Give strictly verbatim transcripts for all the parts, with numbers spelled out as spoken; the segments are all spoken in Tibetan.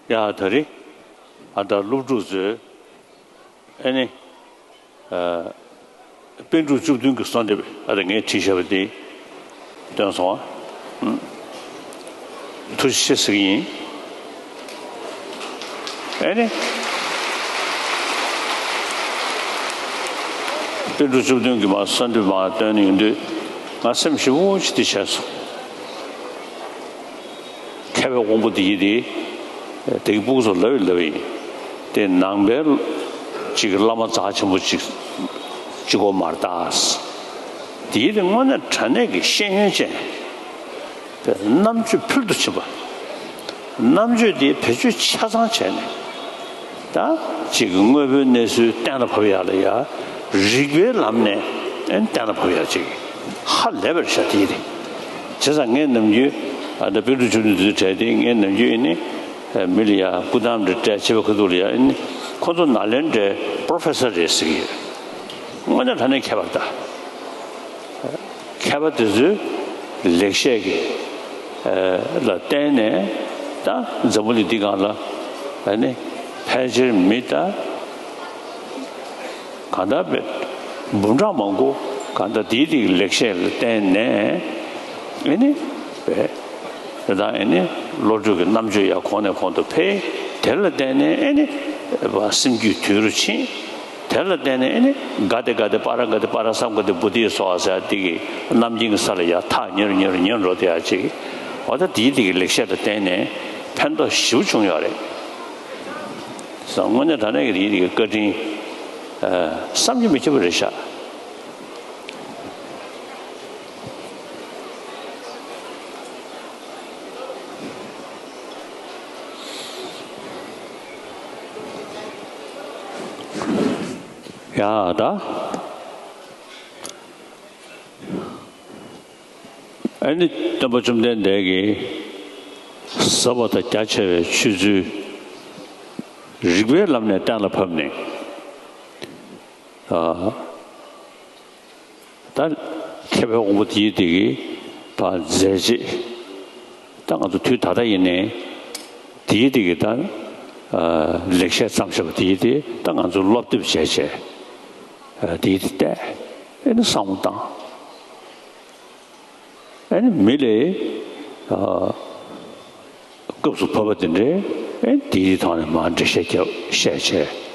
ཡ་ད་རེས་ཨ་ད་སློབ་ཕྲུག་ཚོས་ཨ་ནི་ཨ་པཎ་གྲུབ་བཅུ་བདུན་གྱི་གསོལ་འདེབས་ཨ་ད་ངས་བྲིས་བཞག་པ་དེ་བཏོན་སོང་ཨ། ཐུགས་རྗེ་ཆེ་ཟེར་གྱི་ཡིན། ཨ་ནི། པཎ་གྲུབ་བཅུ་བདུན་གྱི་མར་གསོལ་འདེབས་མར་བཏོན་ཡོང་དུས་ང་སེམས་ཞེ་པོ་ཅིག་དེ་བྱས་སོང་། མཁས་པའི་དབང་པོ་དེ་ཡིན་ཏེ། དེ་གི་སྤུ་གུ་ཚོ་ལབ་ཡིན་ལབ་ཡིན། དེ་ནང་པའི་ཅིག་བླ་མ་རྩ་ཆེན་པོ་ཅིག་ཅིག་གོ་མར་ལྟ། དེ་ཡིན་ཏེ་དངོས་གནས་དྲང་གནས་ཀྱི་ཤེས་ཡོན་ཅན། རྣམ་དཔྱོད་ཕུལ་དུ་ཕྱིན་པ། རྣམ་དཔྱོད་དེ་བེད་སྤྱོད་ཆ་ཚང་བྱས་ནས། ད་ཅིག་དངོས་པོའི་གནས་ཚུལ་གཏན་ལ་ཕབ་ཡག་ལ་ཡ། རིགས་པའི་ལམ་ནས་ཨེ་གཏན་ལ་ཕབ་ཡག་ཅིག་ཧ་ལས་པར་བྱ་དེ་རེད། བྱས་ཙང་ངས་ནམ་རྒྱུན་ཨ་ད་པཎ་གྲུབ་བཅུ་བདུན་དུས་གྲས་དེ་ངས་ནམ་རྒྱུན་ཨེ་ནི་མི་ལ་ཡ་སྐུ་གདམས་འདྲ་སྤྲད་བྱེད་པ་ཁ་ཐུག་ལ་ཡ་ཨེ་ནི་ཁོ་ཚོ་ནཱ་ལེནྡྲའི་པྲོ་ཕེ་སར་རེད་ཟེར་གྱི་ཡོད། དངོས་གནས་དྲང་གནས་མཁས་པ་རེད་ད། མཁས་པ་དེ་ཚོའི་ལེགས་བཤད་ཀྱི་ལ་བརྟེན་ནས་ད་འཛམ་བུ་གླིང་འདི་སྒང་ལ་ཨ་ནི་ཕལ་ཆེར་མི་ད་གང་ལྟར་བས་འབུམ་ཕྲག་མང་པོ་གང་ལྟར་དེའི་དེ་གི་ལེགས་བཤད་ལ་བརྟེན་ནས་ཨ་ནི་བས་དེ་དང་ཨ་ནི་བློ་གྲོས་ཀྱི་རྣམ་དཔྱོད་ཡང་གོང་ནས་གོང་དུ་འཕེལ། དེ་ལ་བརྟེན་ནས་ཨ་ནི་སེམས་རྒྱུད་དུལ་རུ་ཕྱིན། དེ་ལ་བརྟེན་ནས་ཨེ་ནི་ག་དེ་ག་དེ་པ་ར་ག་དེ་པ་ར་སམ་ག་དེ་བོ་དྷི་སྭཱ་ཧཱ་ཟེར་དེ་གི་རྣམ་མཁྱེན་གྱི་ས་ལ་ཡར་ཐག་ཉེ་རུ་ཉེ་རུ་ཉེ་རུ་འགྲོ་དེ་ཡག་ཅིག་འོ་ད་དེའི་དེ་གི་ལེགས་བཤད་ལ་བརྟེན་ནས་ཕན་ཐོགས་ཞེ་པོ་བྱུང་ཡོད་རེད། དངོས་གནས་དྲང་གནས་ཀྱི་དེའི་དེ་གི་བཀའ་དྲིན་བསམ་གྱིས་མི་ཁྱབ་པ་རེད་ཤག་ཡ་ད། ཨ་ནི་སྟོན་པ་བཅོམ་ལྡན་འདས་ཀྱིས་ཟབ་པ་དང་རྒྱ་ཆེ་བའི་ཆོས་ཚུལ་རིགས་པའི་ལམ་ནས་གཏན་ལ་ཕབ་ནས། ད་མཁས་པའི་དབང་པོ་དེའི་དེ་གི་ད་མཛད་རྗེས་ད་ང་ཚོ་དུས་ད་ལྟ་ཡིན་ནའི་དེའི་དེ་གི་ད་ལེགས་བཤད་བརྩམས་བཞག་པ་དེའི་དེ་ད་ང་ཚོ་སློབ་དེབ་བྱས་བྱས་དེའི་དེ་བལྟས་ཨེ་ནི་བསམ་བློ་བཏང་། ཨེ་ནི་མི་ལས་སྐབས་སུ་བབ་པ་དེ་འདྲའི་ཨེ་དེའི་ཐོག་ནས་མར་འགྲེལ་བཤད་རྒྱབ་བཤད་བྱས།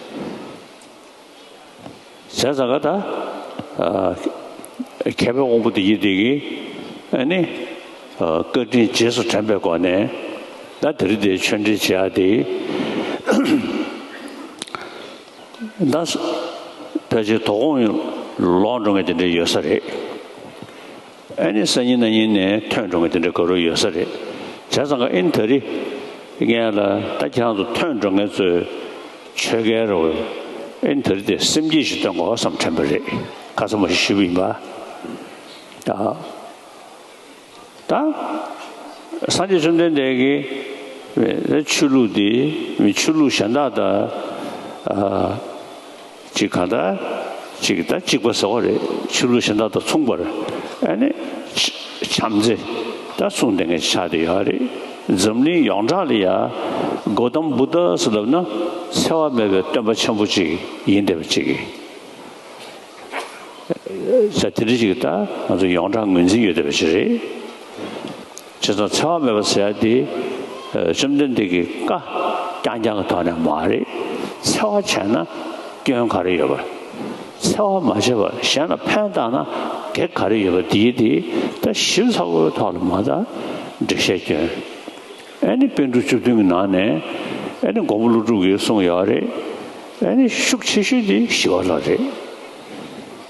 བྱས་ཙང་ཀ་ད་མཁས་པའི་དབང་པོ་དེ་ཡིན་དེ་གིས་ཨ་ནི་བཀའ་དྲིན་རྗེས་སུ་དྲན་པའི་སྒོ་ནས་ད་དེ་རིང་འདིར་ཆོས་འབྲེལ་བྱེད་ཡག་དེ་ད་ཕལ་ཆེར་དོ་དགོང་ལོག་འགྲོ་མཁན་དེ་འདྲ་ཡོད་ས་རེད། ཨ་ནི་སང་ཉིན་གནངས་ཉིན་ནས་ཐོན་འགྲོ་མཁན་དེ་འདྲ་ག་རུ་ཡོད་ས་རེད། བྱས་ཙང་ཀ་ཨ་ནི་ད་རེས་ངས་ལ་ད་ཁྱེད་རང་ཚོ་ཐོན་འགྲོ་མཁན་ཚོའི་ཆོས་སྐལ་རོ། ཨེ་ད་རེས་དེ་སེམས་བསྐྱེད་ཞིག་སྟོན་དགོས་བསམ་དྲན་པ་རེད། ཁ་སང་མ་ཞིག་ཞུས་པ་ཡིན་པ། ད་ད་སངས་རྒྱས་བཅོམ་ལྡན་འདས་ཀྱི་ཆོས་ལུགས་དེ་ཆོས་ལུགས་གཞན་དག་དང་ཅིག་གང་ལྟར་ཅིག་ད་གཅིག་པ་ཟེར་བ་རེད། ཆོས་ལུགས་གཞན་དག་དང་མཚུངས་པར་ཨ་ནི་བྱམས་བརྩེ་ད་གསུངས་བསྡད་མཁན་ཆགས་བསྡད་ཡོད་རེད། འཛམ་གླིང་ཡོངས་གྲགས་ལ་ཡ་གོ་ཏམ་བུ་དྷ་ཟེར་ལབ་ན་འཚེ་བ་མེད་པའི་སྟོན་པ་ཆེན་པོ་ཅིག་ཡིན་བསྡད་པ་ཅིག་ཟེར་དེ་འདྲ་ཞིག་ད་ང་ཚོ་ཡོངས་གྲགས་ངོས་འཛིན་ཡོད་བསྡད་པ་ཞིག་རེད། བྱས་ཙང་འཚེ་བ་མེད་པ་ཟེར་ཡ་དེ་བཅོམ་ལྡན་འདས་ཀྱི་བཀའ་རྐྱང་རྐྱང་གི་ཐོག་ནས་མ་རེད། འཚེ་བ་བྱས་ན་སྐྱོན་ག་རེ་ཡོད་པ། འཚེ་བ་མ་བྱས་པར་གཞན་ལ་ཕན་བཏགས་ན་གེགས་ག་རེ་ཡོད་པ་དེའི་དེ་ད་ཞིབ་ཚགས་པོའི་ཐོག་ལ་མ་ད་འགྲེལ་བཤད་སྐྱོན། ཨ་ནི་པཎ་གྲུབ་བཅུ་བདུན་གྱི་ནང་ནས་ཨ་ནི་མགོན་པོ་ཀླུ་སྒྲུབ་ཀྱིས་གསུངས་ཡོད་རེད། ཨ་ནི་ཤུགས་ཆེ་ཤོས་དེ་ཞི་བ་ལྷ་རེད།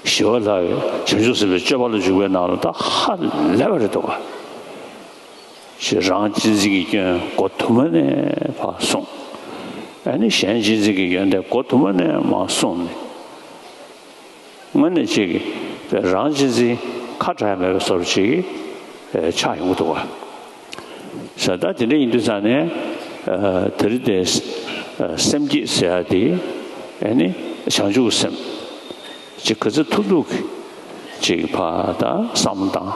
ཞི་བ་ལྷ་གིས་བྱང་ཆུབ་སེམས་དཔའི་སྤྱོད་པ་ལ་འཇུག་པའི་ནང་ལ་ད་ཧ་ལས་པ་རེད་འདུག་ག་ཞེས་རང་གཅེས་འཛིན་གྱི་སྐྱོན་འགོ་དུ་མ་ནས་ཕར་གསུངས། ཨ་ནི་གཞན་གཅེས་འཛིན་གྱི་ཡོན་ཏན་འགོ་དུ་མ་ནས་མར་གསུངས་ནས། དངོས་གནས་ཅིག་རང་གཅེས་འཛིན་ཁ་བྲལ་མེད་པའི་བཟོ་འདྲ་ཅིག་ཆགས་ཡོང་གི་འདུག་བ། ས་ད་དེ་འདྲ་ཡིན་དུས་ཙང་ནས་དེ་རིང་དེ་སེམས་བསྐྱེད་ཟེར་ཡ་དེ་ཨ་ནི་བྱང་ཆུབ་སེམས་ཅིག་ག་ཚོད་ཐུབ་ཐུབ་ཀྱིས་ཅིག་ཕར་ད་བསམ་བློ་བཏང་།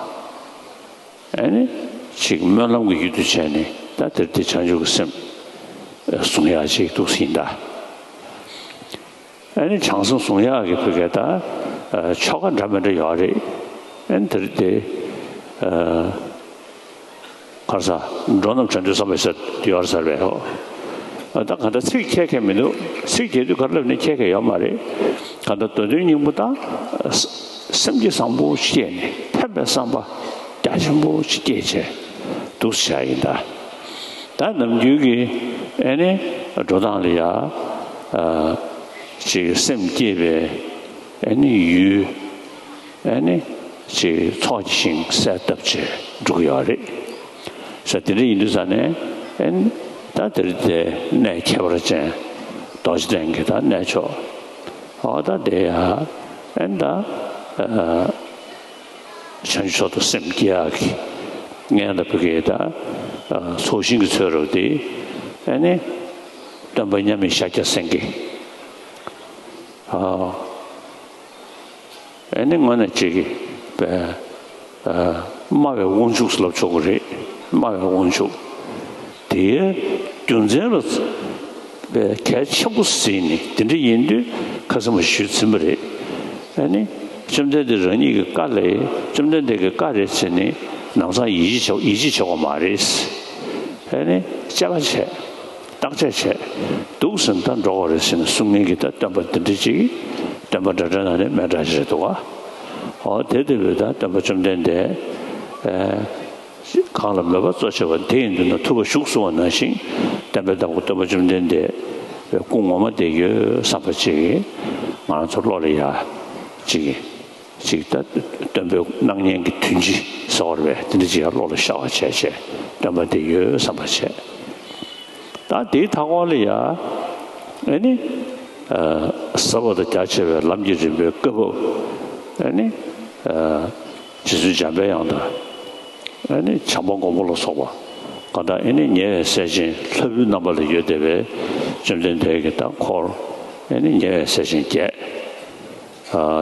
ཨ་ནི་ཅིག་སྨོན་ལམ་གྱི་ཡུལ་དུ་བྱས་ནས་ད་དེར་དེ་བྱང་ཆུབ་ཀྱི་སེམས་ བཟུང་ཡག་ཅིག་འདུག་ཟིན་ད། ཨ་ནི་བྱང་སེམས་བཟུང་ཡག་གི་བུ་གས་ད་ཆོ་ག་འདྲ་མི་འདྲ་ཡོད་རེད། ཨ་ནི་དེ་རེད་དེ། གར་ས་འགྲོ་རྣམས་བྱོན་དུས་བསམ་པའི་ཟེར་ཡོད་ཟེར་བས་ཧོ། ད་ག་འདྲ་ཚིག་ཁྱད་ཁྱད་མི་འདུག་ཚིག་རྒྱས་དུས་གར་ལབ་ནི་ཁྱད་ཁྱད་ཡོད་མ་རེད། ག་འདྲ་མདོ་དོན་སྙིང་པོ་དང་སེམས་བསྐྱེད་བཟང་པོ་སྐྱེས་ནས་ཕན་པའི་བསམ་པ་རྒྱ་ཆེན་པོ་ཞིག་སྐྱེས་བྱས་འདུག་བྱ་ཡིན་ད། ད་ནམ་རྒྱུན་གྱི་ཨེ་ནི་འགྲོ་སྟངས་ལ་ཡ་ཅིག་སེམས་བསྐྱེད་པའི་ཨེ་ནི་ཡུལ། ཨ་ནི་ཅིག་ཚོགས་ཀྱི་ཞིང་གསལ་བཏབ་བྱས་འགྲོ་གི་ཡོད་རེད། ས་དེ་འདྲ་ཡིན་དུས་ས་ནས་ཨ་ནི་ད་དེར་དེ་གནས་ཁྱད་པར་ཅན་རྡོ་རྗེ་གདན་གྱི་ད་གནས་མཆོག་ཨོ་ད་དེ་ཡ་ཨ་ནི་ད་བྱང་ཆུབ་མཆོག་ཏུ་སེམས་བསྐྱེད་ཡག་གི་ངས་ད་བུ་གའི་ད་ཚོགས་ཞིང་གི་ཚོད་རོགས་དེ་ཨ་ནི་སྟོན་པ་མཉམ་མེད་ཤཱཀྱ་སེང་གེ་ཨ། ཨ་ནི་དངོས་གནས་ཅིག་པའི་སྨྲ་བའི་དབང་ཕྱུག་ལབ་ཆོག་གི་རེད། སྨྲ་བའི་དབང་ཕྱུག་དེའི་རྒྱུ་མཚན་ལ་པའི་གལ་ཆེན་པོ་ཟིན་ནས་དེ་འདྲ་ཡིན་དུས་ཁ་སང་མ་ཞུས་ཟིན་པ་རེད། ཨ་ནི་བཅོམ་ལྡན་འདས་རང་ཉིད་ཀྱི་བཀའ་ལས་བཅོམ་ལྡན་འདས་ཀྱི་བཀའ་རེད་ཟེར་ནས་ནམ་སང་ཡིད་ཆེས་བྱ་ཡིད་ཆེས་བྱ་བ་མ་རེད། ཨ་ནི་དཔྱད་པ་བྱས། བརྟག་དཔྱད་བྱས་འདུག་ཟིན་ད་འགྲོ་བ་རེད་ཟེར་ནས་གསུང་མཁན་གྱི་ད་སྟོན་པ་འདི་འདྲ་ཅིག་སྟོན་པ་འདྲ་འདྲ་ནང་ནས་མེད་འདྲ་ཞིག་རེད་འདུག་ག་ཨོ་དེ་དེ་བས་ད་སྟོན་པ་བཅོམ་ལྡན་འདས་ཨེ་གང་ལ་མོས་པ་གཙོ་ཆེ་བ་དེ་ཡིན་དུས་ན་ཐུབ་པ་བཞུགས་གསུང་བ་ནང་བཞིན་བསྟན་པའི་བདག་པོ་སྟོན་པ་བཅོམ་ལྡན་འདས་སྐུ་ངོ་མ་དེ་ཡོད་བསམ་པ་ཅིག་ང་རང་ཚོ་བློ་ལ་ཡ་ཅིག་ཅིག་ད་སྟོན་པའི་སྣང་བརྙན་གྱི་དོན་སྤྱི་ཟེར་བ་རེད་པས་དེ་འདྲ་ཅིག་ཡང་བློ་ལ་ཤར་བ་བྱས་བྱས་སྟོན་པ་དེ་ཡོད་བསམ་པ་བྱས། ད་དེའི་མཐའ་འཁོར་ལ་ཡ་ཨ་ནི་ཟབ་པ་དང་རྒྱ་ཆེ་བའི་ལམ་གྱི་རིམ་པའི་བཀའ་བབས་ཨ་ནི་རྗེ་བཙུན་འཇམ་པའི་དབྱངས་དང་ཨ་ནི་བྱམས་པ་མགོན་པོ་ལ་སོགས་པ་གང་དག་ཨ་ནི་ཉེ་བའི་སྲས་ཆེན་ལྷ་བུའི་རྣམ་པ་ལ་ཡོད་བསྡད་པའི་བཅོམ་ལྡན་འདས་ཀྱི་ད་འཁོར་ཨ་ནི་ཉེ་བའི་སྲས་ཆེན་བརྒྱད།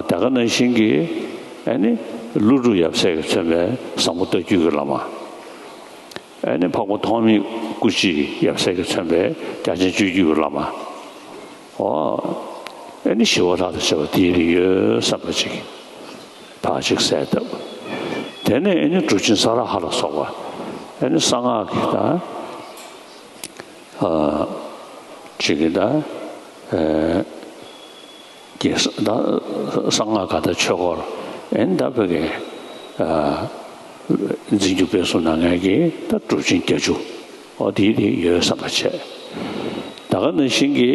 ད་ག་ནང་བཞིན་གྱི་ཨ་ནི་ཀླུ་སྒྲུབ་ཡབ་སྲས་ཀྱིས་མཚོན་པའི་བཟང་པོ་རྟ་རྒྱུག་གི་བླ་མ། ཨ་ནི་འཕགས་པ་ཐོགས་མེད་སྐུ་མཆེད་ཡབ་སྲས་ཀྱིས་མཚོན་པའི་རྒྱ་ཆེན་སྤྱོད་བརྒྱུད་ཀྱི་བླ་མ། ཨོ། ཨ་ནི་ཞི་བ་ལྷ་དང་བཅས་པ་དེའི་རིགས་ཡོད་བསམ་པ་ཅིག་ཕར་ཅིག་གསལ་བཏབ། དེ་ནས་ཨ་ནི་གྲུབ་ཆེན་ས་ར་ཧ་ལ་སོགས་པ་ཨ་ནི་གསང་སྔགས་ཀྱི་ད་ཨ་ཅིག་གི་ད་ཨ། ཀྱི་ད་གསང་སྔགས་ག་ད་ཆོས་སྐོར་ཨེ་ད་བོད་ཀྱི་འཛིན་སྐྱོང་སྤེལ་གསུམ་གནང་མཁན་གྱི་ད་གྲུབ་ཆེན་བརྒྱད་ཅུ་ཨོ་དེ་དེ་ཡོད་བསམ་པ་བྱས། ད་ག་ནང་བཞིན་གྱི་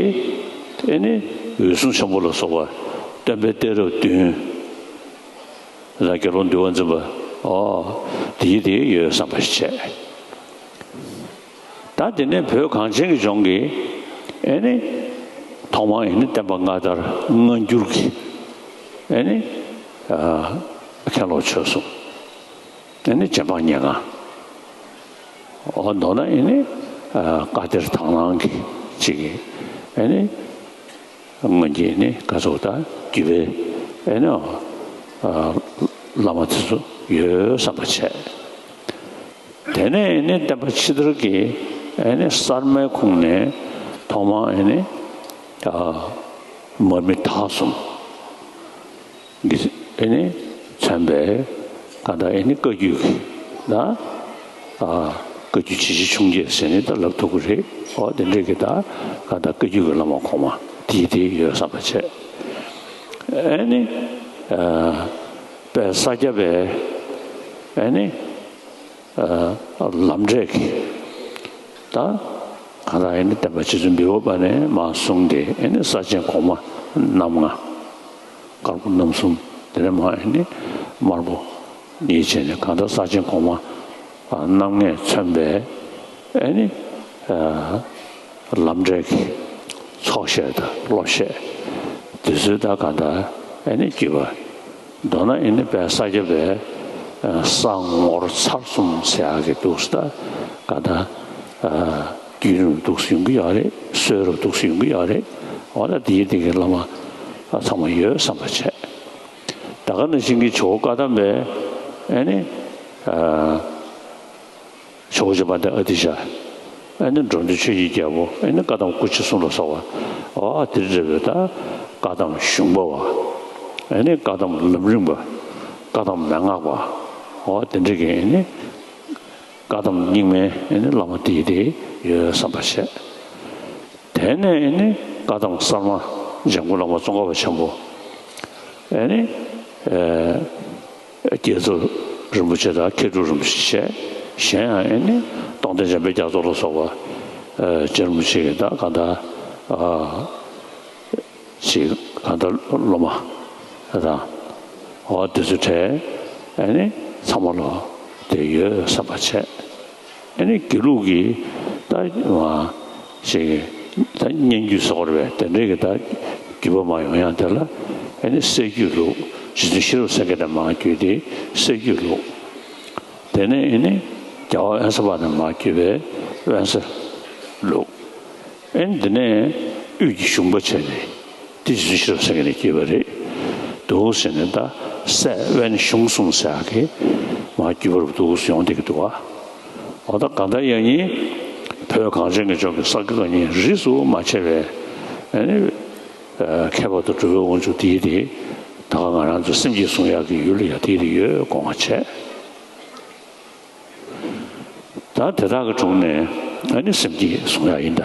ཨེ་ནི་འོད་སྲུང་ཆེན་པོ་ལ་སོགས་པ་སྟོན་པའི་གཏད་རབས་བདུན་ལ་དགེ་སློང་འདུལ་བ་འཛིན་པ་ཨོ་དེ་དེ་ཡོད་བསམ་པ་བྱས། ད་དེ་ནས་བོད་གངས་ཅན་གྱི་ལྗོངས་ཀྱི་ཨེ་ནི་ཐོག་མར་ཨེ་ནི་བསྟན་པ་སྔ་དར་སྔ་འགྱུར་གྱི་ཨེ་ནི་མཁན་སློབ་ཆོས་གསུམ་ཨེ་ནི་རྗེ་འབངས་ཉེར་ལྔ་འོ་མདོར་ན་ཨེ་ནི་བཀའ་གཏེར་དག་སྣང་གི་ཅིག་ཨེ་ནི། སྔོན་གྱི་ནི་བཀའ་ཟུར་དང་བརྒྱུད་པའི་ཨེ་ནི་བླ་མ་དེ་ཚོ་ཡོད་བསམ་པ་བྱས། དེ་ནས་ཨེ་ནི་བསྟན་པ་ཕྱི་དར་གྱི་ཨེ་ནི་གསར་མའི་ཁོངས་ནས་ཐོག་མར་ཨེ་ནི་མར་མི་དྭགས་གསུམ་གྱི་ཨེ་ནི་མཚོན་པའི་གང་ལྟར་ཨེ་ནི་བཀའ་བརྒྱུད་ཀྱི་ན། བཀའ་བརྒྱུད་ཇི་བཞིན་ཕྱུང་བརྒྱད་ཟེར་ནས་ད་ལབ་ཐུབ་ཀྱི་རེད། ཨོ་དེ་འདྲས་ཀྱི་ད་ག་ད་བཀའ་བརྒྱུད་ཀྱི་བླ་མ་གོང་མ་དེ་དེ་ཡོད་བསམ་པ་བྱས། ཨེ་ནི་དཔལ་ས་སྐྱ་པའི་ཨེ་ནི་ལམ་འབྲས་ཀྱི་ད་ག་ད་ཨེ་ནི་བསྟན་པ་རྗེ་བཙུན་མི་བོ་པ་ནས་མར་བཟུང་སྟེ་ཨེ་ནི་ས་ཆེན་གོང་མ་རྣམ་ལྔ། དཀར་པོ་རྣམ་གསུམ་དེ་ནས་མར་ཨེ་ནི་དམར་པོ་གཉིས་བྱས་ནས་གང་ལྟར་ས་ཆེན་གོང་མ་རྣམ་ལྔས་མཚོན་པའི་ཨེ་ནི་ལམ་འབྲས་ཀྱི་ཚོགས་བཤད་དང་སློབ་བཤད་དེ་ཚོའི་ད་གང་ལྟར་ཨེ་ནི་བརྒྱུད་པ་མདོར་ན་ཨེ་ནི་དཔལ་ས་སྐྱ་པའི་ས་ངོར་ཚར་གསུམ་ཟེར་ཡག་གི་འདུག་ད་གང་ལྟར། བརྒྱུད་རིམ་འདུག་སེ་ཡོང་གི་ཡོད་རེད། སྲོལ་རུ་འདུག་སེ་ཡོང་གི་ཡོད་རེད། འོ་ན་དེའི་སྟེང་གི་བླ་མ་ཚང་མ་ཡོད་བསམ་པ་བྱས། ད་ག་ནང་བཞིན་གྱི་ཇོ་བོ་བཀའ་གདམས་པའི་ཨེ་ནི་ཇོ་བོ་རྗེ་དཔལ་ལྡན་ཨ་ཏི་ཤ་ ཨ་ནི་འགྲོ་འདུལ་ཆོས་ཀྱི་རྒྱལ་པོ། ཨ་ནི་བཀའ་གདམས་སྐུ་མཆེད་གསུམ་ལ་སོགས་པ། འོ་དེ་འདྲ་བའི་ད་བཀའ་གདམས་གཞུང་པ་བ། ཨ་ནི་བཀའ་གདམས་ལམ་རིམ་པ། བཀའ་གདམས་མན་ངག་པ། འོ་དེ་འདྲ་གི་ཨ་ནི་བཀའ་གདམས་རྙིང་མའི་ཨ་ནི་བླ་མ་དེ་དེ་ཡོད་བསམ་པ་བྱས། དེ་ནས་ཨ་ནི་བཀའ་གདམས་གསར་མ་འཇམ་མགོན་བླ་མ་ཙོང་ཁ་པ་ཆེན་པོ། ཨ་ནི་ཨ་བསྐྱེད་རྫོགས་རིན་པོ་ཆེ་དང་མཁས་གྲུབ་རིན་པོ་ཆེ་བྱས། གཞན་ཡང་ཨ་ནི་རྟོགས་ལྡན་འཇམ་དཔལ་རྒྱ་མཚོ་ལ་སོགས་པ། ཨ་རྗེ་རིན་པོ་ཆེ་གི་ད་གང་ལྟར་ཨ་ཅིག་གང་ལྟར་སློབ་མ་དང་། འོ་དེ་ཚོ་གྲས་ཨ་ནི་ཚང་མ་ལོ་དེ་ཡོད་བསམ་པ་བྱས། ཨ་ནི་དགེ་ལུགས་ཀྱི་ད་མ་ཞིག་ད་སྙན་བརྒྱུད་ཟེར་བ་རེད་པས། དེ་འདྲའི་གི་ད་བརྒྱུད་པ་མ་ཡོང་ཡང་དེ་ལ་ཨ་ནི་གསེར་བརྒྱུད་ལུགས། རྗེ་བཙུན་ཤེས་རབ་སེང་གེ་ནས་མར་བརྒྱུད་དེ་གསེར་བརྒྱུད་ལུགས། དེ་ནས་ཨ་ནི་རྒྱལ་བ་དབེན་ས་པ་ནས་མར་བརྒྱུད་པའི་དབེན་ས་ལུགས། ཨ་ནི་དེ་ནས་དབུས་ཀྱི་གཞུང་པ་བྱས་ནས། དེ་རྗེ་བཙུན་ཤེས་རབ་སེང་གེ་ནས་བརྒྱུད་པ་རེད་འདུག་ཟེར་ནས། ད་སྲས་དབེན་གཞུང་གསུམ་ཟེར་ཡག་གི་མར་བརྒྱུད་པ་རུ་འདུག་ཡོང་བསྡད་ཀྱི་འདུག་བ། འོ་ད་གང་ལྟར་ཡང་ཡིན། བོད་གངས་ཅན་གྱི་ལྗོངས་ཀྱི་ས་དགེ་བཀའ་རྙིང་རིས་སུ་མ་ཆད་པའི་ཨ་ནི་ཨ་ཁྱད་པར་དུ་གྲུབ་པའི་དབང་ཕྱུག་དེ་དེ་ད་ག་ང་རང་ཚོ་སེམས་བསྐྱེད་གསུང་ཡག་གི་ཡུལ་ལ་ཡང་དེ་དེ་ཡོད་དགོངས་པ་བྱས། ད་དེ་དག་གི་དྲུང་ནས་ཨ་ནི་སེམས་བསྐྱེད་གསུང་ཡག་ཡིན་ད།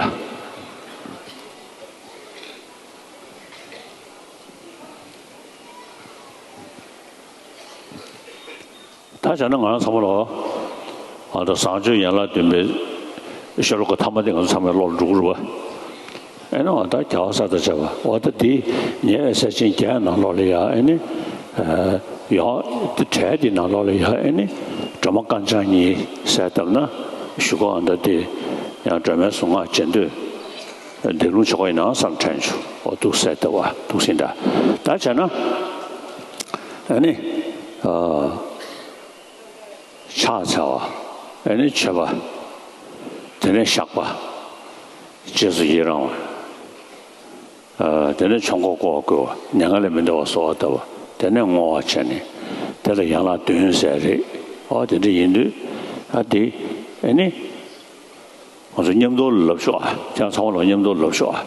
ད་བྱས་ན་ང་རང་ཚང་མ་ལོ། ཨ་ད་བཟང་སྤྱོད་ཡན་ལག་བདུན་པའི་ཤོ་ལོ་ཀ་ཐ་མ་དེ་ང་ཚོ་ཚང་མའི་བློ་ལ་འགྲོ་གི་རེད་པ། ཨེ་ནི་འོ་ད་རྒྱལ་བ་ས་དང་བཅས་པ་འོ་ད་དེ་ཉེ་བའི་ས་ཆེན་བརྒྱད་ནང་ལོགས་ལ་ཡ། ཨེ་ནི་ཡང་དེ་གྲས་དེ་ནང་ལོགས་ལ་ཡ། ཨེ་ནི་སྒྲོལ་མ་དཀར་ལྗང་གཉིས་གསལ་བཏབ་ན་གཞུག་གུ་འོ་ད་དེ་ཡང་སྒྲོལ་མའི་གཟུངས་སྔགས་རྗེས་ཟློས་འདེབས་ལུང་ཆོ་ག་ཡིན་ནའང་བསམ་དྲན་བྱུང་། འོ་འདུག་གསལ་བཏབ་པ་འདུག་ཟིན་ད། ད་བྱས་ན་ཨེ་ནི་ཨ། ཕྱག་འཚལ་བ། ཨེ་ནི་མཆོད་པ། དེ་ནས་བཤགས་པ། རྗེས་སུ་ཡི་རང་བ། ཨ་དེ་ནས་ཆོས་འཁོར་བསྐོར་བ་བསྐུལ་བ། མྱ་ངན་ལས་མི་འདའ་བར་གསོལ་བ་བཏབ་པ། དེ་ནས་བསྔོ་བ་བྱས་ནས་དེ་ལ་ཡན་ལག་བདུན་ཟེར་རེད། ཨོ་དེ་འདྲ་ཡིན་དུས་ཨ་དེ་ཨེ་ནི། ང་ཚོ་མཉམ་དུ་ལབ་ཤོག་ཨ། ཁྱེད་ཚང་མ་ལ་མཉམ་དུ་ལབ་ཤོག་ཨ།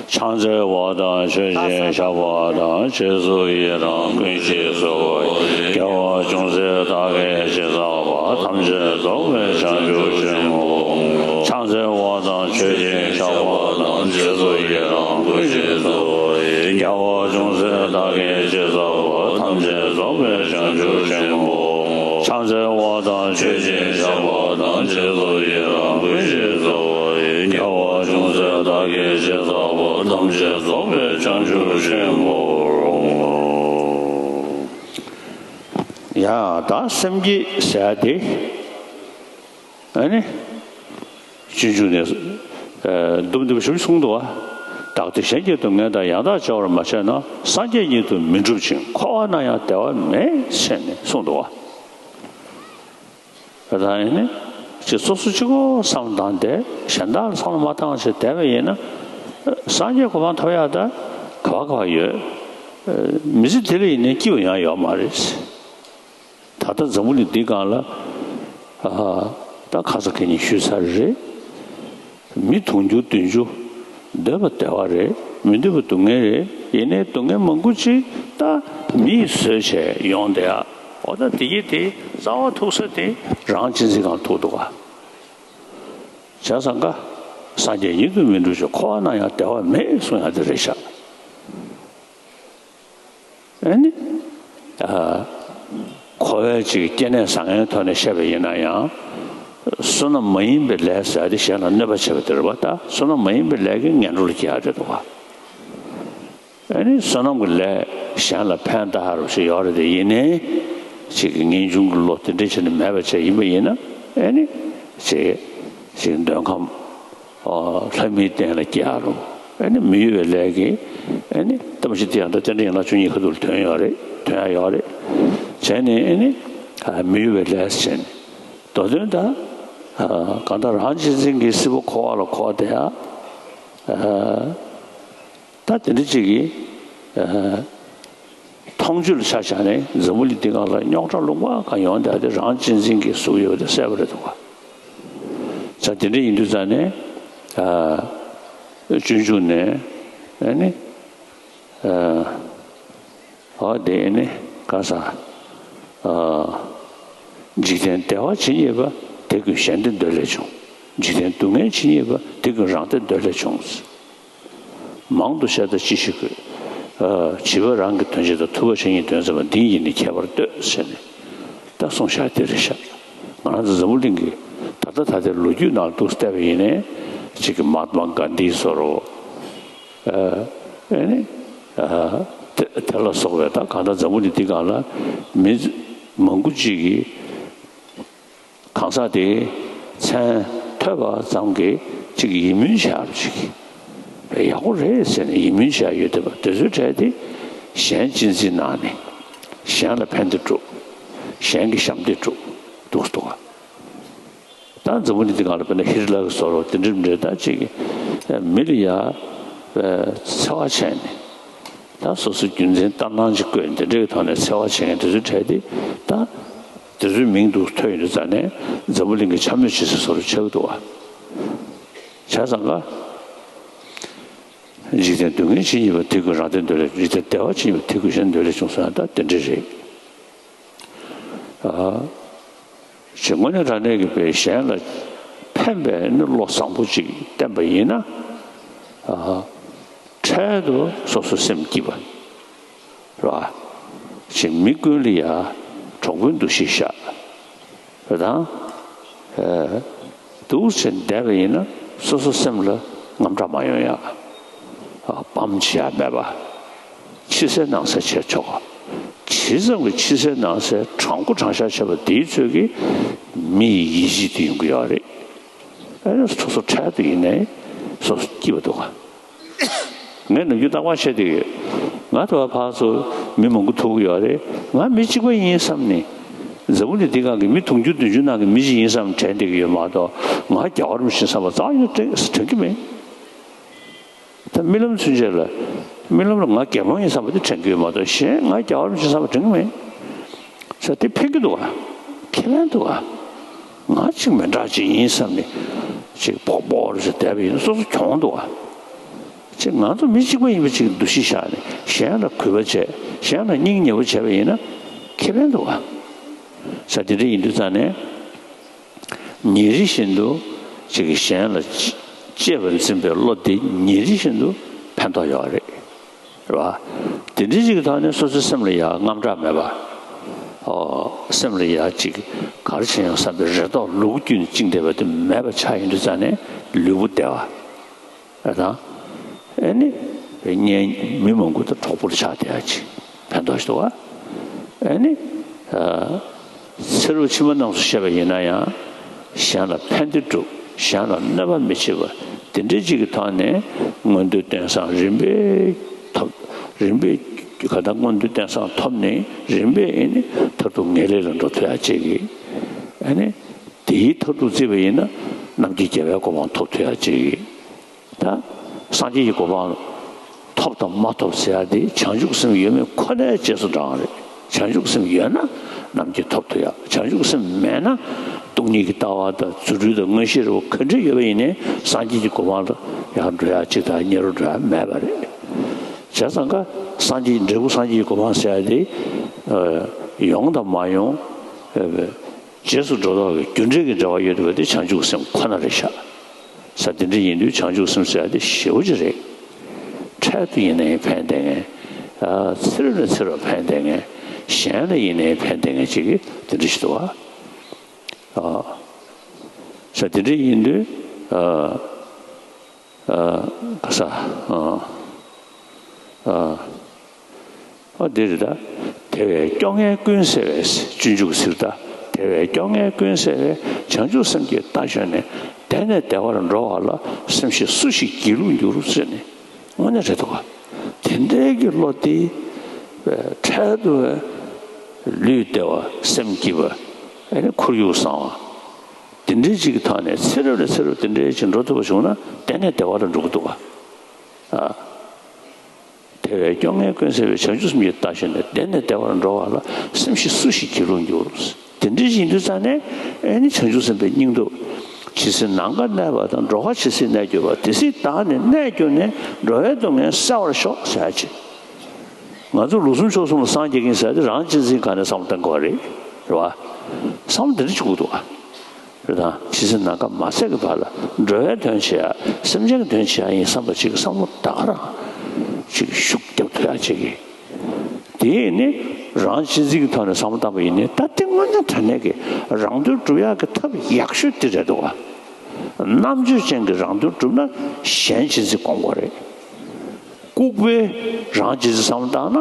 ཕྱག་འཚལ་བ་དང་མཆོད་ཅིང་བཤགས་པ་དང་། རྗེས་སུ་ཡི་རང་བསྐུལ་ཞིང་གསོལ་བ་ཡི། དགེ་བ་ཅུང་ཟད་བདག་གིས་ཅི་བསགས་པ། ཐམས་ཅད་རྫོགས་པའི་བྱང་ཆུབ་ཕྱིར་སྨོན། ཕྱག་འཚལ་བ་དང་མཆོད་ཅིང་བཤགས་པ་དང་། རྗེས་སུ་ཡི་རང་བསྐུལ་ཞིང་གསོལ་བ་ཡི། དགེ་བ་ཅུང་ཟད་བདག་གིས་ཅི་བསགས་པ། ཐམས་ཅད་རྫོགས་པའི་བྱང་ཆུབ་ཕྱིར་སྨོན། ཕྱག་འཚལ་བ་དང་མཆོད་ཅིང་བཤགས་པ་དང་། རྗེས་སུ་ཡི་རང་བསྐུལ་ཞིང་གསོལ་བ་ཡི། དགེ་བ་ཅུང་ཟད་བདག་གིས་ཅི་བསགས་པ། ཐམས་ཅད་རྫོགས་པའི་བྱང་ཆུབ་ཕྱིར་སྨོན། ཡ་ད་སེམས་བསྐྱེད་ཟེར་ཡ་དེ། ཨ་ནི། སྤྱོད་འཇུག་ནས་ཨ་འདུམ་འདུམ་ཞུ་གསུངས་འདུག་བ། བདག་བདེ་གཞན་གྱི་སྡུག་བསྔལ་དང་། ཡང་དག་སྤྱོད་པར་མ་བྱས་ན། སངས་རྒྱས་ཉིད་དུ་མི་འགྲུབ་ཅིང་། འཁོར་བ་ན་ཡང་བདེ་བ་མེད་ཟེར་ནས་གསུངས་འདུག་བ། ད་ཨ་ནི་ཅིག་སོ་སོ་གཅིག་པོ་བསམ་བཏང་སྟེ་གཞན་དག་ལ་བསམ་བློ་མ་བཏང་བྱས་བསྡད་པ་ཡིན་ན། སངས་རྒྱས་གོ་འཕང་ཐོབ་ཡག་ད་ག་བ་ག་བ་ཡོད། མི་ཚེ་འདི་ལ་ཡིན་ནའི་སྐྱིད་པ་ཡང་ཡོད་མ་རེད། ད་ལྟ་འཛམ་བུ་གླིང་འདི་སྒང་ལ་ཨ་ད་ཁ་ས་ཁེ་ཉིན་ཞུས་ཚར་རེད། མི་དུང་ཕྱུར་བདུན་ཅུ། འདོད་པ་བདེ་བ་རེད། མི་འདོད་པ་སྡུག་བསྔལ་རེད། ཡིན་ནའི་སྡུག་བསྔལ་མང་པོ་ཅིག་ད་མིས་བཟོས་བྱས་ཡོང་བསྡད་ཡ། འོ་ད་དེ་གི་དེ་རྩ་བ་ཐུག་ས་དེ་རང་གཅེས་འཛིན་སྒང་ཐུག་འདུག་ག་བྱས་ཙང་ཀ་སངས་རྒྱས་ཉིད་དུ་མི་འགྲུབ་ཅིང་། འཁོར་བ་ན་ཡང་བདེ་བ་མེད་གསུང་ཡ་དེ་རེད་ཤག་ཨ་ནི། ཨ། འཁོར་བའི་ཅིག་སྐྱེ་གནས་བཟང་ངན་ཐོག་ནས་བཤད་པ་ཡིན་ན་ཡང་། བསོད་ནམས་མ་ཡིན་པའི་ལས་ཟེར་ཡ་དེ་གཞན་ལ་གནོད་པ་བྱེད་པ་དེ་རེད་པ། ད་བསོད་ནམས་མ་ཡིན་པའི་ལས་ཀྱི་ངན་འགྲོ་ལ་སྐྱེ་ཡ་རེད་འདུག་ག་ཨ་ནི་བསོད་ནམས་ཀྱི་ལས་གཞན་ལ་ཕན་བཏགས་རོགས་ཞིག་ཡོད་རེད་དེ། ཡིན་ནའི་ཅིག་གི་ངེས་འབྱུང་གི་བློ་དེ་འདྲ་བྱས་ནས་མེད་པ་བྱས་ཡིན་པ་ཡིན་ན། ཨ་ནི་ཅིག་ཅིག་འདོད་ཁམས་ཨོ་ལྷ་མིའི་རྟེན་ལ་སྐྱེ་ཡ་རུང་། ཨ་ནི་མི་གཡོ་བའི་ལས་ཀྱིས་ཨ་ནི་ཐམས་ཅད་དེ་ཡང་ད་རྟེན་འབྲེལ་ཡན་ལག་བཅུ་གཉིས་ཁ་ཐུག་ལ་ཐོན་ཡོད་རེད། ཐོན་ཡ་ཡོད་རེད། བྱས་ནས་ཨ་ནི་ཨ་མི་གཡོ་བའི་ལས་བྱས་ནས་མདོ་དོན་ད་ཨ་གང་ལྟར་རང་གཅེས་འཛིན་གྱིས་སྲིད་པ་འཁོར་བ་ལ་འཁོར་བསྡད་ཡ། ཨ་ད་དེ་འདྲ་ཅིག་གིས་ཨ་མཐོང་ཆོས་ལ་ཆ་བཞག་ནས་འཛམ་བུ་གླིང་འདི་སྒང་ལ་རྙོག་དྲ་ལུང་པ་གང་ཡོང་བསྡད་དེ་རང་གཅེས་འཛིན་གྱིས་བཟོས་ཡོད་དེ་གསལ་པོ་རེད་འདུག་ག་ས་དེ་འདྲ་ཡིན་དུས་ཙང་ནས། ཨ། སྤྱོད་འཇུག་ནས་ཨ་ནི། ཨ། འོ་དེ་ནི་ག་ས། ཨ། འཇིག་རྟེན་བདེ་བ་ཇི་སྙེད་པ། དེ་ཀུན་གཞན་བདེ་འདོད་ལས་བྱུང་། འཇིག་རྟེན་སྡུག་བསྔལ་ཇི་སྙེད་པ། དེ་ཀུན་རང་བདེ་འདོད་ལས་བྱུང་། མང་དུ་བཤད་ད་ཅི་ཞིག་དགོས། ཨ། བྱིས་པ་རང་གི་དོན་བྱེད་དང་ཐུབ་པ་གཞན་གྱི་དོན་བྱེད་པ་འདི་ཡིས་ནི་ཁྱད་པར་ལྟོས་ཟེར་ནས་ད་གསུངས་བཞག་དེ་རེད་ཤག་ང་རང་ཚོ་འཛམ་བུ་གླིང་གི་ད་ལྟ་ད་ལྟའི་ལོ་རྒྱུས་ནང་དུ་བལྟས་པ་ཡིན་ནའི་གཅིག་གི་མ་ཧཱ་ཏྨ་གྷན་དྷི་བཟོ་འདྲ། ཨ། ཨ་ནི། ཨ། དེ་དེ་ལ་སོགས་པའི་ད་གང་ལྟར་འཛམ་བུ་གླིང་འདི་སྒང་ལ་མི་མང་པོ་ཅིག་གིས། གང་ཟག་དེའི་མཚན་ཐོས་པ་ཙམ་གྱིས་ཅིག་ཡིད་སྨོན་བྱ་ཡག་ཅིག་ཡག་པོ་རེད་ཟེར་ནས་ཡིད་སྨོན་བྱ་ཡག་ཡོད་བསྡད་པ་དེ་ཚོའི་གྲས་དེ་གཞན་གཅེས་འཛིན་གནང་ནས་གཞན་ལ་ཕན་བདེ་སྒྲུབ། གཞན་གྱི་ཞབས་འདེགས་སྒྲུབ་འདུག་འདུག་ག་ད་འཛམ་བུ་གླིང་འདི་སྒང་ལ་དཔེར་ན་ཧི་ཊ་ལར་གྱི་བཟོ་འདྲ་དེ་འདྲ་མི་འདྲ་ད་ཅིག་མི་ལ་ཡ་འཚེ་བ་བྱས་ནས། ད་སོ་སོ་རྒྱུ་མཚན་ལྟར་སྣང་ཅིག་བཀོད་འདི་འདྲའི་ཐོག་ནས་འཚེ་བ་བྱེད་མཁན་དེ་ཚོའི་གྲས་དེ་ད་དེ་ཚོའི་མིང་དུ་ཐོས་ཡོང་དུས་ཙང་ནས་འཛམ་བུ་གླིང་གི་འཕྱ་སྨོད་བྱེད་ས་བཟོ་འདྲ་ཆགས་ཀྱི་འདུག་བ། བྱས་ཙང་ཀ་འཇིག་རྟེན་སྡུག་བསྔལ་ཇི་སྙེད་པ། དེ་ཀུན་རང་བདེ་འདོད་ལས། འཇིག་རྟེན་བདེ་བ་ཇི་སྙེད་པ། དེ་ཀུན་གཞན་འདོད་ལས་བྱུང་ཟེར་ན་ད་དེ་འདྲ་རེད། ཨ། ཞེས་དངོས་གནས་དྲང་གནས་ཀྱི་དཔེ་གཞན་ལ་ཕན་པའི་ནི་བློ་བཟང་པོ་ཅིག་བསྟེན་པ་ཡིན་ན། ཨ། འཕྲལ་དུ་སོ་སོ་སེམས་སྐྱིད་པ་རེད་བ། ཅིག་མི་ཀུན་ལ་ཡ་གྲོགས་པོའི་འདུ་ཤེས་བཞག་རེད་དང་། ཨ། འདུག་བྱས་བསྡད་པ་ཡིན་ན་སོ་སོ་སེམས་ལ་དངངས་སྐྲག་མ་ཡོང་ཡ། ཨ། སྤམ་བྱེད་ཡ་མེད་པ། ཕྱི་གསལ་ནང་གསལ་བྱས་ཆོག་ག་ཇི་ཙམ་གྱིས་ཕྱི་གསལ་ནང་གསལ་དྲང་པོ་དྲང་བཞག་བྱས་པ་དེའི་ཚོད་ཀྱིས་མི་ཡི་ཡིད་ཆེས་དེ་ཡོང་གི་ཡོད་རེད། ཨ་ནི་སོ་སོ་འཕྲལ་དུ་ཡིན་ནའི་སོ་སོ་སྐྱིད་པ་འདུག་ག་ངས་ནམ་རྒྱུན་རྟག་པར་བཤད་བསྡད་ཡོད། ང་དེ་བ་ཕར་ཚུར་མི་མང་པོ་ཐུག་གི་ཡོད་རེད། ང་མི་གཅིག་པ་ཡིན་བསམ་ནས། འཛམ་བུ་གླིང་འདི་སྒང་གི་མི་དུང་ཕྱུར་བདུན་ཅུ་ནང་གི་མི་གཅིག་ཡིན་བསམ་དྲན་བསྡད་ཀྱི་ཡོད་མ་གཏོགས། ང་རྒྱལ་བ་རིན་པོ་ཆེ་བསམ་པ་རྩ་བ་ཉིད་ནས་དྲན་གྱི་མེད། ད་རྨི་ལམ་ཚུན་ཆད་ལ། རྨི་ལམ་ལ་ང་རྒྱལ་འབངས་ཡིན་བསམ་པ་དེ་དྲན་གྱི་ཡོད་མ་གཏོགས། གཞན་ང་རྒྱལ་བ་རིན་པོ་ཆེ་བསམ་པ་དྲན་གྱི་མེད། ས་དེ་ཕན་གྱི་འདུག་ག་ཁེ་ཕན་འདུག་ག་ང་ཅིག་མི་འདྲ་ཅིག་ཡིན་བསམ་ནས་ཅིག་སྤོག་སྤོག་རེ་བྱས་བསྡད་པ་ཡིན་ན་སོ་སོ་གྱོང་འདུག་ག་ཅིག་ང་ཚོ་མི་གཅིག་པ་ཡིན་པ་ཅིག་འདུ་ཤེས་བཞག་ནས་གཞན་ལ་གུས་པ་བྱས། གཞན་ལ་སྙིང་ཉེ་བོ་བྱས་པ་ཡིན་ན་ཁེ་ཕན་འདུག་ག་ས་དེ་འདྲ་ཡིན་དུས་ཙང་ནས། ཉིན་རེ་བཞིན་དུ་ཅིག་གིས་གཞན་ལ་གཅེས་པར་འཛིན་པའི་བློ་དེ་ཉིན་རེ་བཞིན་དུ་ཕན་ཐོགས་ཡོད་རེད། རེད་བ། དེ་འདྲའི་ཅིག་གི་ཐོག་ནས་སོ་སོའི་སེམས་ལ་ཡང་དངངས་སྐྲག་མེད་པ། ཨོ། སེམས་ལ་ཡང་ཅིག་ག་རེ་བྱས་ཡོང་བསམ་པའི་རེ་དོགས་ལུ་གུ་རྒྱུད་ནས་བཅིངས་བསྡད་པ་དེ་མེད་པ་ཆགས་ཡོང་དུས་ཙང་ནས་ལུས་པོ་བདེ་བ། ཨ་དང་། ཨེ་ནི། གཉེན་མི་མང་པོ་དང་གྲོགས་པོར་ཆགས་བསྡད་ཡ་ཅིག་ཕན་ཐོགས་ཤིག་འདུག་ག་ཨེ་ནི། ཨ། ཚེ་རབས་ཕྱི་མ་རྣམས་སུ་བཤད་པ་ཡིན་ན་ཡང་། གཞན་ལ་ཕན་བདེ་སྒྲུབ། གཞན་ལ་གནོད་པ་མི་བྱེད་པ། དེ་འདྲའི་ཅིག་གི་ཐོག་ནས་མངོན་འདོད་རྟེན་བཟང་རིམ་པས་ཐོབ། རིམ་པས་ག་ད་མངོན་འདོད་རྟེན་བཟང་ཐོབ་ནས་རིམ་པས་ཨེ་ནི་མཐར་ཐུག་ངེས་ལེགས་ལ་འགྲོ་ཐུབ་ཡ་ཅིག་གི་ཨེ་ནི། དེའི་མཐར་ཐུག་བརྩིས་པ་ཡིན་ན་རྣམ་མཁྱེན་རྒྱལ་བའི་གོ་འཕང་ཐོབ་ཐུབ་ཡ་ཅིག་གི་ད་སངས་རྒྱས་ཀྱི་གོ་འཕང་ཐོབ་དང་མ་ཐོབ་ཟེར་ཡ་དེ་བྱང་ཆུབ་སེམས་ཡོད་མེད་ཁོ་ནའི་རྗེས་སུ་འབྲང་བ་རེད། བྱང་ཆུབ་སེམས་ཡོད་ན་རྣམ་མཁྱེན་ཐོབ་ཐུབ་ཡ། བྱང་ཆུབ་སེམས་མེད་ན་སྟོང་ཉིད་ཀྱི་ལྟ་བ་དང་རྫུ་འཕྲུལ་དང་མངོན་ཤེས་རེ་བ་ག་འདྲ་ཡོད་པ་ཡིན་ནའི་སངས་རྒྱས་ཀྱི་གོ་འཕང་ལ་ཡར་འགྲོ་ཡ་གཅིག་དང་སྙེ་རུ་འགྲོ་ཡ་མེད་པ་རེད། བྱས་ཙང་ཀ་སངས་རྒྱས་འབྲས་བུ་སངས་རྒྱས་ཀྱི་གོ་འཕང་ཟེར་ཡ་དེ་ཡོང་དང་མ་ཡོང་། རྗེས་སུ་འགྲོ་ལྡོག་གི་རྒྱུ་འབྲས་ཀྱི་འབྲེལ་བ་ཡོད་པ་དེ་བྱང་ཆུབ་སེམས་ཁོ་ན་རེད་ཤག་ས་དེ་འདྲ་ཡིན་དུས་བྱང་ཆུབ་སེམས་ཟེར་ཡ་དེ་ཞེ་པོ་ཅིག་རེད། འཕྲལ་དུ་ཡིན་ནའི་ཕན་བསྡད་མཁན། ཚེ་རབས་ནས་ཚེ་རབས་ཕན་བསྡད་མཁན། གཞན་ལ་ཡིན་ནའི་ཕན་བསྡད་མཁན་ཅིག་གི་དེ་འདྲ་ཞིག་འདུག་བ། ས་དེ་འདྲ་ཡིན་དུས། ག་ས། ཨ། འོ་འདི་རེད་ད། དེ་བས་སྐྱོ་ངལ་ཀུན་སེལ་བའི། སྤྱོད་འཇུག་ཟེར་ད། དེ་བས་སྐྱོ་ངལ་ཀུན་སེལ་བའི། བྱང་ཆུབ་སེམས་ཀྱི་རྟ་ཞོན་ནས། བདེ་ནས་བདེ་བར་འགྲོ་བ་ལ། སེམས་ཤེས་སུ་ཞིག་སྒྱིད་ལུག་འགྱུར་ཟེར་ནས། དངོས་གནས་རེད་འདུག་ག་དེ་འདྲའི་གི་བློ་དེ་འཕྲལ་དུ་ལུས་བདེ་བ་སེམས་སྐྱིད་པ། ཨ་ནི་ཁོར་ཡུག་བཟང་བ། དེ་འདྲའི་ཅིག་གི་ཐོག་ནས་ཚེ་རབས་ནས་ཚེ་རབས་དེ་འདྲའི་ཅིག་འགྲོ་ཐུབ་པ་བྱུང་ན་བདེ་ནས་བདེ་བ་ལ་འགྲོ་གི་འདུག་ག་ཨ། དེ་བས་སྐྱོ་ངལ་ཀུན་སེལ་བའི། བྱང་ཆུབ་སེམས་ཀྱི་རྟ་ཞོན་ནས། བདེ་ནས་བདེ་བར་འགྲོ་བ་ལ། སེམས་ཤེས་སུ་ཞིག་སྒྱིད་ལུག་འགྱུར། དེ་འདྲ་ཞིག་ཡིན་དུས་ཙང་ནས་ཨེ་ནི་བྱང་ཆུབ་སེམས་དཔའི་སྙིང་སྟོབས། ཇི་སྲིད་ནམ་མཁའ་གནས་པ་དང་། འགྲོ་བ་ཇི་སྲིད་གནས་གྱུར་པ། དེ་སྲིད་བདག་ནི་གནས་གྱུར་ནས། འགྲོ་བའི་སྡུག་བསྔལ་བསལ་བར་ཤོག་ཟེར་ཡ་ཅིག་ང་ཚོ་ལུགས་གསུམ་ཕྱོགས་གསུམ་ལ་སངས་རྒྱས་ཀྱིན་ཟེར་ཏེ། རང་གཅེས་འཛིན་སྒང་ནས་བསམ་བློ་གཏང་དགོས་རེད། རེད་བ། བསམ་བློ་འདི་འདྲ་བྱེད་དགོས་འདུག་བ། རེད་དང་། ཇི་སྲིད་ནམ་མཁའ་མ་ཟད་ཀྱི་བར་ལ་འགྲོ་བའི་དོན་བྱེད་ཡ། སེམས་ཅན་གྱི་དོན་བྱེད་ཡ་ཡིན་བསམ་པ་ཅིག་གི་བསམ་བློ་ད་ག་རང་ཅིག་ཤུགས་རྒྱབ་ཐུབ་ཡ་ཅིག་གི། དེ་ནི་རང་གཅེས་འཛིན་གྱི་ཐོག་ནས་བསམ་བློ་བཏང་པ་ཡིན་ནའི། ད་དེ་དངོས་གནས་དྲང་གནས་ཀྱི་རང་དོན་སྒྲུབ་ཡག་གི་ཐབས་ཡག་ཤོས་དེ་རེད་འདུག་བ། རྣམ་དཔྱོད་ཅན་གྱི་རང་དོན་སྒྲུབ་ན་གཞན་གཅེས་འཛིན་སྒོམ་དགོས་རེད། ལྐུགས་པའི་རང་གཅེས་འཛིན་བསམ་བློ་བཏང་ན།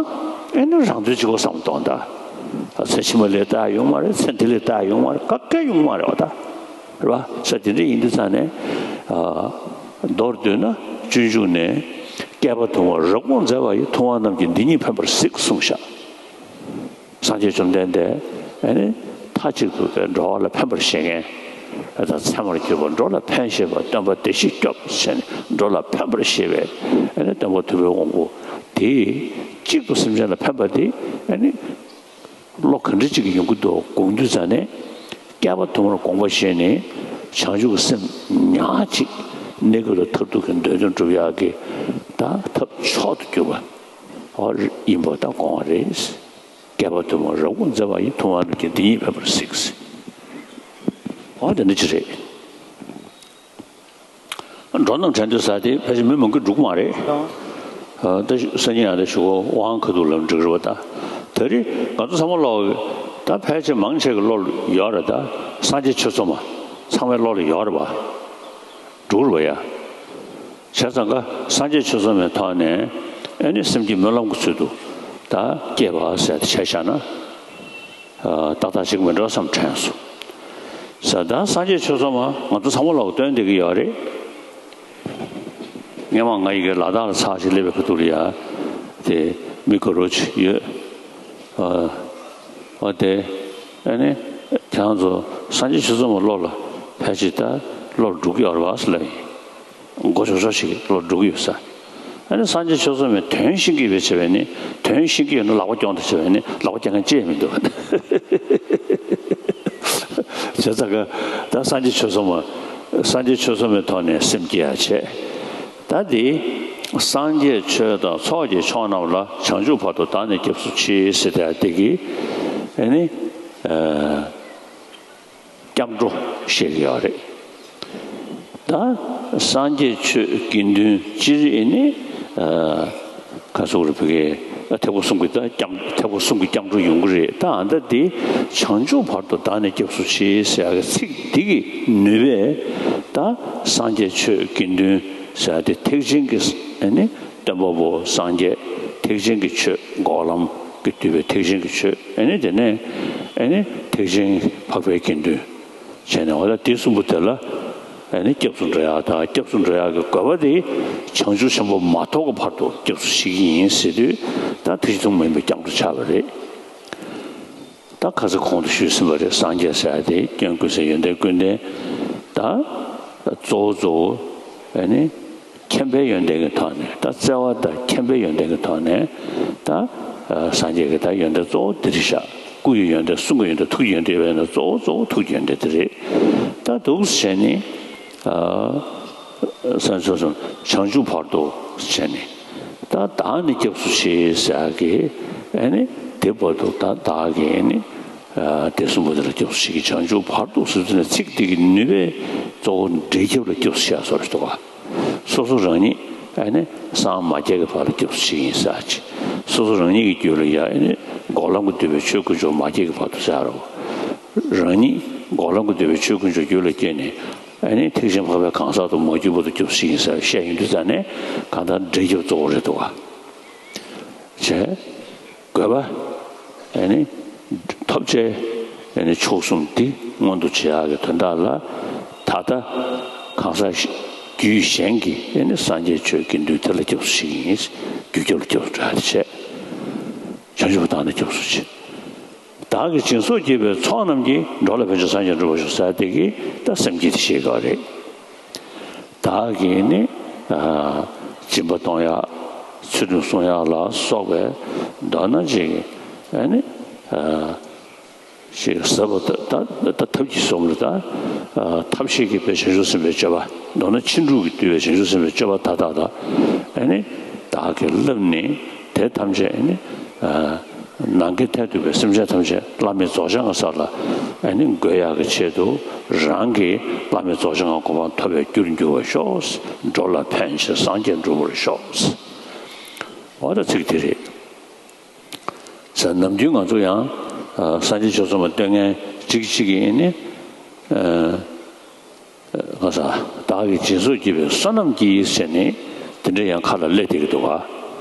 ཨེ་ནི་རང་དོན་གཅིག་པོ་བསམ་བློ་གཏོང་ད། ཚེ་ཕྱི་མ་ལས་ལྟ་ཡོང་མ་རེད། ཚེ་འདི་ལས་ལྟ་ཡོང་མ་རེད། ག་གེ་ཡོང་མ་རེད་བ་ད། རེད་བ། ས་དེ་འདྲ་ཡིན་དུས་ཙང་ནས། ཨ། མདོར་བསྡུས་ན་སྤྱོད་འཇུག་ནས། བསྐལ་པ་དུ་མར་རབ་དགོངས་མཛད་པ་ཡི། ཐུབ་དབང་རྣམས་ཀྱིས་འདི་ཉིད་ཕན་པར་གཟིགས་གསུངས་ཤག་སངས་རྒྱས་བཅོམ་ལྡན་འདས་ཨེ་ནི་མཐའ་གཅིག་ཏུ་དེ་འགྲོ་བ་ལ་ཕན་པར་བཞེད་མཁན། ཨ། ད་ཚད་མར་གྱུར་པ་འགྲོ་ལ་ཕན་བཞེད་པ། སྟོན་པ་བདེ་གཤེགས་སྐྱོབ་ཟེར་ནས་འགྲོ་ལ་ཕན་པར་བཞེད་པའི་ཨེ་ནི་སྟོན་པ་ཐུབ་པའི་དབང་པོ་དེ། གཅིག་ཏུ་སེམས་ཅན་ལ་ཕན་པ་དེ་ཨེ་ནི་བློ་ག་འདྲ་ཅིག་གིས་ཡོང་གི་འདུག་དགོངས་དུས་ཙང་ནས། བསྐལ་པ་དུ་མར་དགོངས་པ་བཞེས་ནས། བྱང་ཆུབ་ཀྱི་སེམས་ཉག་གཅིག་གནས་སྐབས་ལ་མཐར་ཐུག་གི་འདོད་དོན་སྒྲུབ་ཡག་གི་ད་ཐབས་མཆོག་ཏུ་གྱུར་པ། ཨོ། ཡིན་པ་ད་དགོངས་པ་རེད། བསྐལ་པ་དུ་མར་རབ་དགོངས་མཛད་པ་ཡི། ཐུབ་དབང་རྣམས་ཀྱིས་འདི་ཉིད་ཕན་པར་གཟིགས། ཨོ། དེ་འདྲ་ཅིག་རེད། འགྲོ་རྣམས་དྲན་དུ་ཟ་སྟེ་ཕལ་ཆེར་མི་མང་པོ་འགྲོ་གི་མ་རེད། ཨ། ད་སང་ཉིན་ཡང་ད་ཞུ་གོ་དབང་ཁ་ཐུག་ལ་འགྲིག་རེད་བ་ད། ད་རེས་ང་ཚོ་ཚང་མ་ལོག་ད་ཕལ་ཆེར་མང་ཆེ་གི་བློ་ལ་ཡོད་རེད་ད། སངས་རྒྱས་ཆོས་ཚོགས་མ་ཚང་མའི་བློ་ལ་ཡོད་རེད་བ། འགྲོ་རེད་བ་ཡ། བྱས་ཙང་ཀ་སངས་རྒྱས་ཆོས་ཚོགས་མའི་ཐོག་ནས་ཨེ་ནི་སེམས་བསྐྱེད་སྨོན་ལམ་གྱི་ཚུལ་དུ་ད་བསྐྱེད་པ་ཟེར་ཏེ་བྱས་བཞག་ན། ཨ། ཏག་ཏག་ཅིག་མི་འགྲོ་བསམ་དྲན་སོང་། ས་ད་སངས་རྒྱས་ཆོས་ཚོགས་མ་ང་ཚོ་ཚང་མ་ལ་སྟོན་བསྡད་ཀྱི་ཡོད་རེད། སྔན་མ་ང་ཡི་གེ་ལ་དྭགས་ལ་ཚར་ཞིག་སླེབས་པའི་ཁ་ཐུག་ལ་ཡ། དེ་མི་དགའ་རོགས་ཅིག་ཡོད། ཨ། ཨོ་དེ། ཨ་ནི་ཁྱེད་རང་ཚོ་སངས་རྒྱས་ཆོས་ཚོགས་མ་བློ་ལ་ཕལ་ཆེར་ད་བློ་ལ་འགྲོ་གི་ཡོད་རེད་བ་ཟེར་ལབ་ཡིན། མགོ་ཆོག་ཆོག་ཞིག་བློ་ལ་འགྲོ་གི་ཡོད་ས། ཨ་ནི་སངས་རྒྱས་ཆོས་ཚོགས་མའི་དོན་ཤེས་ཀྱི་ཡོད་པའི་ཆེ་བས་ནི། དོན་ཤེས་ཀྱི་ཡོད་ན་ལག་པ་རྐྱོང་དང་བྱས་པས་ནི་ལག་པ་རྐྱང་མཁན་ཅི་ཡང་མི་འདུག་བྱས་ཙང་ཀ་ད་སངས་རྒྱས་ཆོས་ཚོགས་མ། སངས་རྒྱས་ཆོས་ཚོགས་མའི་ཐོག་ནས་སེམས་བསྐྱེད་ཡ་བྱས། ད་འདི། སངས་རྒྱས་ཆོས་དང་ཚོགས་ཀྱི་མཆོག་རྣམས་ལ། བྱང་ཆུབ་བར་དུ་བདག་ནི་སྐྱབས་སུ་མཆི་ཟེར་ཏེ་དེ་གི་ཨ་ནི། ཨ། སྐྱབས་འགྲོ་བཤད་ཀྱི་ཡོད་རེད། ད་སངས་རྒྱས་ཆོས་དགེ་འདུན་སྤྱིར་ཨེ་ནི། ཨ། ག་སོགས་རེད་བུ་གའི་ཐེག་པ་གསུམ་གྱི་ད་སྐྱབས། ཐེག་པ་གསུམ་གྱི་སྐྱབས་འགྲོ་ཡོང་གི་རེད། ད་ཨ་ད་འདི་བྱང་ཆུབ་བར་དུ་བདག་ནི་སྐྱབས་སུ་མཆི་ཟེར་ཡག་གི་ཚིག་འདི་གི་ནུས་པས་ད་སངས་རྒྱས་ཆོས་དགེ་འདུན་ཟེར་ཡག་དེ་ཐེག་ཆེན་གྱི་ཨེ་ནི་སྟོན་པ་པོ་སངས་རྒྱས། ཐེག་ཆེན་གྱི་ཆོས་འགོག་ལམ་གྱིས་བསྡུས་པའི་ཐེག་ཆེན་གྱི་ཆོས། ཨེ་ནི་དེ་ནས་ཨེ་ནི་ཐེག་ཆེན་འཕགས་པའི་དགེ་འདུན། བྱས་ནས་འོ་ད་དེ་གསུམ་པོ་དེ་ལ་ཨ་ནི་སྐྱབས་སུ་འགྲོ་ཡག་དང་། སྐྱབས་སུ་འགྲོ་ཡག་གི་དགོས་པ་དེ་བྱང་ཆུབ་ཆེན་པོ་མ་ཐོབ་ཀྱི་བར་དུ་སྐྱབས་སུ་མཆི་གི་ཡིན་ཟེར་དུས། ད་ཐེག་ཆེན་ཐུན་མོང་མ་ཡིན་པའི་སྐྱབས་འགྲོ་ཆགས་པ་རེད། ད་ཁ་སང་གོང་དུ་ཞུས་ཟིན་པ་རེད། སངས་རྒྱས་ཟེར་ཡག་དེ་སྐྱོན་ཀུན་ཟད་ཡོན་ཏན་ཀུན་ལྡན། ད་གཙོ་བོ་གཙོ་བོ་ཨ་ནི། མཁྱེན་པའི་ཡོན་ཏན་གྱི་ཐོག་ནས། ད་བརྩེ་བ་དང་མཁྱེན་པའི་ཡོན་ཏན་གྱི་ཐོག་ནས། ད་སངས་རྒྱས་ཀྱི་ད་ཡོན་ཏན་གཙོ་བོ་འདི་རེད་ཤག་སྐུ་ཡི་ཡོན་ཏན། གསུང་གི་ཡོན་ཏན། ཐུགས་ཀྱི་ཡོན་ཏན་ཡོད་པ་ཡིན་ན། གཙོ་བོ་གཙོ་བོ་ཐུགས་ཀྱི་ཡོན་ཏན་འདི་རེད། ད་འདུག་སེ་བྱས་ནས། ཨ། སངས་རྒྱས་ཆོས་ཚོགས་བྱང་ཆུབ་བར་དུ་བྱས་ནས། ད་བདག་ནི་སྐྱབས་སུ་མཆི་ཟེར་ཡག་གི་ཨ་ནི་དེ་བར་དུ་ད་བདག་གིས་ཨ་ནི། ཨ། དེ་གསུམ་པོ་དེ་ལ་སྐྱབས་སུ་མཆི་གི། བྱང་ཆུབ་བར་དུ་ཟེར་དུས་ནས་ཚིག་དེ་གི་ནུས་པས་གཙོ་བོ་འབྲས་ཁྱབ་ལ་སྐྱབས་སུ་མཆི་ཡག་བཟོ་འདྲ་འདུག་ག་སོ་སོ་རང་ཉིད་ཨ་ནི་སངས་མ་རྒྱས་ཀྱི་བར་ལ་སྐྱབས་སུ་མཆི་གི་ཡིན་ཟེར་ཡག་ཅིག་སོ་སོ་རང་ཉིད་ཀྱི་རྒྱུད་ལ་ཡ་ཨ་ནི་འགོག་ལམ་གྱིས་བསྡུས་པའི་ཆོས་དཀོན་མཆོག་མ་སྐྱེས་ཀྱི་བར་དུ་ཟེར་ཡག་རེད། རང་ཉིད་འགོག་ལམ་གྱིས་བསྡུས་པའི་ཆོས་དཀོན་མཆོག་རྒྱུད་ལ་སྐྱེས་ནས། ཨ་ནི་ཐེག་ཆེན་འཕགས་པའི་གང་ཟག་ཏུ་མ་གྱུར་བར་དུ་སྐྱབས་སུ་མཆི་གི་ཡིན་ཟེར་བཤད་ཡོང་དུས་ཙང་ནས། གང་ལྟར་འབྲས་ཁྱབ་གཙོ་བོ་རེད་འདུག་ག་བྱས། དགོས་པ་ཨ་ནི་ཐོབ་བྱའི་ཨ་ནི་མཆོག་གསུམ་འདི་མངོན་དུ་བྱེད་ཡག་གི་དོན་དག་ལ། ད་ལྟ་གང་ཟག་རྒྱུད་གཞན་གྱི་ཨ་ནི་སངས་རྒྱས་ཆོས་དགེ་འདུན་དེ་ལ་སྐྱབས་སུ་མཆི་གི་ཡིན། རྒྱུད་རྒྱབ་ལ་སྐྱབས་སུ་འགྲོ་ཡག་དེ་བྱས། བྱང་ཆུབ་བདག་ནི་སྐྱབས་སུ་མཆི། བདག་གིས་སྦྱིན་སོགས་བགྱིས་པའི་ཚོགས་རྣམས་ཀྱིས། འགྲོ་ལ་ཕན་ཕྱིར་སངས་རྒྱས་འགྲུབ་པར་ཤོག་ཟེར་དེ་གི་ད་སེམས་བསྐྱེད་དེ་བཤད་དགོས་རེད། བདག་གིས་ནི། ཨ། སྦྱིན་པ་གཏོང་ཡག་ཚུལ་ཁྲིམས་སྲུང་ཡག་ལ་སོགས་པའི་མདོར་ན་ཅིག་ཨ་ནི། ཨ། ཞེས་ཟབ་པ་ད་ད་ད་ཐབས་ཀྱིས་གསུངས་པ་ད། ཐབས་ཤེས་ཀྱིས་པའི་བྱང་ཆུབ་སེམས་དཔའི་སྤྱོད་པ། མདོར་ན་ཕྱིན་དྲུག་གིས་བཏུལ་བའི་བྱང་ཆུབ་སེམས་དཔའི་སྤྱོད་པ་མཐའ་དག་ད། ཨ་ནི་བདག་གིས་བསླབས་ནས་དེ་ཐམས་ཅད་ཨ་ནི་ནམ་མཁའི་མཐས་གཏུགས་པའི་སེམས་ཅན་ཐམས་ཅད་བླ་མེད་རྫོགས་བྱང་གི་ས་ལ་ཨ་ནི་འགོད་ཡག་གི་ཆེད་དུ། རང་གིས་བླ་མེད་རྫོགས་བྱང་གི་གོ་འཕང་ཐོབ་པའི་རྒྱུར་འགྱུར་བར་ཤོག། འགྲོ་ལ་ཕན་ཕྱིར་སངས་རྒྱས་འགྲུབ་པར་ཤོག། འོ་ད་ཚིག་དེ་རེད། ཟེར། ནམ་རྒྱུན་ང་ཚོ་ཡང་སངས་རྒྱས་ཆོས་ཚོགས་མ་སྟོན་མཁན་གཅིག་གཅིག་གིས་ནི། ང་ཚོ་བདག་གིས་སྦྱིན་སོགས་བགྱིས་པའི་བསོད་ནམས་ཀྱིས་ཟེར་ནས་དེ་འདྲ་ཡང་ཁ་ལ་སླེབས་བསྡད་ཀྱི་འདུག་ག།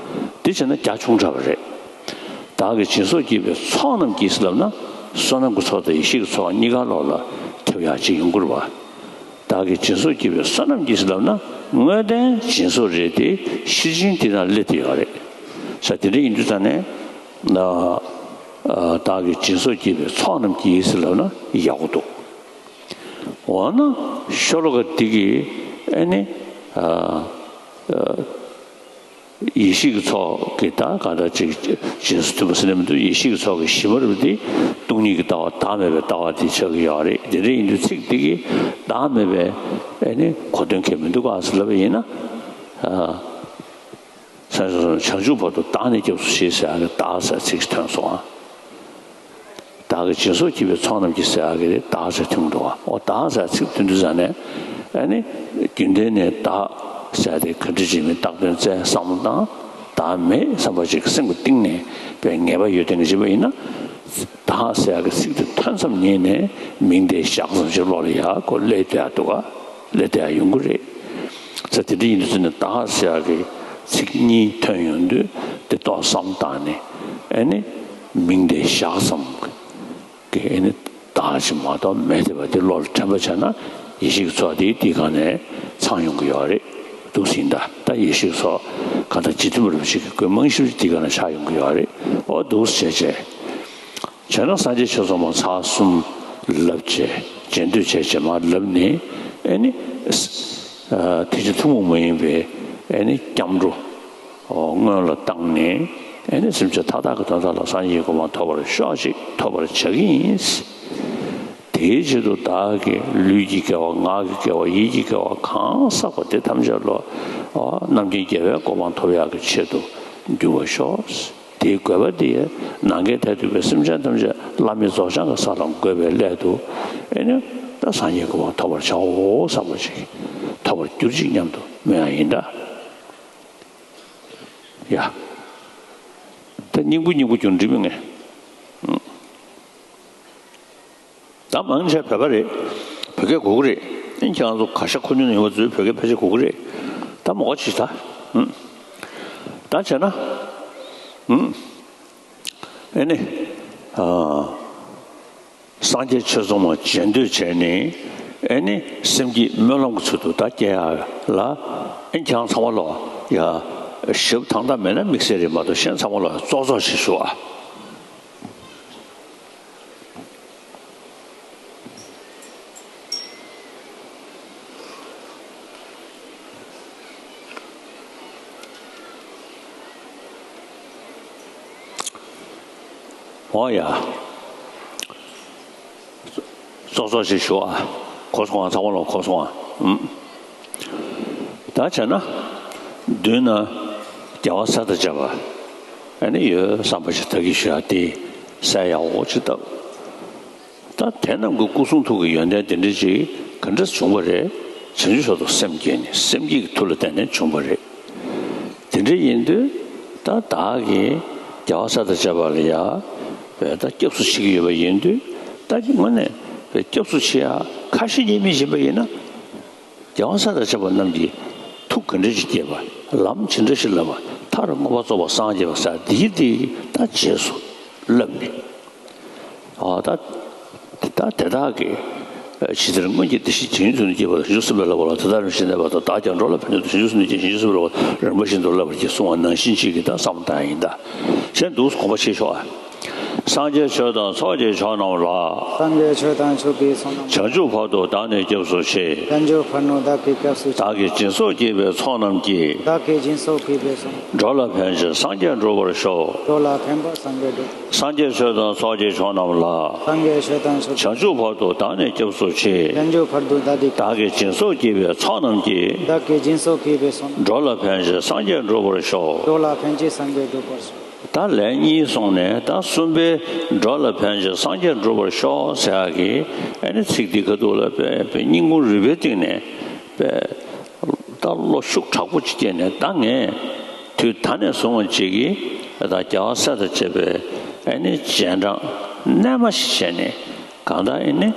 དེ་བྱས་ན་རྒྱ་ཆུང་དྲགས་པ་རེད། བདག་གིས་སྦྱིན་སོགས་བགྱིས་པའི་ཚོགས་རྣམས་ཀྱིས་ལབ་ན། བསོད་ནམས་ཀྱི་ཚོགས་དང་ཡེ་ཤེས་ཀྱི་ཚོགས་གཉིས་ཀ་བློ་ལ་ཐེབས་ཡག་ཅིག་ཡོང་གི་རེད་བ། བདག་གིས་སྦྱིན་སོགས་བགྱིས་པའི་བསོད་ནམས་ཀྱིས་ལབ་ན། དངོས་བསྟན་སྦྱིན་སོགས་རེད་དེ། ཤེར་ཕྱིན་དེ་ན་སླེབས་བསྡད་ཡོད་རེད། ས་དེ་འདྲ་ཡིན་དུས་ཙང་ནས། བདག་གིས་སྦྱིན་སོགས་བགྱིས་པའི་ཚོགས་རྣམས་ཀྱིས་ལབ་ན་ཡག་པོ་འདུག། འོ་ན་ཤོ་ལོ་ཀ་འདི་གིས་ཨ་ནི། ཡེ་ཤེས་ཀྱི་ཚོགས་ཀྱི་ད་གང་ལྟར་ཅིག་སྦྱིན་སོགས་མཐུན་པ་ཟེར་ནས་མི་འདུག། ཡེ་ཤེས་ཀྱི་ཚོགས་ཀྱི་གཞི་མ་རུ་དེ་སྟོང་ཉིད་ཀྱི་ལྟ་བ་བདག་མེད་པའི་ལྟ་བ་དེ་ཆགས་ཀྱི་ཡོད་རེད། དེ་འདྲ་ཡིན་དུས་ཚིག་འདི་གིས་བདག་མེད་པའི་ཨ་ནི་གོ་དོན་གང་ཡང་མི་འདུག་ག་ཟེར་ལབ་པ་ཡིན་ན། ཨ། ས་བྱང་ཆུབ་བར་དུ་བདག་ནི་སྐྱབས་སུ་མཆི་ཟེར་ཡག་གི་བདག་ཟེར་ཚིག་ཐོན་སོང་ཨ། བདག་གིས་སྦྱིན་སོགས་བགྱིས་པའི་ཚོགས་རྣམས་ཀྱིས་ཟེར་ཡག་གི་བདག་ཟེར་ཐོན་འདུག་ཨ། འོ་བདག་ཟེར་ཚིག་ཐོན་དུས་ཙང་ནས་ཨ་ནི་རྒྱུན་ལྡན་ནས་བདག་ཟེར་དེ་ག་འདྲ་ཅིག་མིན་བཏགས་དོན་བཙལ་བསམ་བློ་བཏང་། བདག་མེད་བསམ་པ་ཅིག་སེམས་ཀྱི་གཏིང་ནས་པའི་ངེས་པ་ཡོད་དེ་ངེས་བྱེད་པ་ཡིན་ན། བདག་ཟེར་ཡག་གི་ཚིག་དེ་ཐོན་མཚམས་ཉིད་ནས་མིང་དེ་བཞག་ཙམ་ཅིག་བློ་ལ་ཡག་གོ་སླེབས་བསྡད་ཡག་འདུག་ག། སླེབས་བསྡད་ཡག་ཡོང་གི་རེད། ས་དེ་འདྲ་ཡིན་དུས་ཙང་ནས་བདག་ཟེར་ཡག་གི་ཚིག་གཉིས་ཐོན་ཡོང་དུས་དེ་ཏོག་བསམ་བཏང་ནས་ཨ་ནི་མིང་དེ་བཞག་ཙམ་གི་ཨ་ནི་བདག་ཅིག་མ་གཏོགས་མེད་བསྡད་པ་དེ་བློ་ལ་དྲན་པ་བྱས་ན་ཡེ་ཤེས་ཀྱི་ཚོགས་དེ་དེའི་སྒང་ནས་ཚང་ཡོང་གི་ཡོད་རེད། འདུག་ཟིན་ད་ད་ཡེ་ཤེས་ཀྱི་ཚོགས་གང་ལྟར་རྗེ་བཙུན་མ་རིན་པོ་ཆེ་གི་སྐུའི་རྨང་གཞི་དེའི་སྒང་ནས་ཆགས་ཡོང་གི་ཡོད་རེད། འོ་འདུག་བྱས་བྱས། བྱས་ན་སངས་རྒྱས་ཆོས་ཚོགས་མ་ཚར་གསུམ་ལབ་བྱས་རྗེས་ཟློས་བྱས་བྱས་མར་ལབ་ནས་ཨ་ནི། ཨ། ཐེག་ཆེན་ཐུན་མོང་མ་ཡིན་པའི་ཨ་ནི་སྐྱབས་འགྲོ་སྔོན་ལ་བཏང་ནས་ཨ་ནི་སེམས་ཅན་མཐའ་དག་གི་དོན་དག་ལ་སངས་རྒྱས་ཀྱི་གོ་འཕང་ཐོབ་པར་ཤོག་ཅིག་ཐོབ་པར་བྱ་གི་ཡིན། དེའི་ཆེད་དུ་བདག་གི་ལུས་ཀྱི་དགེ་བ་ངག་གི་དགེ་བ་ཡིད་ཀྱི་དགེ་བ་གང་བསགས་པ་དེ་ཐམས་ཅད་ལོ། ཨ། རྣམ་མཁྱེན་རྒྱལ་བའི་གོ་འཕང་ཐོབ་ཡག་གི་ཆེད་དུ་འགྱུར་བར་ཤོག། དེའི་དགོས་པ་དེ་ནམ་མཁའི་མཐས་གཏུགས་པའི་སེམས་ཅན་ཐམས་ཅད་བླ་མེད་རྫོགས་བྱང་གི་ས་ལ་འགོད་པའི་སླད་དུ་ཨེ་ནི་ད་སངས་རྒྱས་གོ་འཕང་ཐོབ་པར་བྱའོ་བསམ་པ་ཅིག་ཐོབ་པར་གྱུར་ཅིག་སྙམ་དུ་སྨོན་ཡག་ཡིན་ད། ཡ། ད་སྙིང་པོ་སྙིང་པོ་རྒྱུ་འབྲས་མི་ངེས། ད་མང་ཆེ་བོད་པ་རེད། བོད་སྐད་གོ་གི་རེད། ཨིན་ཁྱེད་རང་ཚོ་ག་ཤ་ཁོ་ཉུང་ཡོད་པ་ཚོས་བོད་སྐད་ཕལ་ཆེར་གོ་གི་རེད། ད་མོ་ག་ཅིག་ད། ཧུམ། ད་བྱས་ན། ཧུམ། ཨེ་ནི། ཨ། སངས་རྒྱས་ཆོས་ཚོགས་མ་རྗེས་ཟློས་བྱས་ནས་ཨེ་ནི་སེམས་བསྐྱེད་སྨོན་ལམ་གྱི་ཚུལ་དུ་ད་སྐྱེ་ཡག་ལ། ཨེ་ཁྱེད་རང་ཚང་མ་ལོ་ཡ། ཞབས་ཐང་ཐང་མེད་ན་དམིགས་བསལ་རེད་མ་གཏོགས་གཞན་ཚང་མ་ལོ་ཡ་ཙོག་ཙོག་ཞིག་ཞུ་ཨ། འོ་ཡ། ཙོག་ཙོག་ཞིག་ཞུ་ཨ། གོ་སོང་ཨ། ཚང་མ་ལ་གོ་སོང་ཨ། ཨུམ། ད་བྱས་ན། མདུན་ན་རྒྱལ་བ་ས་དང་བཅས་པ་ཨ་ནི་ཡོད་བསམ་པ་ཞིག་ད་གིན་ཞུ་ཡག་དེ་གསལ་ཡག་པོ་ཅིག་བཏབ། ད་དེ་རྣམས་ཀྱི་སྐུ་གསུང་ཐུགས་ཀྱི་ཡོན་ཏན་དེ་འདྲ་ཅིག་ག་འདྲ་བྱུང་བ་རེད། བྱང་ཆུབ་མཆོག་ཏུ་སེམས་བསྐྱེད་ནས་སེམས་བསྐྱེད་ཀྱི་མཐུ་ལ་བརྟེན་ནས་བྱུང་བ་རེད། དེ་འདྲ་ཡིན་དུས་ད་བདག་གིས་རྒྱལ་བ་ས་དང་བཅས་པ་ལ་ཡ་བས་ད་སྐྱབས་སུ་མཆི་གི་ཡོད་པ་ཡིན་དུས། ད་ཀྱི་དངོས་གནས་བས་སྐྱབས་སུ་མཆི་ཡག་ཁ་ཞེ་གཉིས་མེད་ཡིན་པ་ཡིན་ན། རྒྱལ་བ་ས་དང་བཅས་པ་རྣམས་ཀྱིས་ཐུགས་ག་འདྲ་ཞིག་བསྐྱེད་པ། ལམ་ཇི་འདྲ་ཞིག་བསླབ་པ། མཐར་མངོན་པར་རྫོགས་པར་སངས་རྒྱས་པ་ཟེར་འདི་འདི་ད་རྗེས་སུ་བསླབས་ནས། ཨ། ད་ད་དེ་དག་གིས་ཇི་ལྟར་སྔོན་གྱི་བདེ་གཤེགས་བྱང་ཆུབ་ཏུ་སྐྱེས་པ་དང་། བྱང་ཆུབ་སེམས་དཔའི་བསླབ་པ་ལ་དེ་ལྟར་རིམ་བཞིན་གནས་པ་དང་། བདག་ཀྱང་འགྲོ་ལ་ཕན་ཕྱིར་དུ་བྱང་ཆུབ་སེམས་དང་བཅས་བྱང་ཆུབ་སེམས་དཔའི་བསླབ་པ་རིམ་པ་བཞིན་དུ་བསླབ་པར་བགྱི་གསུང་བ་ནང་བཞིན་བྱེད་ཀྱི་ད་བསམ་བཏང་ཡིན་ད། གཞན་འདུག་དགོངས་པ་ཆེ་ཤོས་ཨ། སངས་རྒྱས་ཆོས་དང་ཚོགས་ཀྱི་མཆོག་རྣམས་ལ། སངས་རྒྱས་ཆོས་དང་ཚོགས་ཀྱི་མཆོག་རྣམས་ལ། བྱང་ཆུབ་བར་དུ་བདག་ནི་སྐྱབས་སུ་མཆི། བྱང་ཆུབ་བར་དུ་བདག་གིས་སྐྱབས་སུ་མཆི། བདག་གིས་སྦྱིན་སོགས་བགྱིས་པའི་ཚོགས་རྣམས་ཀྱིས། བདག་གིས་སྦྱིན་སོགས་བགྱིས་པའི་ཚོགས་རྣམས། འགྲོ་ལ་ཕན་ཕྱིར་སངས་རྒྱས་འགྲུབ་པར་ཤོག། འགྲོ་ལ་ཕན་པར་སངས་རྒྱས་འགྲུབ། སངས་རྒྱས་ཆོས་དང་ཚོགས་ཀྱི་མཆོག་རྣམས་ལ། སངས་རྒྱས་ཆོས་དང་ཚོགས་ཀྱི། བྱང་ཆུབ་བར་དུ་བདག་ནི་སྐྱབས་སུ་མཆི། བྱང་ཆུབ་བར་དུ་བདག་གིས། བདག་གིས་སྦྱིན་སོགས་བགྱིས་པའི་ཚོགས་རྣམས་ཀྱིས། བདག་གིས་སྦྱིན་སོགས་བགྱིས་པའི་ཚོགས་རྣམས། འགྲོ་ལ་ཕན་ཕྱིར་སངས་རྒྱས་འགྲུབ་པར་ཤོག། འགྲོ་ལ་ཕན་ཕྱིར་སངས་རྒྱས་འགྲུབ་པར་ཤོག། ད་ལན་གཉིས་སོང་ནས་ད་གསུམ་པའི་འགྲོ་ལ་ཕན་ཕྱིར་སངས་རྒྱས་འགྲུབ་པར་ཤོག་ཟེར་ཡག་གི་ཨ་ནི་ཚིག་འདི་ཁ་ཐུག་ལ་དཔེ་དཔེ་སྙིང་ཁུང་རུས་པའི་གཏིང་ནས་དཔེ་ད་བློ་ཤུགས་དྲག་པོ་ཅིག་སྐྱེས་ནས། ད་ངས་དུས་ད་ནས་བཟུང་བ་ཅིག་གིས་ད་རྒྱལ་བ་སྲས་དང་བཅས་པའི་ཨ་ནི་རྗེས་འབྲང་རྣལ་མ་ཞིག་བྱས་ནས། གང་ལྟར་ཨ་ནི་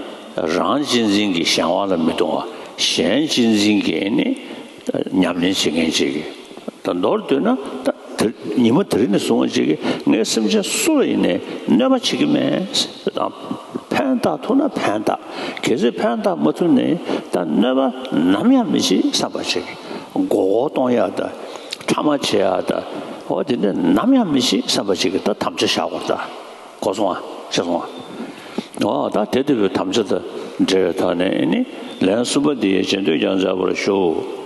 རང་གཅེས་འཛིན་གྱི་གཞན་དབང་ལ་མི་ལྟུང་བ། གཞན་གཅེས་འཛིན་གྱི་ཨ་ནི་ཉམས་ལེན་བྱེད་མཁན་ཅིག་གིས། ད་མདོར་བསྡུས་ན་ད་དེ་ཉི་མ་དེ་རིང་ནས་བཟུང་བ་ཅིག་གིས་ངས་སེམས་ཅན་སུ་ལ་ཡིན་ནའི་གནོད་པ་བྱེད་ཀྱི་མེད་ཟེར་དང་། ཕན་བཏགས་ཐུབ་ན་ཕན་བཏགས། གལ་སྲིད་ཕན་བཏགས་མ་ཐུབ་ནའི་ད་གནོད་པ་ནམ་ཡང་མི་བྱེད་བསམ་པ་ཅིག། མགོ་སྐོར་གཏོང་ཡག་དང་ཕྲ་མ་བྱེད་ཡག་དང་། འོ་དེ་འདྲ་ནམ་ཡང་མི་བྱེད་བསམ་པ་ཅིག་གིས་ད་དམ་བཅའ་བཞག་དགོས་ད། གོ་སོང་ཨ། ཤེས་སོང་ཨ། འོ་ད་དེ་ལྟ་བུའི་དམ་བཅའ་དང་འབྲེལ་བའི་ཐོག་ནས་ཨ་ནི་ལན་གསུམ་པ་འདི་རྗེས་ཟློས་ཀྱང་མཛད་པར་ཞུ།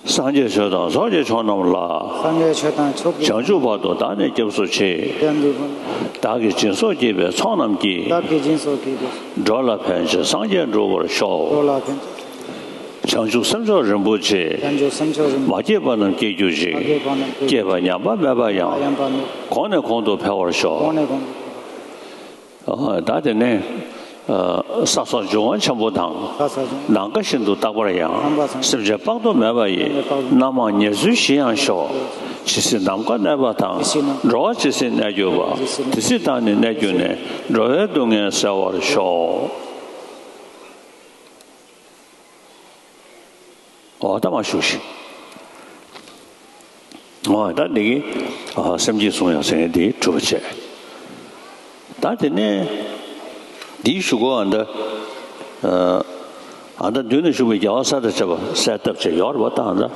སངས་རྒྱས་ཆོས་དང་ཚོགས་ཀྱི་མཆོག་རྣམས་ལ། སངས་རྒྱས་ཆོས་དང་ཚོགས་ཀྱི། བྱང་ཆུབ་བར་དུ་བདག་ནི་སྐྱབས་སུ་མཆི། བྱང་ཆུབ། བདག་གིས་སྦྱིན་སོགས་བགྱིས་པའི་ཚོགས་རྣམས་ཀྱིས། བདག་གིས་སྦྱིན་སོགས་བགྱིས་པའི། འགྲོ་ལ་ཕན་ཕྱིར་སངས་རྒྱས་འགྲུབ་པར་ཤོག། འགྲོ་ལ་ཕན་ཕྱིར། བྱང་ཆུབ་སེམས་མཆོག་རིན་པོ་ཆེ། བྱང་ཆུབ་སེམས་མཆོག་རིན་པོ་ཆེ། མ་སྐྱེས་པ་རྣམས་སྐྱེ་གྱུར་ཅིག། མ་སྐྱེས་པ་རྣམས་སྐྱེ་གྱུར་ཅིག། སྐྱེས་པ་ཉམས་པ་མེད་པ་ཡང་། ཉམས་པ་མེད་པ་ཡང་། གོང་ནས་གོང་དུ་འཕེལ་བར་ཤོག། གོང་ནས་གོང་དུ། ཨ། ད་དེ་ནས་ཨ་ས་སོགས་འབྱུང་བ་ཆེན་པོ་དང་། ས་སོགས་འབྱུང་། ནམ་མཁའ་བཞིན་དུ་རྟག་པར་ཡང་། ནམ་མཁའ་བཞིན་དུ། སེམས་ཅན་དཔག་ཏུ་མེད་པ་ཡི། སེམས་ཅན་དཔག་ཏུ་མེད་པ་ཡི། རྣམ་མང་ཉེར་འཚོའི་གཞི་ཡང་ཤོག། ཇི་སྲིད་ནམ་མཁའ་གནས་པ་དང་། ཇི་སྲིད་ནམ་མཁའ། འགྲོ་བ་ཇི་སྲིད་གནས་གྱུར་པ། ཇི་སྲིད་ནམ་མཁའ། དེ་སྲིད་བདག་ནི་གནས་གྱུར་ནས། འགྲོ་བའི་སྡུག་བསྔལ་སེལ་བར་ཤོག། འོ་ད་མ་བཞུགས་ཤིག། འོ་ད་འདི་གི་ཨ་སེམས་བསྐྱེད་གསུང་ཡང་ཟེར་མཁན་འདི་གྲུབ་པ་བྱས། ད་དེ་ནས་འདིའི་གཞུག་གུ་ཨ་ད་ཨ་ད་མདུན་ན་བཞུགས་པའི་རྒྱལ་བ་སྲས་དང་བཅས་པ་གསལ་བཏབ་བྱས་ཡོད་རེད་པ། ད་ཨ་ད་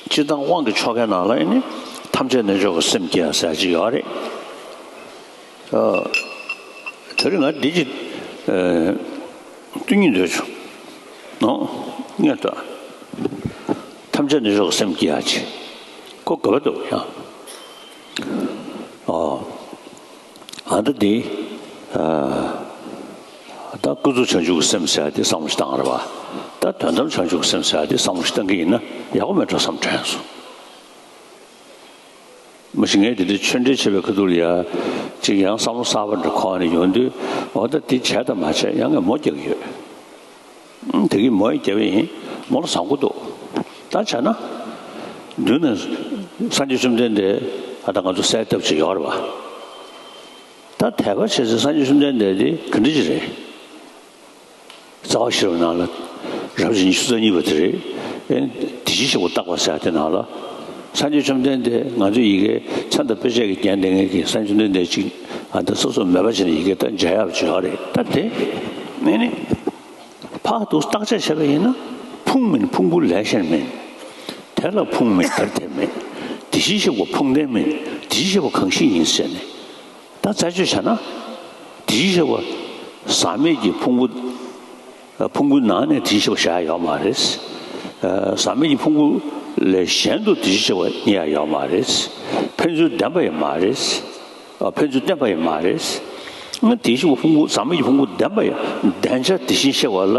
སྤྱིར་བཏང་དབང་གི་ཆོ་གའི་ནང་ལ་ཨ་ནི་ཐམས་ཅད་རྣལ་འབྱོར་གྱི་སེམས་བསྐྱེད་ཟེར་ཅིག་ཡོད་རེད། ཨ། དེ་རིང་ང་འདི་ཅིག་ཨ་བསྟུན་སྙིང་འདོད་བྱུང་། ཨོ། ངས་ད་ཐམས་ཅད་རྣལ་འབྱོར་གྱི་སེམས་བསྐྱེད་ཡག་ཅིག་ཀོ་དགོས་པ་འདུག་ཡང་། ཨོ། ཨ་ད་འདི་ཨ་ད་ཀུན་རྫོབ་བྱང་ཆུབ་ཀྱི་སེམས་ཟེར་ཡག་དེ་བསམ་བློ་ཞིག་བཏང་རེད་པ། ད་དོན་དམ་བྱང་ཆུབ་ཀྱི་སེམས་ཟེར་ཡག་དེ་བསམ་བློ་ཞིག་བཏང་གི་ཡིན་ན་ཡག་པོ་མེད་འགྲོ་བསམ་དྲན་སོང་། མ་གཞི་ངས་དེ་འདྲའི་ཆོས་འབྲེལ་བྱེད་པའི་ཁ་ཐུག་ལ་ཡ། ཅིག་ཡང་བསམ་བློ་གསར་པ་འདྲ་འཁོར་ནས་ཡོང་དུས། འོ་ད་དེ་བྱས་དང་མ་བྱས་ཡང་ངས་མོ་རྒྱག་གི་ཡོད། ཨང་། དེ་གི་མོ་ཡི་རྒྱབ་ཡིན། མོ་ལ་བཟང་པོ་འདུག། ད་བྱས་ན། མདུན་ན་སངས་རྒྱས་བཅོམ་ལྡན་འདས་ཨ་ད་ང་ཚོ་གསལ་བཏབ་ཅིག་ཡོད་རེད་པ། ད་དད་པ་བྱེད་ཚེ་སངས་རྒྱས་བཅོམ་ལྡན་འདས་དེ་ག་འདྲ་ཅིག་རེད། རྩ་བ་ཤེས་རབ་ནང་ལ་རབ་བྱེད་ཉི་ཤུ་རྩ་གཉིས་པ་དེ་རེད། ཨེ། བདེ་གཤེགས་ཤེས་པ་བརྟག་པ་ཟེར་དེ་ནང་ལ། སངས་རྒྱས་བཅོམ་ལྡན་འདས་ང་ཚོས་ཡི་གེ་མཚན་དང་དཔེ་བྱད་ཀྱིས་བརྒྱན་བསྡད་མཁན་གྱི་སངས་རྒྱས་བཅོམ་ལྡན་འདས་ཅིག་ཨ་ད་སོ་སོ་མེད་པ་བྱས་ནས་ཡི་གེ་ད་མཇལ་ཡག་ཅིག་ཡོད་རེད། ད་དེ་ནི་ནི་ཕར་དུ་བརྟག་དཔྱད་བྱས་པ་ཡིན་ན་ཕུང་མིན་ཕུང་པོ་ལས་གཞན་མིན། དེ་ལ་ཕུང་མིན་དེར་དེ་མིན། བདེ་གཤེགས་ཤེས་པ་ཕུང་ལྡན་མིན། བདེ་གཤེགས་ཤེས་པ་གང་ཞིག་ཡིན་ཟེར་ནས། ད་རྩད་གཅོད་བྱས་ན། བདེ་གཤེགས་ཤེས་པ་ཟག་མེད་ཀྱི་ཕུང་པོ། ཕུང་པོའི་ནང་ནས་བདེ་གཤེགས་ཤེས་པ་བཞག་ཡ་ཡོད་མ་རེད། ཟག་མེད་ཀྱི་ཕུང་པོ་ལས་གཞན་དུ་བདེ་གཤེགས་ཤེས་པ་རྙེད་ཡ་ཡོད་མ་རེད། ཕན་ཚུན་ལྡན་པ་ཡང་མ་རེད། ཕན་ཚུན་བརྟེན་པ་ཡང་མ་རེད། བདེ་གཤེགས་ཤེས་པ་ཕུང་པོ་ཟག་མེད་ཀྱི་ཕུང་པོ་ལྡན་པ་ཡང་ལྡན་བྱ་དེ་བཞིན་གཤེགས་པ་ལ་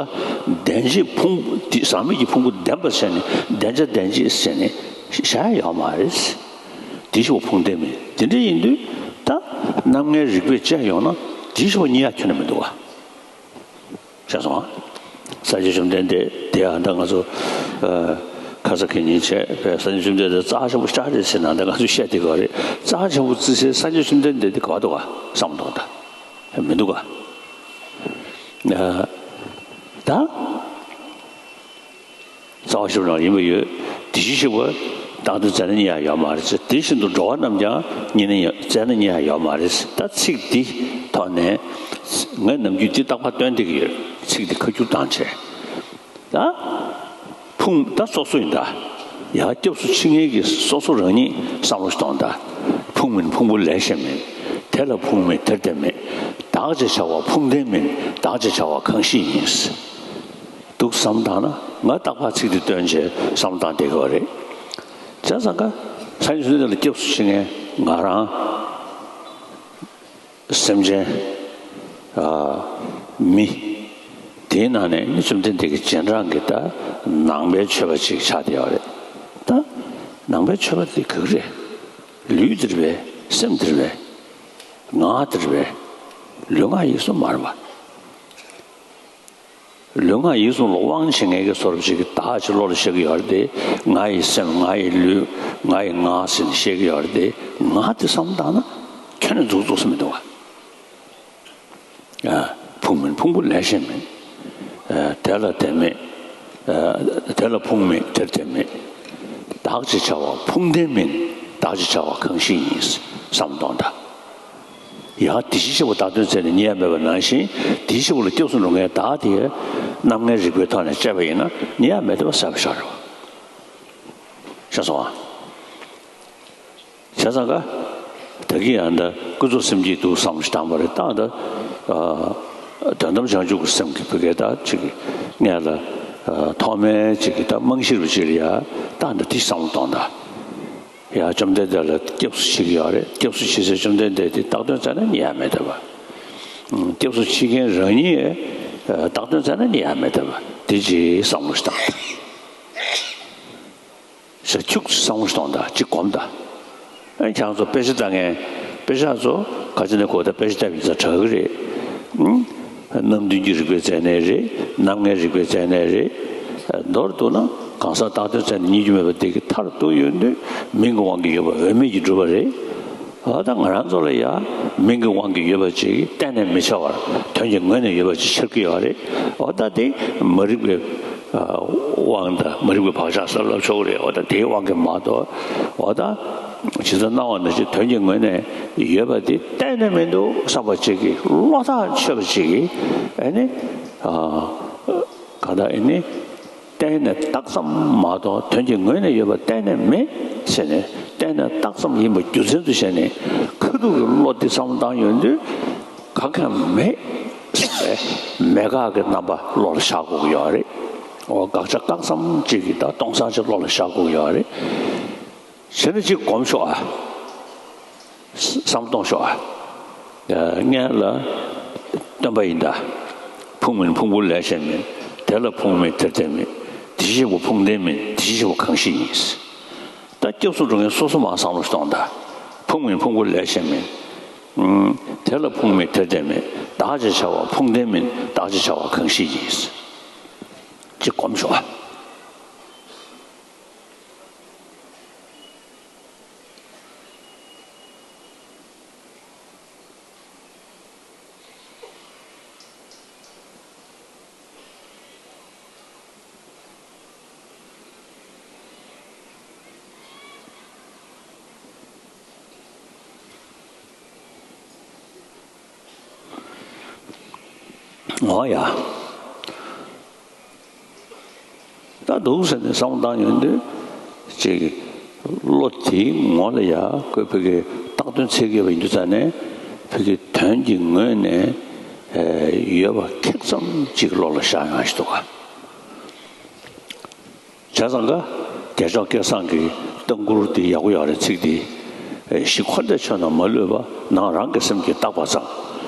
ལྡན་བྱེད་ཕུང་པོ་ཟག་མེད་ཀྱི་ཕུང་པོ་ལྡན་པ་ཟེར་ནས་ལྡན་བྱ་ལྡན་བྱེད་ཟེར་ནས་བཞག་ཡ་ཡོད་མ་རེད། བདེ་གཤེགས་པ་ཕུང་ལྡན་མིན། དེ་འདྲ་ཡིན་དུས་ད་རྣམ་ལྔའི་རིགས་པས་དཔྱད་ཡོང་ན་བདེ་གཤེགས་པ་རྙེད་ཡ་ཁྱོན་ནས་མི་འདུག་ག། ཤེས་སོང་ཨ། སངས་རྒྱས་བཅོམ་ལྡན་འདས་དེ་ཡང་ད་ང་ཚོ་ཨ་ཁ་ས་ཁེ་ཉིན་བྱས་པའི་སངས་རྒྱས་བཅོམ་ལྡན་འདས་རྩ་ཆེན་པོ་ཤ་རེད་ཟེར་ན་ད་ང་ཚོས་བཤད་བསྡད་ཀྱི་ཡོད་རེད། རྩ་ཆེན་པོ་བརྩི་སའི་སངས་རྒྱས་བཅོམ་ལྡན་འདས་དེ་ག་པར་འདུག་ག་བསམ་འདུག་ད་མི་འདུག་ག། ཨ་ད། རྩ་བ་ཤེས་རབ་ནང་ཡིན་པ་ཡོད། བདེ་གཤེགས་ཤེས་པ་བདག་ཏུ་བཙལ་ན་རྙེད་ཡ་ཡོད་མ་རེད་ཟེར། དེ་བཞིན་དུ་འགྲོ་བ་རྣམས་ཀྱང་རྙེད་ན་ཡང་བཙལ་ན་རྙེད་ཡ་ཡོད་མ་རེད་ཟེར། ད་ཚིག་འདི་ཐོག་ནས་ངས་ནམ་རྒྱུན་འདི་རྟག་པར་སྟོན་བསྡད་ཀྱི་ཡོད། ཚིག་འདི་ཁ་བསྒྱུར་བཏང་བྱས། ད་ཕུང་ད་སོ་སོ་ཡིན་ད། ཡང་སྐྱབས་སུ་མཆི་མཁན་གྱི་སོ་སོ་རང་ཉིད་བསམ་བློ་ཞིག་གཏོང་དང་། ཕུང་མིན་ཕུང་པོ་ལས་གཞན་མིན། དེ་ལ་ཕུང་མེད་དེར་བརྟེན་མེད། བདག་ཅེས་བྱ་བ་ཕུང་ལྡན་མིན། བདག་ཅེས་བྱ་བ་གང་ཞིག་ཡིན། འདུག་བསམ་བཏང་ན། ང་རྟག་པར་ཚིག་འདི་བཏོན་བྱས་བསམ་བློ་བཏང་བསྡད་དགོས་རེད། བྱས་ཙང་ཀ་སངས་རྒྱས་བཅོམ་ལྡན་འདས་ལ་སྐྱབས་སུ་མཆི་མཁན་ང་རང་སེམས་ཅན། ཨ། མི། དེའི་ནང་ནས་ནི་བཅོམ་ལྡན་འདས་ཀྱི་རྗེས་འབྲང་གི་ད་ནང་པའི་ཆོས་པ་ཅིག་ཆགས་བསྡད་ཡོད་རེད། ད་ནང་པའི་ཆོས་པ་དེ་ག་རེ་རེད། ལུས་འདི་རེད་པས། སེམས་འདི་རེད་པས། ངག་འདི་རེད་པས། ལུས་ངག་ཡིད་གསུམ་མ་རེད་པ། ལུས་ངག་ཡིད་གསུམ་ལ་དབང་བྱེད་མཁན་གྱི་བཟོ་འདྲ་ཅིག་གི་བདག་ཅིག་བློ་ལ་ཤར་གྱི་ཡོད་རེད་དེ། ང་ཡི་སེམས། ང་ཡི་ལུས། ང་ཡི་ངག་ཟེར་ནས་བཤད་ཀྱི་ཡོད་རེད་དེ། ང་དེ་བསམ་བཏང་ན་ཁྱོན་ནས་འཛུགས་འཛུགས་སུ་མི་འདུག་བ། ཨ། ཕུང་མིན་ཕུང་པོ་ལས་གཞན་མིན། ཨ། དེ་ལ་བརྟེན་མེད། ཨ། དེ་ལ་ཕུང་མེད་དེར་བརྟེན་མེད། བདག་ཅེས་བྱ་བ་ཕུང་ལྡན་མིན། བདག་ཅེས་བྱ་བ་གང་ཞིག་ཡིན། བསམ་བློ་གཏོང་དང་། ཡང་དེ་བཞིན་གཤེགས་པ་བདག་དོན་མཛད་ནས་ཉེས་པ་མེད་པ་ནང་བཞིན། དེ་བཞིན་གཤེགས་པ་ལ་སྐྱབས་སུ་འགྲོ་མཁན་བདག་དེ་རྣམ་ལྔའི་རིག་པའི་ཐོག་ནས་དཔྱད་པ་ཡིན་ན་ཉེས་པ་མེད་པ་གསལ་པོ་ཤར་རོ། ཤེས་སོང་ཨ། བྱས་ཙང་ཀ་ད་གིན་ཡང་ད་ཀུན་རྫོབ་སེམས་བསྐྱེད་འདུག་བསམ་བློ་ཞིག་བཏང་བ་རེད། ད་ད་དོན་དམ་བྱང་ཆུབ་ཀྱི་སེམས་ཀྱི་བུ་གའི་ད་ཅིག་གི་ངས་ལ་ཐོག་མའི་ཅིག་གི་ད་རྨང་གཞི་རུ་ཅིག་ལ་ཡ་ད་འདི་བསམ་བློ་གཏོང་ད། ཡ། བཅོམ་ལྡན་འདས་ལ་སྐྱབས་སུ་མཆི་གི་ཡོད་རེད། སྐྱབས་སུ་མཆི་ཚེ་བཅོམ་ལྡན་འདས་དེ་བཏགས་དོན་བཙལ་ན་ཉེས་ཡ་མེད་བསྡད་པ། སྐྱབས་སུ་མཆི་མཁན་རང་ཉིད་བཏགས་དོན་བཙལ་ན་ཉེས་ཡ་མེད་བསྡད་པ། དེ་ཅིག་བསམ་བློ་ཞིག་བཏང་དང་། ཤ་ཁྱུག་ཅིག་བསམ་བློ་ཞིག་གཏོང་དང་། ཅིག་སྒོམ་དང་། ཨ། ཁྱེད་རང་ཚོ་དཔེ་ཆ་ལྟ་མཁན། དཔེ་ཆ་ཚོ་ག་ཚོད་ནས་གོ་ད་དཔེ་ཆ་ལྟ་བའི་ཚ་དྲག་གི་རེད། ཨང་། རྣམ་བདུན་གྱི་རིག་པའི་རྩལ་ནས་རེད། རྣམ་ལྔའི་རིག་པའི་རྩལ་ནས་རེད། མདོར་བསྡུ་ན་གང་ཟག་བཏགས་དོན་རྩལ་ནས་རྙེད་རྒྱུ་མེད་པ་དེ་གི་མཐར་ཐུག་ཡོང་དུས་མིང་གི་དབང་གིས་ཡོད་པ་འོས་མེད་ཀྱིས་གྲུབ་པ་རེད། འོ་ད་ང་རང་ཚོ་ལ་ཡ་མིང་གི་དབང་གིས་ཡོད་པ་ཅིག་གཏན་ནས་མི་འཆར་བར་དོན་གྱི་ངོས་ནས་ཡོད་པ་ཅིག་འཆར་གྱི་ཡོད་རེད། འོ་ད་དེ་མ་རིག་པའི་དབང་དང་མ་རིག་པའི་བག་ཆགས་ཟེར་ལབ་ཆོག་གི་རེད། འོ་ད་དེའི་དབང་གིས་མ་གཏོགས། འོ་ད་ཇི་ལྟར་སྣང་བ་ནང་བཞིན་དོན་གྱི་ངོས་ནས་ཡོད་པ་དེ་གཏན་ནས་མི་འདུག་བསམ་པ་ཅིག་གིས། བློ་ཐག་ཆོད་པ་ཅིག་གིས། ཨ་ནི། ཨ། གང་ལྟར་ཨ་ནི། གཏན་ནས་བཏགས་ཙམ་མ་གཏོགས་དོན་གྱི་ངོས་ནས་ཡོད་པ་གཏན་ནས་མེད་ཟེར་ནས། གཏན་ནས་བཏགས་ཙམ་ཡིན་པ་རྒྱུ་མཚན་དུ་བྱས་ནས་ཁ་ཐུག་གི་བློ་འདི་བསམ་བློ་བཏང་ཡོང་དུས་གང་གང་མེད་ཟེར་བའི་མེད་དགག་གི་རྣམ་པ་བློ་ལ་ཤར་དགོས་ཀྱི་ཡོད་རེད། འོ་དགག་བྱ་བཀག་ཙམ་ཅིག་གིས་ད་སྟོང་ཙམ་ཅིག་བློ་ལ་ཤར་དགོས་ཀྱི་ཡོད་རེད། བྱས་ན་ཅིག་སྒོམ་ཤོག་ཨ། བསམ་གཏོང་ཤོག་ཨ། ངས་ལ་སྟོན་པ་ཡིན་ད། ཕུང་མིན་ཕུང་པོ་ལས་གཞན་མིན། དེ་ལ་ཕུང་མེད་དེར་བརྟེན་མེད། དེ་བཞིན་གཤེགས་པ་ཕུང་ལྡན་མིན། དེ་བཞིན་གཤེགས་པ་གང་ཞིག་ཡིན། ད་སྐྱབས་སུ་འགྲོ་མཁན་སོ་སོ་མར་བསམ་བློ་ཞིག་གཏོང་དང་། ཕུང་མིན་ཕུང་པོ་ལས་གཞན་མིན། ཨུམ། དེ་ལ་ཕུང་མེད་དེར་བརྟེན་མེད། བདག་ཅེས་བྱ་བ་ཕུང་ལྡན་མིན། བདག་ཅེས་བྱ་བ་གང་ཞིག་ཡིན། ཅིག་སྒོམ་ཤོག་ཨ། འོ་ཡ། ད་འདུག་ཟེར་ནས་བསམ་བློ་བཏང་ཡོང་དུས་ཅིག་བློ་དེའི་ངོ་ལ་ཡ་ཁོས་ཕ་གི་བཏགས་དོན་འཚོལ་གྱི་ཡོད་པ་ཡིན་དུས་ཙང་ནས་ཕ་གི་དོན་གྱི་ངོས་ནས་ཡོད་པ་ཁེག་ཙམ་ཅིག་བློ་ལ་ཤར་ཡོང་ཞིག་འདུག་ག། བྱས་ཙང་ཀ་རྒྱལ་མཆོག་སྐལ་བཟང་གི་ལྟ་མགུར་འདི་ཡག་པོ་ཡོད་རེད། ཚིག་འདི། གཞི་འཁོར་འདས་ཆོས་རྣམས་མ་ལུས་པ། ནང་རང་གི་སེམས་ཀྱིས་བཏགས་པ་ཙམ།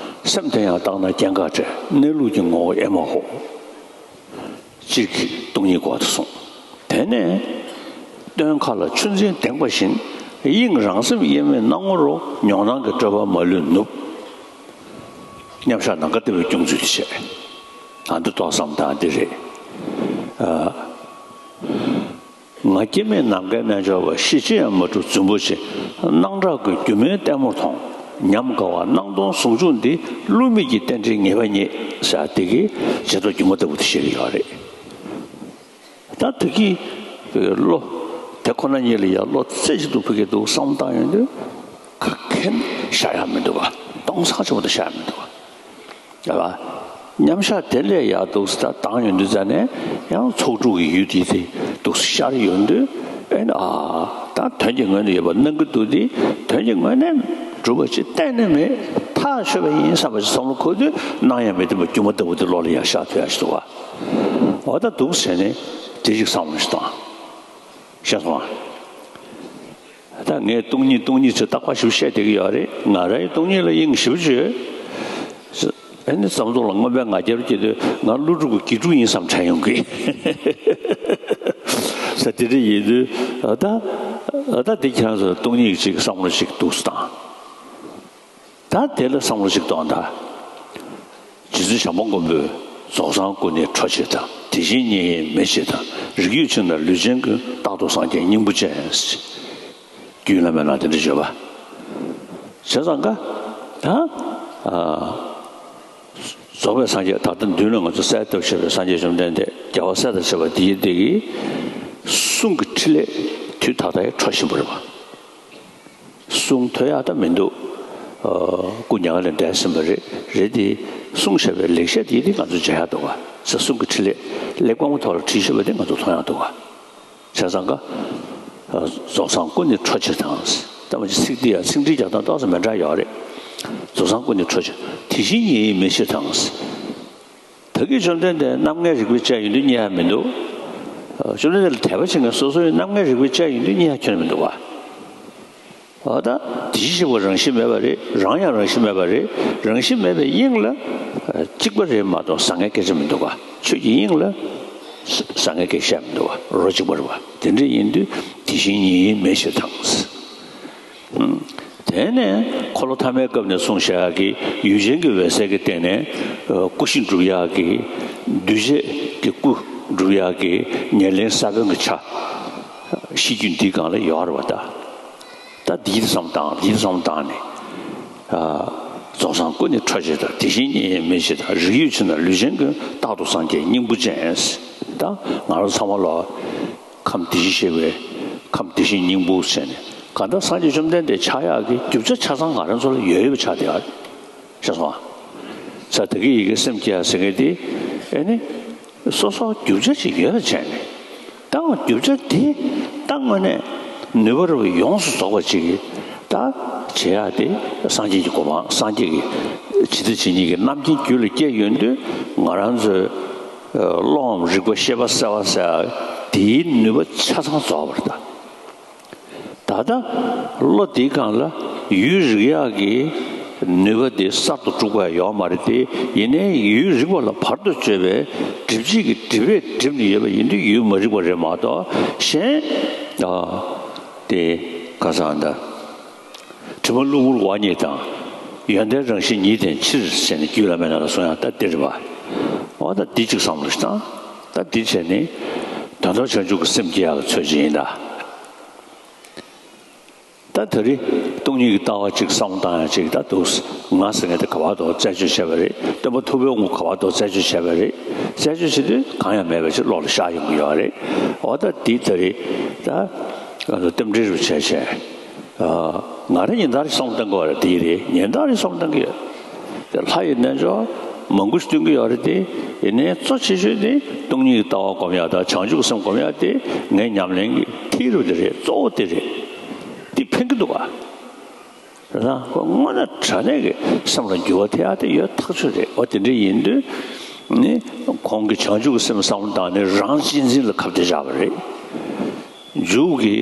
སེམས་དེ་ཡང་བཏགས་ན་སྐྱེ་འགག་བྲལ། གནས་ལུགས་ཀྱི་ངོ་བོ་ཨེ་མ་ཧོ། སྤྱིར་གྱི་སྟོང་ཉིད་འགོག་སྟེ་གསུངས། དེ་ནས་སྟོན་ཁ་ལ་ཆུ་འཛིན་ལྡེངས་པ་བཞིན། དབྱིངས་རང་སེམས་དབྱེར་མེད་སྣང་ངོ་རུ། མྱོང་སྣང་གི་སྤྲོས་པ་མ་ལུས་ནུབ། མཉམ་བཞག་ནམ་མཁའ་ལྟ་བུའི་སྐྱོང་ཚུལ་དེ་བྱས། ཨ། འདི་ཏོག་ཙམ་དང་འདི་རེད། ཨ། ང་སྐྱེ་མེད་ནམ་མཁའི་རྣལ་འབྱོར་པ། ཤེས་ཅི་ཡང་མ་གྲུབ་རྫུན་པོ་ཆེ། སྣང་གྲགས་ཀྱི་སྒྱུ་མའི་ལྟད་མོར་མཐོང་། ཉམས་དགའ་བ་སྣང་སྟོང་ཟུང་འཇུག་འདི། བསླུ་མེད་ཀྱི་རྟེན་འབྲེལ་ངེས་པ་རྙེད། ཟེར་བ་དེ་གིས་རྗེས་ཐོབ་སྒྱུ་མ་ལྟ་བུ་དེ་བཤད་ཀྱི་ཡོད་རེད། ད་དེ་གི་བློ་དེ་ཁོ་ན་ཉིད་ལ་ཡང་བློ་རྩེ་གཅིག་ཏུ་ཕུག་གི་འདུག་བསམ་བཏང་ཡོང་དུས་ག་གེ་ཤར་ཡ་མི་འདུག་ག། སྟོང་ཚང་ཆེན་པོ་དེ་ཤར་ཡ་མི་འདུག་ག། རེད་པ། མཉམ་བཞག་དེ་ལས་ཡར་འདུག་སེ་ད་བཏང་ཡོང་དུས་ཙ་ནས་ཡང་ཚོགས་དྲུག་གི་ཡུལ་དེ་དེ་འདུག་སེ་ཤར་ཡོང་དུས། ཨེ་ནི་ཨ་ད་དོན་གྱི་ངོས་ནས་ཡོད་པ་སྣང་གི་འདུག་སྟེ། དོན་གྱི་ངོས་ནས་གྲུབ་པ་ཅིག་གཏན་ནས་མེད། ཐག་ཆོད་པ་ཡིན་བསམ་པ་ཅིག་བསམ་བློ་འཁོར་དུས། སྣང་ཡང་མི་སྟོན་པ་སྒྱུ་མ་ལྟ་བུ་དེ་བློ་ལ་ཡར་ཤར་ཐུབ་ཡག་ཅིག་འདུག་བ། འོ་ད་འདུག་ཟེར་ནས་དེ་ཅིག་བསམ་བློ་ཞིག་བཏང་། ཤེས་སོང་ཨ། ད་ངས་སྟོང་ཉིད་སྟོང་ཉིད་ཚོས་རྟག་པར་ཞིབ་བཤད་བསྡད་ཀྱི་ཡོད་རེད། ང་རང་གི་སྟོང་ཉིད་ལ་དབྱིངས་ཞིབ་བརྗོད། ཨ་ནི་བསམ་ཚོར་ལ་རྔོན་པའི་ང་རྒྱལ་སྐྱེས་དུས། ང་ཀླུ་སྒྲུབ་ཀྱི་དགེ་ཕྲུག་ཡིན་བསམ་དྲན་ཡོང་གི། ས་དེ་འདྲ་ཡིན་དུས། ད་ད་དེ་ཁྱེད་རང་ཚོ་སྟོང་ཉིད་ཀྱི་ཅིག་བསམ་བློ་ཞིག་འདུག་སེ་བཏང་། ད་དེ་ལ་བསམ་བློ་ཞིག་གཏོང་དང་། རྗེ་བཙུན་བྱམས་པ་མགོན་པོས་རྫོགས་སངས་སྐུ་ནི་ཁྲོ་ཆོས་དང་། དེ་བཞིན་ཉིད་དབྱེར་མེད་ཆོས་དང་། རིགས་ཡོད་ཕྱིར་ན་ལུས་ཅན་ཀུན། རྟག་ཏུ་སངས་རྒྱས་སྙིང་པོ་ཅན། རྒྱུད་བླ་མའི་ནང་དེ་འདྲ་བརྗོད་པ། བྱས་ཙང་ཀ་ད། ཨ། རྫོགས་པའི་སངས་རྒྱས། ད་ལྟ་མདུན་ལ་ང་ཚོ་གསལ་བཏབ་བཞག་པའི་སངས་རྒྱས་བཅོམ་ལྡན་འདས། རྒྱལ་བ་སྲས་དང་བཅས་པ་འདི་ཡི་སྟེང་གི་གསུང་གི་ཕྲིན་ལས་དུས་ད་ལྟ་ཡང་འཕྲོ་བཞིན་པ་རེད་པ། གསུང་ཐོས་ཡག་ད་མི་འདུག་ཨ། སྐུ་མྱ་ངན་ལས་འདས་ཟིན་པ་རེད། རེད་དེ། གསུང་བཤད་པའི་ལེགས་བཤད་དེ་དེ་ང་ཚོ་མཇལ་ཡག་འདུག་ག། ཟེར་གསུང་གི་ཕྲིན་ལས་གླེགས་བམ་གྱི་ཐོག་ལ་བྲིས་བཞག་པ་དེ་ང་ཚོ་མཐོང་ཡག་འདུག་ག། བྱས་ཙང་ཀ། ཨ། རྫོགས་སངས་སྐུ་ནི་ཁྲོ་ཆོས་དང་། ད་མ་གཞི་ཚིག་འདི་ཡང་ཚིག་འགྲེལ་རྒྱག་སྟངས་ཏོག་ཙམ་མི་འདྲ་ཡོད་རེད། རྫོགས་སངས་སྐུ་ནི་ཁྲོ་ཆོས། དེ་བཞིན་ཉིད་དབྱེར་མེད་ཆོས་དང་། ད་གིན་བཅོམ་ལྡན་འདས་རྣམ་ལྔའི་རིག་པའི་དཔྱད་ཡོད་དུས་རྙེད་ཡག་མི་འདུག་ཨ། བཅོམ་ལྡན་འདས་ལ་དད་པ་བྱེད་མཁན་སོ་སོའི་རྣམ་ལྔའི་རིག་པའི་དཔྱད་ཡོད་དུས་རྙེད་ཡག་ཁྱོན་ནས་མི་འདུག་ག། འོ་ད། དེ་བཞིན་གཤེགས་པ་རང་བཞིན་མེད་པ་རེད། རང་ཡང་རང་བཞིན་མེད་པ་རེད། རང་བཞིན་མེད་པའི་དབྱིངས་ལ་གཅིག་པ་རེད་མ་གཏོགས་བཟང་ངན་སྐད་ཆ་མི་འདུག་ག། ཆོས་ཀྱི་དབྱིངས་ལ་བཟང་ངན་སྐད་ཆ་མི་འདུག་ག། རོ་གཅིག་པ་རེད་པ། དེ་འདྲ་ཡིན་དུས་དེ་བཞིན་ཉིད་དབྱེར་མེད་ཆོས་དང་། དེ་ནས་འཁོར་ལོ་ཐ་མའི་སྐབས་ནས་གསུངས་བཞག་ཡག་གི་ཡུལ་ཅན་གྱི་འོད་གསལ་གྱི་སྟེང་ནས་སྐུ་བཞི་འགྲུབ་ཡག་གི། འདུས་བྱས་ཀྱི་སྐུ་འགྲུབ་ཡག་གི་ཉེར་ལེན་ས་བོན་གྱི་ཆ། གཤིས་རྒྱུད་འདིའི་སྒང་ལ་ཡོད་རེད་པ་ད། ད་འདིའི་བསམ་སྟངས། འདིའི་བསམ་སྟངས་ནི། ཨ། རྫོགས་སངས་སྐུ་ནི་ཁྲོ་ཆོས་དང་། དེ་བཞིན་ཉིད་དབྱེར་མེད་ཆོས་དང་། རིགས་ཡོད་ཕྱིར་ན་ལུས་ཅན་ཀུན། རྟག་ཏུ་སངས་རྒྱས་སྙིང་པོ་ཅན། ད་ང་རང་ཚང་མ་ལོ། ཁམས་དེ་བཞིན་གཤེགས་པའི་ཁམས་དེ་བཞིན་སྙིང་པོ་ཟེར་ནས། གང་ལྟར་སངས་རྒྱས་བཅོམ་ལྡན་འདས་ཆགས་ཡག་གི་རྒྱུ་ཆ་ཆ་ཚང་ང་རང་ཚོ་ལ་ཡོད་ཡོད་པ་ཆགས་བསྡད་ཡོད། ཤེས་སོང་ཨ། ས་དེ་གི་ཡི་གེ་སེམས་བསྐྱེད་ཟེར་མཁན་དེ། ཨེ་ནི། སོ་སོ་རྒྱུ་ཆ་ཅིག་ཡོད་པ་བྱས་ནས། ད་རྒྱུ་ཆ་དེ་ད་དངོས་གནས་ནུས་པ་རུ་ཡོངས་སུ་རྫོགས་པ་ཅིག་ད་བྱེད་ཡག་དེ། སངས་རྒྱས་ཀྱི་གོ་འཕང་། སངས་རྒྱས་ཀྱི་ཇི་ལྟ་ཇི་སྙེད་ཀྱི་རྣམ་མཁྱེན་རྒྱུད་ལ་སྐྱེས་ཡོང་དུས། ང་རང་ཚོའི་བློའམ་རིག་པ། ཤེས་པ་གསལ་བ་ཟེར་ཡག་དེའི་ནུས་པ་ཆ་ཚང་རྫོགས་པ་རེད་ད། ད་ལྟ་བློ་འདིའི་སྒང་ལ་ཡུལ་རིག་ཡག་གི་ནུས་པ་དེ་གསར་དུ་དཀྲུག་པ་ཡོད་མ་རེད་དེ། ཡིན་ནའི་ཡུལ་རིག་པ་ལ་བར་དུ་གཅོད་པའི་སྒྲིབ་བྱེད་ཀྱི་སྒྲིབ་པས་བསྒྲིབས་ནས་ཡོད་པ་ཡིན་དུས་ཡུལ་མ་རིག་པ་རེད་མ་གཏོགས། གཞན། ཨ། དེ་ག་ས་འདྲ། དྲི་མ་རླུང་བུར་འོག་གཉིས་དང་། ཡོན་ཏན་རང་བཞིན་ཉིད་བསྟེན་ཕྱིར་ཟེར་ནས་རྒྱུད་བླ་མའི་ནང་ལ་གསུངས་ཡག་ད་འདི་རེད་པ། འོ་ད་འདི་གཅིག་བསམ་བློ་ཞིག་བཏང་། ད་འདི་བྱས་ནས་དོན་དམ་བྱང་ཆུབ་ཀྱི་སེམས་སྐྱེ་ཡག་གི་ཚོད་ཅིག་ཡིན་ད། ད་དེ་རིང་སྟོང་ཉིད་ཀྱི་ལྟ་བ་ཅིག་བསམ་བློ་བཏང་ཡག་ཅིག་ད་འདུག་ང་ཟེར་མཁན་དེ་ག་བར་དུ་རྩད་གཅོད་བྱས་པ་རེད། སྟོན་པ་ཐུབ་པའི་དབང་པོ་ག་བར་དུ་རྩད་གཅོད་བྱས་པ་རེད། རྩད་གཅོད་བྱེད་དུས་གང་ཡང་མེད་པ་ཅིག་བློ་ལ་ཤར་ཡོང་གི་ཡོད་རེད། འོ་ད་འདི་ད་རེད། ད་ང་ཚོ་རྟེན་འབྲེལ་རུ་བྱས་བྱས། ཨ། ང་རང་ཉིན་ལྟར་བསམ་བློ་གཏོང་གི་ཡོད་རེད། འདི་རེད། ཉིན་ལྟར་བསམ་བློ་གཏོང་གི་ཡོད། དེ་ལྷ་ཡི་རྣལ་འབྱོར་མང་པོ་ཞིག་སྟོན་གྱི་ཡོད་རེད་དེ། ཡིན་ནའི་གཙོ་ཆེ་ཤོས་དེ་སྟོང་ཉིད་ཀྱི་ལྟ་བ་སྒོམ་ཡག་དང་བྱང་ཆུབ་སེམས་སྒོམ་ཡག་དེ་ངའི་ཉམས་ལེན་གྱི་མཐིལ་རུ་དེ་རེད། གཙོ་བོ་དེ་རེད། འདི་ཕན་གྱི་འདུག་ག། རེད་ད། ཁོ་དངོས་གནས་དྲང་གནས་ཀྱི་སེམས་ལ་འགྱུར་བ་ཐེབས་ཡག་དེ་ཡོད་ཐག་ཆོད་རེད། འོ་དེ་འདྲ་ཡིན་དུས་ནི། ཁོང་གིས་བྱང་ཆུབ་ཀྱི་སེམས་བསམ་བློ་བཏང་ནས་རང་གཅེས་འཛིན་ལ་ཁ་གཏད་བཅག་པ་རེད། མཇུག་གི་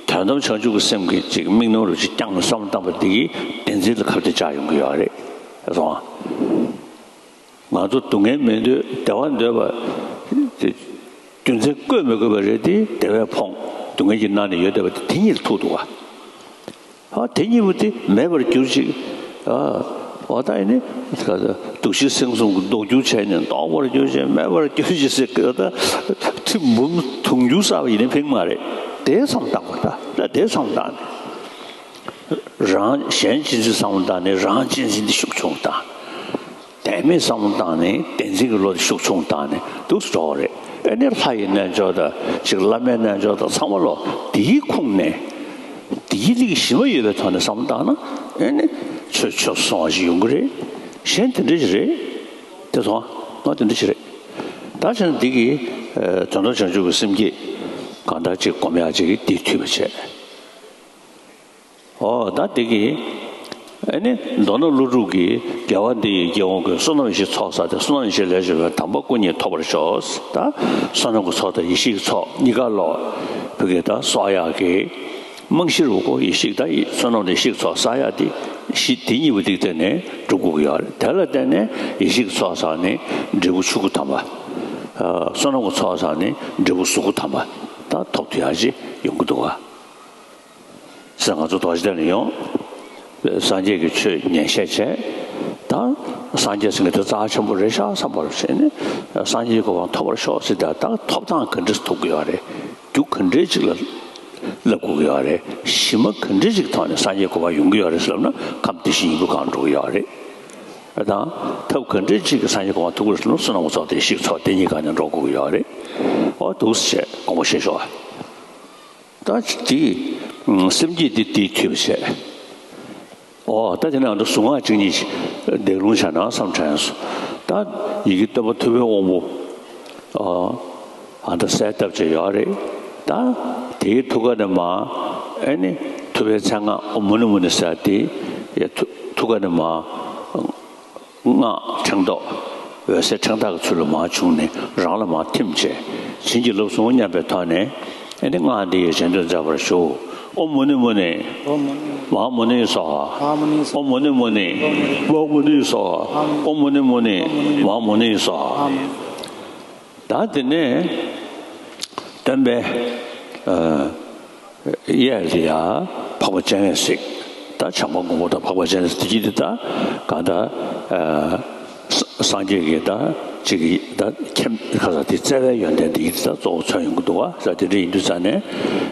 དོན་དམ་བྱང་ཆུབ་ཀྱི་སེམས་ཀྱི་ཅིག་དམིགས་རྣམ་རུ་ཅིག་བསྐྱངས་ནས་བསམ་བློ་བཏང་པ་འདི་གིས་བདེན་འཛིན་ལ་ཁ་གཏད་བཅག་ཡོང་གི་ཡོད་རེད། སོང་ང་། ང་ཚོ་སྡུག་བསྔལ་མེད་དུས་བདེ་བ་འདོད་པ་དེ་རྒྱུ་མཚན་བཀོད་མི་དགོས་པ་རེད་དེ། བདེ་བས་ཕོངས། སྡུག་བསྔལ་གྱི་ནང་ནས་ཡོད་བསྡད་པ་དེ་དེ་གཉིས་ལ་ཐུག་འདུག་ག། ཨ། དེ་གཉིས་པོ་དེ་མེད་པར་གྱུར་ཅིག། ཨ། འོ་ད་ཡིན་ནི། འདུ་བྱེད་སེམས་གསུམ་གྱི་ལྡོག་འགྱུར་བྱས་ནས་ལྡོག་པར་གྱུར་ཅིག། མེད་པར་གྱུར་ཅིག་ཟེར་གི། ད་ཁྲི་འབུམ་དུང་ཕྱུར་བསགས་པ་ཡིན་ནའི་ཕན་གྱི་མ་རེད། དེ་བསམ་བཏང་བ། ད་ད་དེ་བསམ་བཏང་ནས། རང་གཞན་གཅེས་འཛིན་བསམ་བློ་བཏང་ནས་རང་གཅེས་འཛིན་དེ་ཤུགས་ཆུང་བཏང་། དད་མེད་བསམ་བློ་བཏང་ནས་བདེན་འཛིན་གྱི་བློ་དེ་ཤུགས་ཆུང་བཏང་ནས་འདུག་སེ་འགྲོ་བ་རེད། ཨེ་ནི་ལྷ་ཡི་རྣལ་འབྱོར་དང་ཅིག་བླ་མའི་རྣལ་འབྱོར་དང་ཚང་མ་ལོ། དེའི་ཁུངས་ནས་དེའི་རིགས་ཞིམ་པ་ཡོད་པའི་ཐོག་ནས་བསམ་བློ་བཏང་ན། ཨེ་ནི་ཆོས་ཆོས་སུ་སོང་བ་ཞིག་ཡོང་གི་རེད། གཞན་དེ་འདྲ་ཞིག་རེད། དེ་སོང་ང་དེ་འདྲ་ཞིག་རེད། ད་བྱས་ན་འདི་གི་ཨ་དོན་དམ་བྱང་ཆུབ་ཀྱི་སེམས་བསྐྱེད། གང་ལྟར་ཅིག་སྒོམ་ཡག་ཅིག་འདི་འཐུས་པ་བྱས། ཨོ་ད་འདི་གི་ཨ་ནི་མདོར་ན་ཀླུ་སྒྲུབ་ཀྱི་རྒྱལ་བ་འདི་ཡི་སྐྱེ་བོ་ཀུན། བསོད་ནམས་ཡེ་ཤེས་ཚོགས་བསགས་ཏེ། བསོད་ནམས་ཡེ་ཤེས་ལས་བྱུང་བའི། དམ་པ་སྐུ་གཉིས་ཐོབ་པར་ཤོག། ད་བསོད་ནམས་ཀྱི་ཚོགས་དང་ཡེ་ཤེས་ཀྱི་ཚོགས་གཉིས་ཀ་ལོ་བུ་གི་ད་གསོག་ཡག་གི་རྨང་གཞི་རུ་ཀོ་ཡེ་ཤེས། ད་བསོད་ནམས་དང་ཡེ་ཤེས་ཀྱི་ཚོགས་བསགས་ཡག་དེ་གཞི་དེ་གཉིས་པོ་དེ་བརྟེན་ནས་འགྲུབ་དགོས་ཀྱི་ཡོད་རེད། དེ་ལ་བརྟེན་ནས་ཡེ་ཤེས་ཀྱི་ཚོགས་བསགས་ནས་འབྲས་བུ་ཆོས་སྐུ་དམ་པ། ཨ་བསོད་ནམས་ཀྱི་ཚོགས་བསགས་ནས་འབྲས་བུ་གཟུགས་སྐུ་དམ་པ་ད་ཐོབ་ཐུབ་ཡག་ཅིག་ཡོང་གི་འདུག་ག། ཟེར་ང་ཚོ་རྡོ་རྗེ་གདན་ལ་ཡོང་། སངས་རྒྱས་ཀྱི་ཆོས་ཉན་བཤད་བྱས། ད་སངས་རྒྱས་ཟེར་མཁན་དེ་རྩ་ཆེན་པོ་རེད་ཤག་བསམ་པ་རུ་བྱས་ནས་སངས་རྒྱས་གོ་འཕང་ཐོབ་པར་ཤོག་ཟེར། ད་ད་ཐོབ་ཐང་ག་འདྲས་ཐོབ་ཀྱི་ཡོད་རེད། རྒྱུ་ག་འདྲས་ཅིག་ལ་བསླབ་དགོས་ཀྱི་ཡོད་རེད། གཞི་མ་ག་འདྲས་ཅིག་ཐོག་ནས་སངས་རྒྱས་གོ་འཕང་ཡོང་གི་ཡོད་རེད་ལབ་ན། ཁམས་བདེ་གཤེགས་སྙིང་པོའི་སྒང་འགྲོ་གི་ཡོད་རེད། ད་ཐབས་ག་འདྲས་ཅིག་གིས་སངས་རྒྱས་གོ་འཕང་ཐོབ་ཀྱི་རེད་ལབ་ན། བསོད་ནམས་ཀྱི་ཚོགས་དང་ཡེ་ཤེས་ཀྱི་ཚོགས་དེ་གཉིས་ཀ་ནས་འགྲོ་དགོས་ཀྱི་ཡོད་རེད། ཨོ་འདུག་སེ་བྱས་དགོངས་པ་བཞེས་ཤོག་ཨ། ད་དེ་སེམས་བསྐྱེད་འདི་དེའི་མཐུས་པ་བྱས། ཨོ་ད་དེ་ནས་ང་ཚོ་གཟུངས་སྔགས་གཅིག་གཉིས་ཤིག་འདེགས་ལུང་བྱས་ན་བསམ་དྲན་སོང་། ད་ཡི་གེ་སྟོན་པ་ཐུབ་པའི་དབང་པོ། ཨོ་ཨ་ད་གསལ་བཏབ་བྱས་ཡོད་རེད། ད་དེའི་ཐུགས་ཀ་ནས་མར་ཨེ་ནི་ཐུབ་པའི་མཚན་སྔགས་ཨོཾ་མུ་ནེ་མུ་ནེ་ཟེར་དེ་ཡ་ཐུ་ཐུགས་ཀ་ནས་མར། སྔགས་ཕྲེང་ཐོག་འོད་ཟེར་ཕྲེང་ཐག་གི་ཚུལ་ལ་མར་བྱུང་ནས་རང་ལ་མར་ཐིམ་བྱས། བྱིན་གྱིས་བརླབས་སོང་སྙམ་པའི་ཐོག་ནས་ཨེ་ནི་སྔགས་འདི་ཡི་རྗེས་ཟློས་མཛད་པར་ཞུ། ཨོཾ་མུ་ནེ་མུ་ནེ་ཨོཾ་མུ་ནེ་མུ་ནེ་མ་ཧཱ་མུ་ནེ་སྭཱ་ཧཱ། ཨོཾ་མུ་ནེ་མུ་ནེ་མ་ཧཱ་མུ་ནེ་སྭཱ་ཧཱ། ཨོཾ་མུ་ནེ་མུ་ནེ་མ་ཧཱ་མུ་ནེ་སྭཱ་ཧཱ། ད་དེ་ནས་སྟོན་པའི་ཨ་གཡས་ལ་ཡ་འཕགས་པ་སྤྱན་རས་གཟིགས། ད་བྱམས་པ་མགོན་པོ་དང་འཕགས་པ་སྤྱན་རས་གཟིགས་དེ་གཉིས་དེ་ད་གང་ལྟར་ཨ་སངས་རྒྱས་ཀྱི་ད་ཅིག་གི་ད་ཁྱིམ་ག་ས་དེ་བརྩེ་བའི་ཡོན་ཏན་དེ་གཉིས་དེ་ད་གཙོ་བོ་མཚོན་ཡོང་གི་འདུག་བ། ས་དེ་འདྲ་ཡིན་དུས་ཙང་ནས་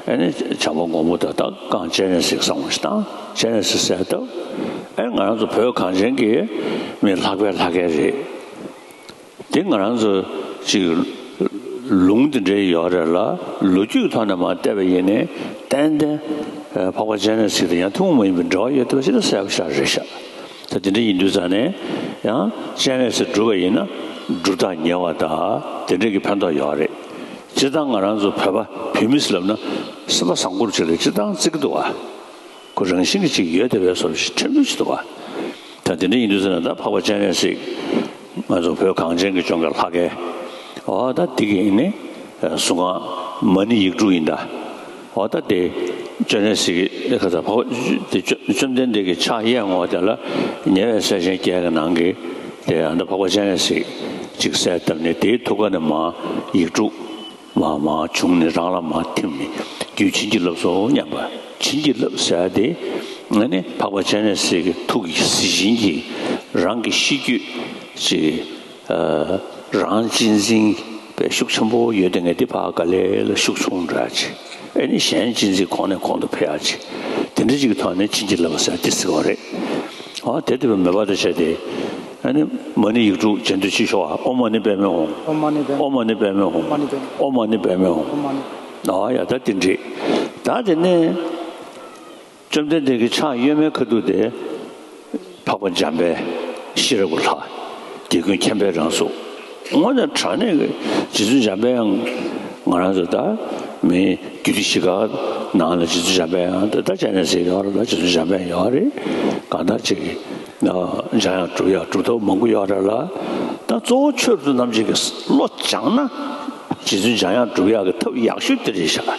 ཨ་ནི་བྱམས་པ་མགོན་པོ་དང་ད་གང་སྤྱན་རས་གཟིགས་བསམ་བློ་ཞིག་བཏང་། སྤྱན་རས་གཟིགས་གསལ་བཏབ། ཨ་ནི་ང་རང་ཚོ་བོད་གངས་ཅན་གྱི་མི་ལྷག་པའི་ལྷ་སྐལ་རེད། དེ་ང་རང་ཚོ་ཅིག་ལུང་དེ་འདྲའི་ཡོད་རེད་ལ། ལོ་རྒྱུས་ཐོག་ནས་མར་བལྟས་པ་ཡིན་ནའི་ཏན་ཏན་འཕགས་པ་སྤྱན་རས་གཟིགས་དང་ཡང་ཐུན་མོང་མ་ཡིན་པའི་འབྲེལ་བ་ཡོད་བསྡད་པ་ཞིག་ད་གསལ་པོ་ཤར་རེད་ཤག་ད་དེ་འདྲ་ཡིན་དུས་ཙང་ནས་ཡང་སྤྱན་རས་གཟིགས་བསྒྲུབས་པ་ཡིན་ན་སྒྲུབ་རྟགས་ཉེ་བ་དང་དེ་འདྲ་གི་ཕན་ཐོགས་ཡོད་རེད། སྤྱིར་བཏང་ང་རང་ཚོ་བོད་པ་བོད་མི་ཟེར་ལབ་ན་སེམས་པ་བཟང་པོ་ཅིག་ལ་སྤྱིར་བཏང་བརྩི་གི་འདུག་བ། ཁོ་རང་བཞིན་གྱི་ཅིག་ཡོད་བསྡད་པའི་བཟོ་ཞིག་ཕྲན་བུ་ཞིག་འདུག་བ། ད་དེ་འདྲ་ཡིན་དུས་ཙང་ནས་ད་འཕགས་པ་སྤྱན་རས་གཟིགས་ང་ཚོ་བོད་གངས་ཅན་གྱི་ལྗོངས་ཀྱི་ལྷ་སྐལ། འོ་ད་འདི་གི་ནི་གཟུངས་སྔགས་མ་ཎི་ཡིག་དྲུག་ཡིན་ད། འོ་ད་དེ་སྤྱན་རས་གཟིགས་ཀྱི་ཁ་ཚ་འཕགས་པ་དེ་བཅོམ་བཅོམ་ལྡན་འདས་ཀྱི་ཕྱག་གཡས་ངོས་དེ་ལ་ཉེ་བའི་སྲས་ཆེན་བརྒྱད་ཀྱི་ནང་གི་དེ་ཨ་ད་འཕགས་པ་སྤྱན་རས་གཟིགས་ཅིག་གསལ་བཏབ་ནས་དེའི་ཐུགས་ཀ་ནས་མར་ཡིག་དྲུག་མར་མར་བྱུང་ནས་རང་ལ་མར་ཐིམ་ནས་རྒྱུད་བྱིན་གྱིས་བརླབས་སོ་སྙམ་པ། བྱིན་གྱིས་བརླབས་ཟེར་ཡ་དེ་ཨ་ནི་འཕགས་པ་སྤྱན་རས་གཟིགས་ཀྱི་ཐུགས་ཀྱི་གཟི་བྱིན་གྱིས་རང་གི་ཤེས་རྒྱུད་ཅིག་ཨ་རང་གཅེས་འཛིན་པའི་ཤུགས་ཆེན་པོ་ཡོད་དེ་ངས་དེ་ཕར་ག་ལེ་ལ་ཤུགས་ཆུང་འགྲོ་ཡ་ཅིག་ཨ་ནི་གཞན་གཅེས་འཛིན་གོང་ནས་གོང་དུ་འཕེལ་ཡ་ཅིག་དེ་འདྲ་ཅིག་གི་ཐོག་ནས་བྱིན་གྱིས་བརླབས་ཟེར་ཡ་དེ་ཟེར་བ་རེད། འོ་དེ་དེ་བས་མེད་པ་དང་བྱས་ཏེ། ཨ་ནི་མ་ཎི་ཡིག་དྲུག་རྗེས་ཟློས་ཅིག་ཤོག་ཨ། ཨོཾ་མ་ཎི་པདྨེ་ཧཱུྃ། ཨོཾ་མ་ཎི་པདྨེ་ཧཱུྃ། ཨོཾ་མ་ཎི་པདྨེ་ཧཱུྃ། ཨོཾ་མ་ཎི་པདྨེ་ཧཱུྃ། ཨོཾ་མ་ཎི་པདྨེ་ཧཱུྃ། ཨོཾ་མ་ཎི། ཨོ་ཡ་ད་དེ་འདྲ། ད་དེ་ནས་བཅོམ་ལྡན་འདས་ཀྱི་ཕྱག་གཡོན་མའི་ཁ་ཐུག་དེ་འཕགས་པ་འཇམ་དཔལ་ཤེས་རབ་ཀྱི་ལྷ། རྒྱལ་ཀུན་མཁྱེན་པའི་རང་གཟུགས། དངོས་གནས་དྲང་གནས་ཀྱི་རྗེ་བཙུན་འཇམ་དཔལ་དབྱངས་ང་རང་ཚོ་ད་མི་རྒྱུད་སྡེ་བཞི་ཀ་ནང་ལ་རྗེ་བཙུན་འཇམ་དཔལ་དབྱངས་ད་ད་སྤྱན་རས་གཟིགས་ཡོད་རེད་ལ། རྗེ་བཙུན་འཇམ་དཔལ་དབྱངས་ཡོད་རེད། གང་ལྟར་ཅིག་གི་འཇམ་དབྱངས་སྒྲུབ་ཡག་སྒྲུབ་ཐབས་མང་པོ་ཡོད་རེད་ལ། ད་གཙོ་བོ་ཆོས་རབ་ཏུ་རྣམ་འབྱེད་ཀྱི་བློ་སྦྱངས་ན་རྗེ་བཙུན་འཇམ་དབྱངས་སྒྲུབ་ཡག་གི་ཐབས་ཡག་ཤོས་དེ་རེད་ཤག་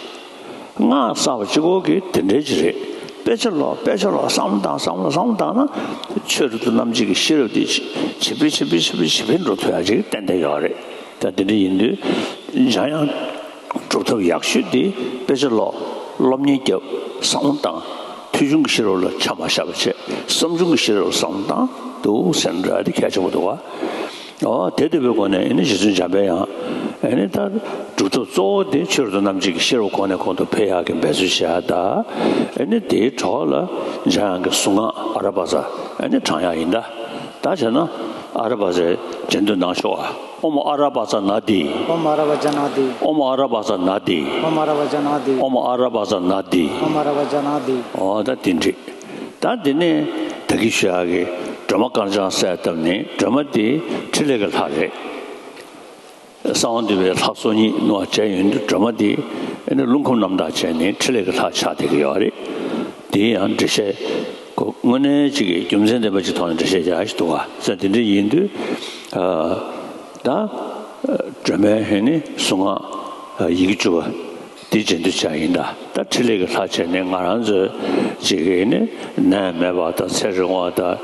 སྔགས་བསགས་པ་གཅིག་པོ་གིས་དེ་འདྲའི་ཅིག་རེད། དཔེ་ཆ་ཀློག་དཔེ་ཆ་ཀློག་བསམ་བློ་བཏང་བསམ་བློ་བསམ་བློ་བཏང་ན་ཆོས་རབ་ཏུ་རྣམ་འབྱེད་ཀྱི་ཤེས་རབ་དེ་ཇེ་ཇེ་འཕེལ་ཇེ་འཕེལ་ཇེ་འཕེལ་ཇེ་འཕེལ་འགྲོ་ཐུབ་ཡག་ཅིག་ཏན་ཏན་ཡོད་རེད། ད་དེ་འདྲ་ཡིན་དུས་འཇམ་དབྱངས་སྒྲུབ་ཐབས་ཡག་ཤོས་དེ་དཔེ་ཆ་ཀློག་སློབ་གཉེར་རྒྱབ་བསམ་བློ་བཏང་ཐོས་བྱུང་གི་ཤེས་རབ་ལ་ཆ་མ་བཞག་པ་བྱས་བསམ་བྱུང་གི་ཤེས་རབ་ལ་བསམ་བློ་བཏང་འདུག་ཟེར་འདྲ་དེ་གལ་ཆེན་པོ་འདུག་བ། ཨོ་དེ་ལྟ་བུའི་སྒོ་ནས་ཨེ་ནི་རྗེ་བཙུན་འཇམ་དཔལ་དབྱངས་ཨེ་ནི་ད་སྒྲུབ་ཐབས་གཙོ་བོ་དེ་ཆོས་རབ་ཏུ་རྣམ་འབྱེད་ཀྱི་ཤེས་རབ་གོང་ནས་གོང་དུ་འཕེལ་ཡག་གི་འབད་རྩོལ་བྱེད་ཡག་ད་ཨེ་ནི་དེའི་གྲོགས་ལ་འཇམ་དབྱངས་ཀྱི་གཟུངས་སྔགས་ཨ་ར་པ་ཙ་ཨེ་ནི་བགྲང་ཡག་ཡིན་ད། ད་བྱས་ན་ཨ་ར་པ་ཙའི་རྗེས་ཟློས་གནང་ཤོག་ཨ། ཨོཾ་ཨ་ར་པ་ཙ་ན་དྷཱིཿ། ཨོཾ་ཨ་ར་པ་ཙ་ན་དྷཱིཿ། ཨོཾ་ཨ་ར་པ་ཙ་ན་དྷཱིཿ། ཨོཾ་ཨ་ར་པ་ཙ་ན་དྷཱིཿ། ཨོཾ་ཨ་ར་པ་ཙ་ན་དྷཱིཿ། ཨོཾ་ཨ་ར་པ་ཙ་ན་དྷཱིཿ། ཨོ་ད་དེ་འདྲ། ད་འདི་ནས་ད་གིན་ཞུ་ཡག་གི་སྒྲོལ་མ་དཀར་ལྗང་གསལ་བཏབ་ནས་སྒྲོལ་མ་དེ་ཕྲིན་ལས་ཀྱི་ལྷ་རེད། གསང་བ་འདུས་པའི་ལྷ་སོ་གཉིས་བསྣོལ་བ་བྱས་ཡོང་དུས་སྒྲོལ་མ་དེ་ཨ་ནི་རླུང་ཁམས་རྣམ་དག་བྱས་ནས་ཕྲིན་ལས་ཀྱི་ལྷ་ཆགས་བསྡད་ཀྱི་ཡོད་རེད། དེ་ཡང་འགྲེལ་བཤད་ཁོ་དངོས་གནས་ཅིག་གི་རྒྱུ་མཚན་ལྡན་པ་ཅིག་ཐོག་ནས་འགྲེལ་བཤད་རྒྱག་ཞིག་འདུག་ག་ས་དེ་འདྲ་ཡིན་དུས་ད་སྒྲོལ་མའི་ཨ་ནི་གཟུངས་སྔགས་ཡི་གེ་བཅུ་པ་དེ་རྗེས་ཟློས་བྱ་ཡིན་ད། ད་ཕྲིན་ལས་ཀྱི་ལྷ་བྱས་ནས་ང་རང་ཚོའི་ཅིག་གི་ཨ་ནི་ནད་མེད་པ་དང་ཚེ་རིང་བ་དང་།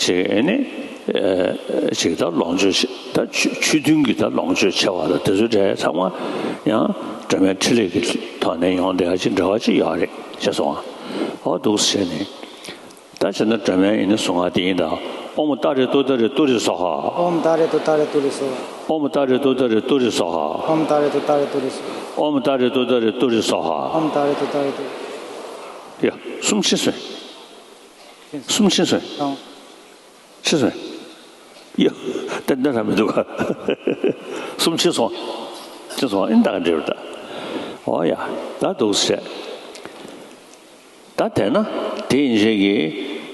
ཅིག་ཨེ་ནི། ཨེ། ཅིག་ད་ལོངས་སྤྱོད་ཆེ་ད་ཆོས་ཆོས་མཐུན་གྱི་ད་ལོངས་སྤྱོད་ཆེ་བ་དང་དེ་ཚོ་འདྲ་ཚང་མ་ཡང་སྒྲོལ་མའི་ཕྲིན་ལས་ཀྱི་ཐོག་ནས་ཡོང་བསྡད་ཡ་ཅིག་འབྲེལ་བ་ཅིག་ཡོད་རེད་ཅེས་གསུངས་པ། ཨོ་འདུག་སེ་བྱས་ནས། ད་བྱས་ན་སྒྲོལ་མའི་ཨེ་ནི་གཟུངས་སྔགས་དེ་ཡིན་ད། ཨོཾ་ཏཱ་རེ་ཏུཏྟཱ་རེ་ཏུ་རེ་སྭཱ་ཧཱ། ཨོཾ་ཏཱ་རེ་ཏུཏྟཱ་རེ་ཏུ་རེ་སྭཱ་ཧཱ། ཨོཾ་ཏཱ་རེ་ཏུཏྟཱ་རེ་ཏུ་རེ་སྭཱ་ཧཱ། ཨོཾ་ཏཱ་རེ་ཏུཏྟཱ་རེ་ཏུ་རེ་སྭཱ་ཧཱ། ཨོཾ་ཏཱ་རེ་ཏུཏྟཱ་རེ་ཏུ་རེ་སྭཱ་ཧཱ། ཨོཾ་ཏཱ་རེ་ཏུཏྟཱ་རེ་ཏུ་རེ། ཡ། གསུམ་ཕྱིན་སོང་། གསུམ་ཕྱིན་སོང་། ཨང་། ཕྱིན་སོང་། ཡ། ཏན་ཏན་རང་མི་འདུག་ག་གསུམ་ཕྱིན་སོང་། ཕྱིན་སོང་ཨིན་ད་ག་འདྲ་རེད་ད། ཨོ་ཡ། ད་འདུག་སེ་བྱས། ད་དེས་ན་དེ་ཡིན་ཞེས་ཀྱི་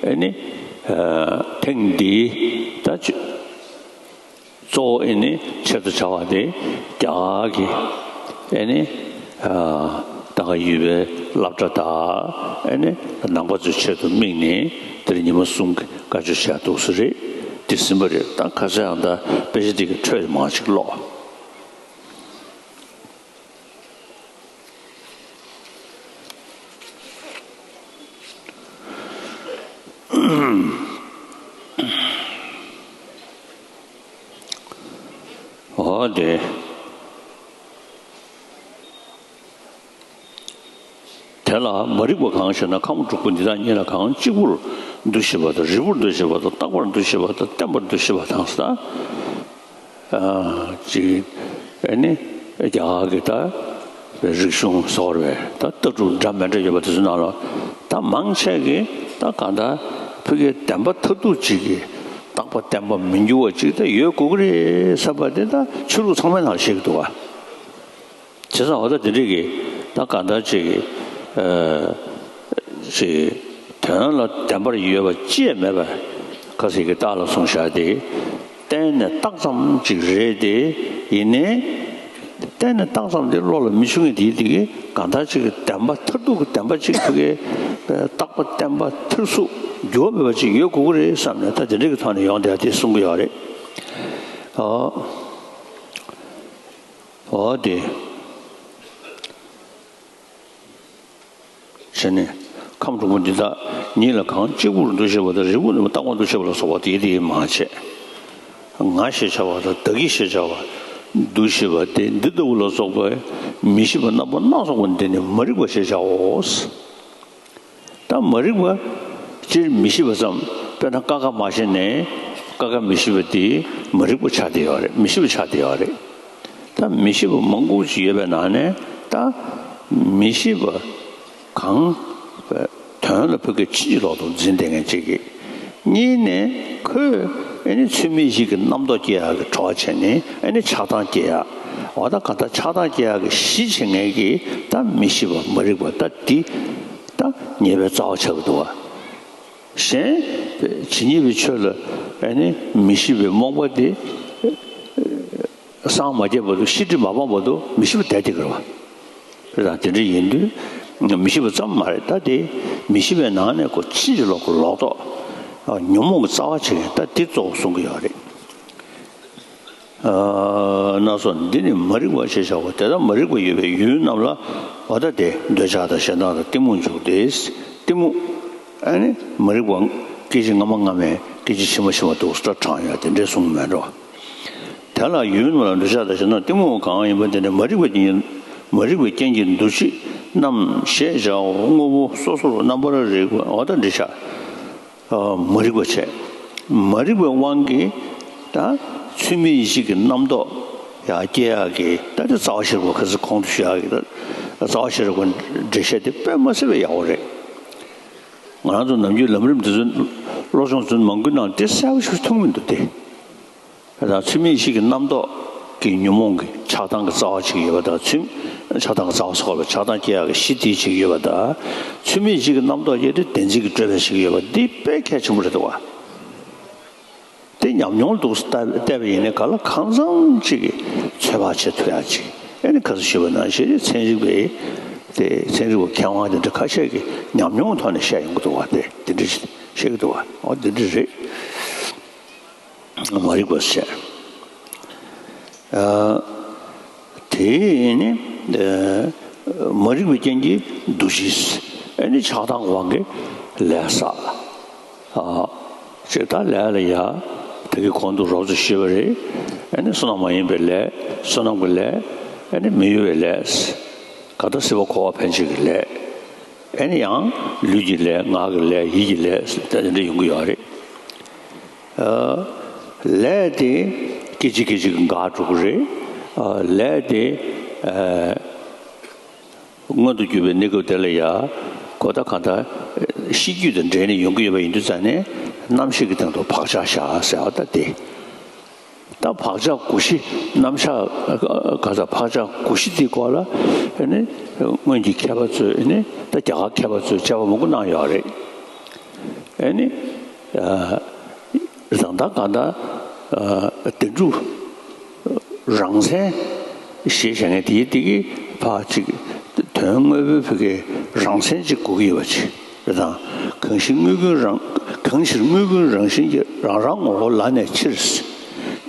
ཨེ་ནི། ཨ། ཐེངས་འདིའི་ད་ཆོས། གཙོ་བོ་ཨེ་ནི་ཆེད་དུ་བྱ་བ་དེ་རྒྱ་གར་གྱི་ཨེ་ནི། ཨ། ད་ག་ཡུལ་པའི་སློབ་གྲྭ་དང་ཨེ་ནི་ནང་པ་ཚོའི་ཆེད་དུ་དམིགས་ནས་དེར་ཉི་མ་གསུམ་གྱི་བཀའ་ཆོས་བྱས་འདུག་སེ་རེད། དེ་ཟིན་པ་རེད། ད་ཁ་སང་ཡང་ད་དཔེ་ཆ་དེ་གི་འཕྲོས་མང་ཅིག་ཀློག་འོ་དེ། དེ་ལ་མ་རིག་པ་གང་ཞེ་ན། ཁམས་དྲུག་པོ་འདི་དག་གཉིས་ལ་གང་གཅིག་པུར་འདུ་ཤེས་པ་དང་། རིལ་པོར་འདུ་ཤེས་པ་དང་། རྟག་པར་འདུ་ཤེས་པ་དང་། བརྟན་པར་འདུ་ཤེས་པ་དང་ཟེར། ཨ། ཅིག་ཨེ་ནི་རྒྱ་གར་གྱི་ད་རིག་གཞུང་ཟེར་བའི་ད་ལྟ་གྲུབ་འདྲ་མི་འདྲ་ཡོད་པ་དེ་ཚོའི་ནང་ལ་ད་མང་ཆེ་གིས་ད་གང་ལྟར་ཕ་གིའི་བདེན་པ་མཐར་ཐུག་ཅིག་གི་རྟག་པ་བརྟན་པ་མི་འགྱུར་བ་ཅིག་ད་ཡོད་དགོས་ཀྱི་རེད་བསམ་པ་དེ་ད་ཆོས་ལུགས་ཚང་མའི་ནང་བཤད་ཀྱི་འདུག་ག་བྱས་ཙང་འོ་ད་དེ་འདྲས་ཀྱི་ད་གང་ལྟར་ཅིག་གི་ཨ། ཅིག་དོན་ལ་བདེན་པར་ཡོད་པ་ཅི་ཡང་མེད་པ་ཁ་སང་གི་རྟགས་ལ་བཟུང་བཞག་སྟེ། གཏན་ནས་རྟགས་ཙམ་ཅིག་རེད་དེ། ཡིན་ནའི་གཏན་ནས་རྟགས་ཙམ་དེ་བློ་ལ་མི་འཆུག་མཁན་དེ་དེ་གི་གང་ལྟར་ཅིག་གི་བདེན་པ་མཐར་ཐུག་གི་བདེན་པ་ཅིག་ཕ་གིའི་རྟག་པ་བརྟན་པ་མཐར་ཐུག་འགྱུར་བ་མེད་པ་ཅིག་ཡོད་དགོས་ཀྱི་རེད་བསམ་ནས་ད་དེ་འདྲས་ཀྱི་ཐོག་ནས་ཡོང་བསྡད་དེ་གསུང་གི་ཡོད་རེད། ཨོ། འོ་དེ། བྱས་ནས་ཁམས་དྲུག་པོ་འདི་དག་ཉིད་ལ་གང་གཅིག་པུར་འདུ་ཤེས་པ་དང་། རིལ་པོར་རྟག་པར་འདུ་ཤེས་པ་ལ་སོགས་པ་དེ་དེ་མང་ཆེ། ང་ཞེས་བྱ་བ་དང་བདག་གི་ཞེས་བྱ་བ། འདུ་ཤེས་པ་སྟེ་འདི་ལྟ་བུ་ལ་སོགས་པའི་མི་ཤེས་པ་རྣམ་པ་སྣ་ཚོགས་པ་འདི་ནི་མ་རིག་པ་ཞེས་བྱའོ། ད་མ་རིག་པ་སྤྱིར་མི་ཤེས་པ་ཙམ། དཔེར་ན་ཀ་ཁ་མ་ཤེས་ནས་ཀ་ཁ་མི་ཤེས་པ་དེ་མ་རིག་པ་ཆགས་བསྡད་ཡོད་རེད། མི་ཤེས་པ་ཆགས་བསྡད་ཡོད་རེད། ད་མི་ཤེས་པ་མང་པོ་ཅིག་ཡོད་པའི་ནང་ནས་ད་མི་ཤེས་པ་གང་དོན་ལ་ཕ་གིའི་ཕྱིན་ཅི་ལོག་ཏུ་འཛིན་བསྡད་མཁན་ཅིག་གིས། གཉིས་ནས་ཁོས་ཨེ་ནི་ཚུལ་མིན་བཞི་གི་རྣམ་རྟོག་སྐྱེ་ཡག་གི་གྲོགས་བྱས་ནས་ཨེ་ནི་ཆགས་སྡང་སྐྱེ་ཡག་འོ་ད་ག་ད་ཆགས་སྡང་སྐྱེ་ཡག་གི་གཞི་བྱེད་མཁན་གྱི་ད་མི་ཤེས་པ་མ་རིག་པ་ད་འདི་ད་ཉེས་པའི་རྩ་བ་ཆགས་ཀྱི་འདུག་བ། གཞན་ཇི་སྙེད་པའི་ཆོས་ལ་ཨེ་ནི་མི་ཤེས་པའི་རྨོངས་པ་དེ་སངས་མ་རྒྱས་བར་དུ་ཤེས་སྒྲིབ་མ་སྤངས་བར་དུ་མི་ཤེས་པ་བསྡད་དེ་གི་རེད་བ། རེད་དང་དེ་འདྲ་ཡིན་དུས་མི་ཤེས་པ་ཙམ་མ་རེད། ད་དེ་མི་ཤེས་པའི་ནང་ནས་ཁོ་ཕྱིན་ཅི་ལོག་གི་ལོག་རྟོག་ཉོན་མོངས་ཀྱི་རྩ་བ་ཆེ་ད་དེ་གཙོ་བོ་གསུང་གི་ཡོད་རེད། ཨ་ན་སོ་འདི་ནི་མ་རིག་པ་ཞེས་བྱའོ། དེ་ལྟར་མ་རིག་པ་ཡོད་པའི་ཡུལ་རྣམས་ལ་འོ་ད་དེ་འདོད་ཆགས་དང་ཞེ་སྡང་དང་གཏི་མུག་འཇུག་སྟེ། གཏི་མུག་ཨ་ནི་མ་རིག་པ་སྐད་ཅིག་སྔ་མ་སྔ་མའི་སྐད་ཅིག་ཕྱི་མ་ཕྱི་མ་འདུག་སེ་དྲངས་ཡོད་དེ་འདྲའི་གསུང་མེད་འགྲོ། དེ་ལ་ཡུལ་རྣམས་ལ་འདོད་ཆགས་དང་ཞེ་སྡང་གཏི་མུག་གང་ཡིན་པ་དེ་ནི་མ་རིག་པའི་རྐྱེན་གྱིས་མ་རིག་པའི་རྐྱེན་གྱིས་འདུ་བྱེད་རྣམས་ཞེས་བྱའོ། དངོས་པོ་སོ་སོར་རྣམ་པར་རིག་པ་འོ་ད་འདི་བྱ། མ་རིག་པ་བྱས། མ་རིག་པའི་དབང་གིས་ད་ཚུལ་མིན་ཡིད་བྱེད་ཀྱི་རྣམ་རྟོག་ཡང་སྐྱེ་ཡག་གི་ད་དེ་རྩ་བ་ཤེས་རབ་ཁ་སང་གོང་དུ་ཞུ་ཡག་གི་ད་རྩ་བ་ཤེས་རབ་ཀྱི་འགྲེལ་བཤད་དེ་དཔེ་མ་སྲིད་པའི་ཡག་པོ་རེད། ང་རང་ཚོ་ནམ་རྒྱུན་ལམ་རིམ་འདི་ཚོ་སློབ་སྦྱོང་ཚོ་མང་པོའི་ནང་དེ་གསལ་པོ་ཞིག་མཐོང་གི་འདུག་སྟེ། ད་ཚུལ་མིན་ཡིད་བྱེད་ཀྱི་རྣམ་རྟོག་གི་ཉོན་མོངས་ཀྱི་ཆགས་སྡང་གི་རྩ་བ་ཅིག་ཡོད་པ་དང་། ཚུལ་ཆགས་སྡང་གི་རྩ་བ་སོགས་ལ་ཆགས་སྡང་སྐྱེ་ཡག་གི་གཞི་དེ་ཅིག་ཡོད་པ་དང་། ཚུལ་མིན་ཡིད་བྱེད་ཀྱི་རྣམ་རྟོག་སྐྱེ་དུས་བདེན་འཛིན་གྱི་སྤྲོས་པ་ཞིག་ཡོད་པ་འདི་དཔེ་གལ་ཆེན་པོ་རེད་འདུག་བ། དེ་ཉམས་མྱོང་འདུག་སེ་བལྟས་པ་ཡིན་ནའི་ག་ལ་གང་འཚམ་ཅིག་གི་ ཚོད་དཔག་བྱེད་ཐུབ་ཡག་ཅིག་ཨ་ནི་ཁ་སང་ཞུས་པ་ནང་བཞིན་ཚན་རིག་པའི་དེ་ཚན་རིག་པ་མཁས་དབང་དེ་འདྲ་ཁ་ཤས་ཀྱིས་ཉམས་མྱོང་གི་ཐོག་ནས་བཤད་ཡོང་གི་འདུག་བ། དེ་དེ་འདྲ་བཤད་ཀྱི་འདུག་བ། འོ་དེ་འདྲ་རེད། མ་རིག་པ་བཤད། ཨ། དེ་ནི་ཨ། མ་རིག་པའི་རྐྱེན་གྱིས་འདུ་བྱེད། ཨ་ནི་ཆགས་སྡང་དབང་གིས་ལས་བསགས། ཨ། ཅེས་ད་ལས་ལ་ཡ། ད་གིན་གོང་དུ་རོབ་ཙམ་ཞུས་པ་རེད། ཨ་ནི་བསོད་ནམས་མ་ཡིན་པའི་ལས། བསོད་ནམས་ཀྱི་ལས། ཨ་ནི་མི་གཡོ་བའི་ལས། ག་ད་སྲིད་པ་འཁོར་བ་ཕན་ཆད་ཀྱི་ལས། ཨ་ནི་ཡང་ལུས་ཀྱི་ལས། ངག་གི་ལས། ཡིད་ཀྱི་ལས། དེ་འདྲ་ཡོང་གི་ཡོད་རེད། ཨ། ལས་དེ་སྐད་ཅིག་སྐད་ཅིག་འགག་འགྲོ་གི་རེད། ཨ། ལས་དེ། ཨ། མངོན་དུ་གྱུར་པའི་གནས་སྐབས་དེ་ལ་ཡ། གོ་ད་གང་ལྟར་ཤེས་རྒྱུད་དང་འབྲེལ་ནས་ཡོང་གི་ཡོད་པ་ཡིན་དུས་ཙང་ནས་རྣམ་ཤེས་ཀྱི་སྟེང་དུ་བག་ཆགས་བཞག་ཟེར་བ་ད་དེ། ད་བག་ཆགས་དགུ་བཞི་རྣམ་གཞག་ག་ས་བག་ཆགས་དགུ་བཞི་དེའི་སྐོར་ལ་ཨ་ནི་སྔོན་གྱི་མཁས་པ་ཚོས་ཨ་ནི་ད་རྒྱ་གར་མཁས་པ་ཚོས་དཔྱད་པ་མང་པོ་གནང་ཡོད་རེད། ཨ་ནི་ཨ་རང་ད་གང་ལྟར་ཨ་བདེན་གྲུབ་རང་མཚན་ཞེས་བྱ་ངན་དེའི་དེ་གི་ཕར་ཅིག་དོན་དངོས་པོའི་བུ་གའི་རང་མཚན་ཅིག་དགོས་ཀྱི་ཡོད་པ་ཅིག་རེད་དང་། གང་ཞིག་དངོས་ཀུན་རང་། གང་ཞིག་དངོས་ཀུན་རང་བཞིན་གྱིས། རང་རང་ངོ་བོ་ལ་གནས་ཕྱིར།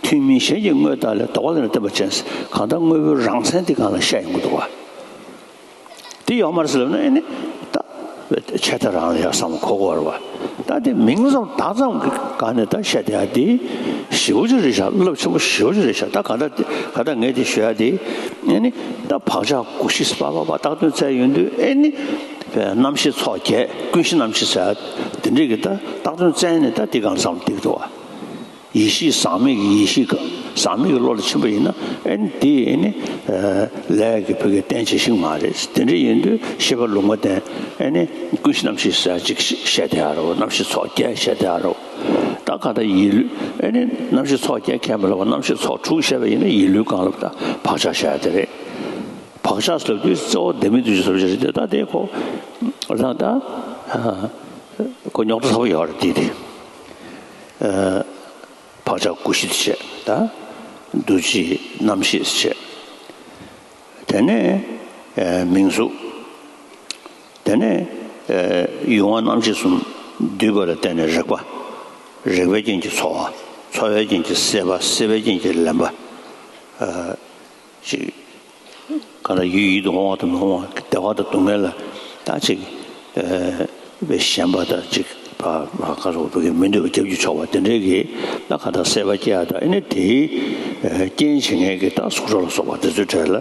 ཐུན་མིན་གཞན་གྱི་དངོས་བཏགས་ལས། ལྡོག་པ་ལས་ནི་བརྟེན་པ་ཅན། གང་ལྟར་དངོས་པོའི་རང་མཚན་དེ་སྒང་ལ་བཤད་ཡོང་གི་འདུག་བ། དེ་ཡོད་མ་རེད་ཟེར་ལབ་ན་ཨ་ནི་ད་ཆད་ལྟ་རང་ལ་ཡང་བསམ་བློ་འཁོར་དགོས་རེད་བ། ད་དེ་མིང་ཙམ་བཏགས་ཙམ་གྱི་སྒང་ནས་ད་བཤད་བསྡད་ཡ་དེ་ཞེ་པོ་ཅིག་རེད་ཤག་རླབས་ཆེན་པོ་ཞེ་པོ་ཅིག་རེད་ཤག་ད་ག་ད་ག་ད་ངས་དེ་ཞུ་ཡ་དེ་ཨ་ནི་ད་བག་ཆགས་དགུ་བཞི་པ་པ་པ་བཏགས་དོན་བཙལ་ཡོང་དུས་ཨ་ནི་རྣམ་ཤེས་ཚོགས་བརྒྱད། ཀུན་གཞི་རྣམ་ཤེས་ཟེར་ཡ་དེ་འདྲས་ཀྱི་ད་བཏགས་དོན་བཙལ་ནས་ད་དེ་སྒང་བསམ་བློ་བཏང་གི་འདུག་བ། ཡེ་ཤེས་ཟག་མེད་ཀྱི་ཡེ་ཤེས་ཀ་ཟག་མེད་ཀྱི་བློ་ལ་ཕྱིན་པ་ཡིན་ན་ཨ་ནི་དེ་ཨ་ནི་ལས་ཀྱི་བུ་གའི་རྟེན་བྱེད་ཤིང་མ་རེད། དེ་འདྲ་ཡིན་དུས་ཤེས་པ་ལུང་པ་བསྟན་ཨ་ནི་ཀུན་གཞི་རྣམ་ཤེས་ཟེར་ཅིག་བཤད་བསྡད་ཡ་རོ། རྣམ་ཤེས་ཚོགས་བརྒྱད་བཤད་བསྡད་ཡ་རོ། ད་ག་ད་ཡིད་ལུས་ཨ་ནི་རྣམ་ཤེས་ཚོགས་བརྒྱད་མཁྱེན་པ་ལ་བ་རྣམ་ཤེས་ཚོགས་དྲུག་བཤད་པ་ཡིན་ན་ཡིད་ལུས་གང་ལ་ད་བག་ཆགས་བཤད་ཡ་དེ་རེད། བག་ཆགས་ལབ་དུས་གཙོ་བོ་ལྡན་མིན་འདུ་བྱེད་ཟེར་བ་ཞིག་རེད་དེ། ད་དེ་ཁོ་ད་ད་ཁོ་རྙོག་དྲ་ཚ་པོ་ཡོད་རེད་དེ་དེ། བག་ཆགས་ཀུན་གཞི་དེ་བྱས། ད་འདུ་བྱེད་རྣམ་ཤེས་བྱས། དེ་ནས་མིང་གཟུགས། དེ་ནས་ཡུལ་དབང་རྣམ་ཤེས་གསུམ་འདུས་པ་ལ་བརྟེན་ནས་རེག་པ། རེག་པའི་རྐྱེན་གྱིས་ཚོར་བ། ཚོར་བའི་རྐྱེན་གྱིས་སྲེད་པ། སྲེད་པའི་རྐྱེན་གྱིས་ལེན་པ། ཅིག་གང་ལྟར་ཡུལ་ཡིད་དུ་འོང་བ་དང་མི་འོང་བ། བདེ་བ་དང་སྡུག་བསྔལ་ལ་ད་ཅིག་ཨ་ཞེན་པ་དང་ཅིག་བ་བ་ག་རུ་བུ་གའི་མི་འདོད་པ་རྒྱབ་ཀྱིས་ཕྱོགས་པ་དེ་འདྲའི་གི་ད་ག་ད་སྲེད་པ་སྐྱེ་ཡ་ད་ཨ་ནི་དེའི་རྐྱེན་བྱེད་མཁན་གྱི་ད་གཟུགས་སྒྲ་ལ་སོགས་པ་དེ་ཚོའི་གྲས་ལ་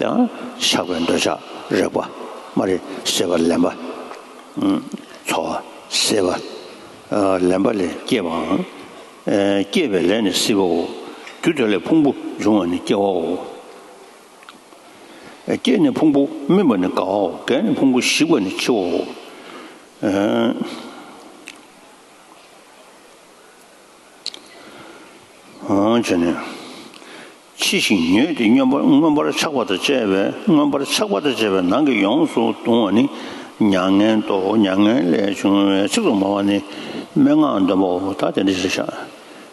ཡང་ཆགས་པའི་འདོད་ཆགས་རེག་པ་མ་རེད། སྲེད་པ་ལེན་པ། ཚོར་བ་སྲེད་པ་ལེན་པ་ལས་སྐྱེས་པའང་། སྐྱེས་པའི་ལས་ནི་སྲིད་པའོ། རྒྱུ་དེ་ལས་ཕུང་པོ་འབྱུང་བ་ནི་སྐྱེ་བའོ། སྐྱེས་ནས་ཕུང་པོ་སྨིན་པ་ནི་རྒ་བའོ། རྒས་ནས་ཕུང་པོ་ཞིག་པ་ནི་འཆི་བའོ། འོ་བྱས་ནས། འཆི་ཞིང་མྱོས་ཏེ་མངོན་པར་མངོན་པར་ཆགས་པ་དང་བཅས་པའི་མངོན་པར་ཆགས་པ་དང་བཅས་པའི་ནང་གི་ཡོངས་སུ་གདུང་བ་ནི་མྱ་ངན་ཏོ། མྱ་ངན་ལས་བྱུང་བའི་ཚིག་ཏུ་མ་བ་ནི་སྨྲེ་སྔགས་འདོན་པའོ། ད་དེ་འདྲ་ཞིག་བྱ།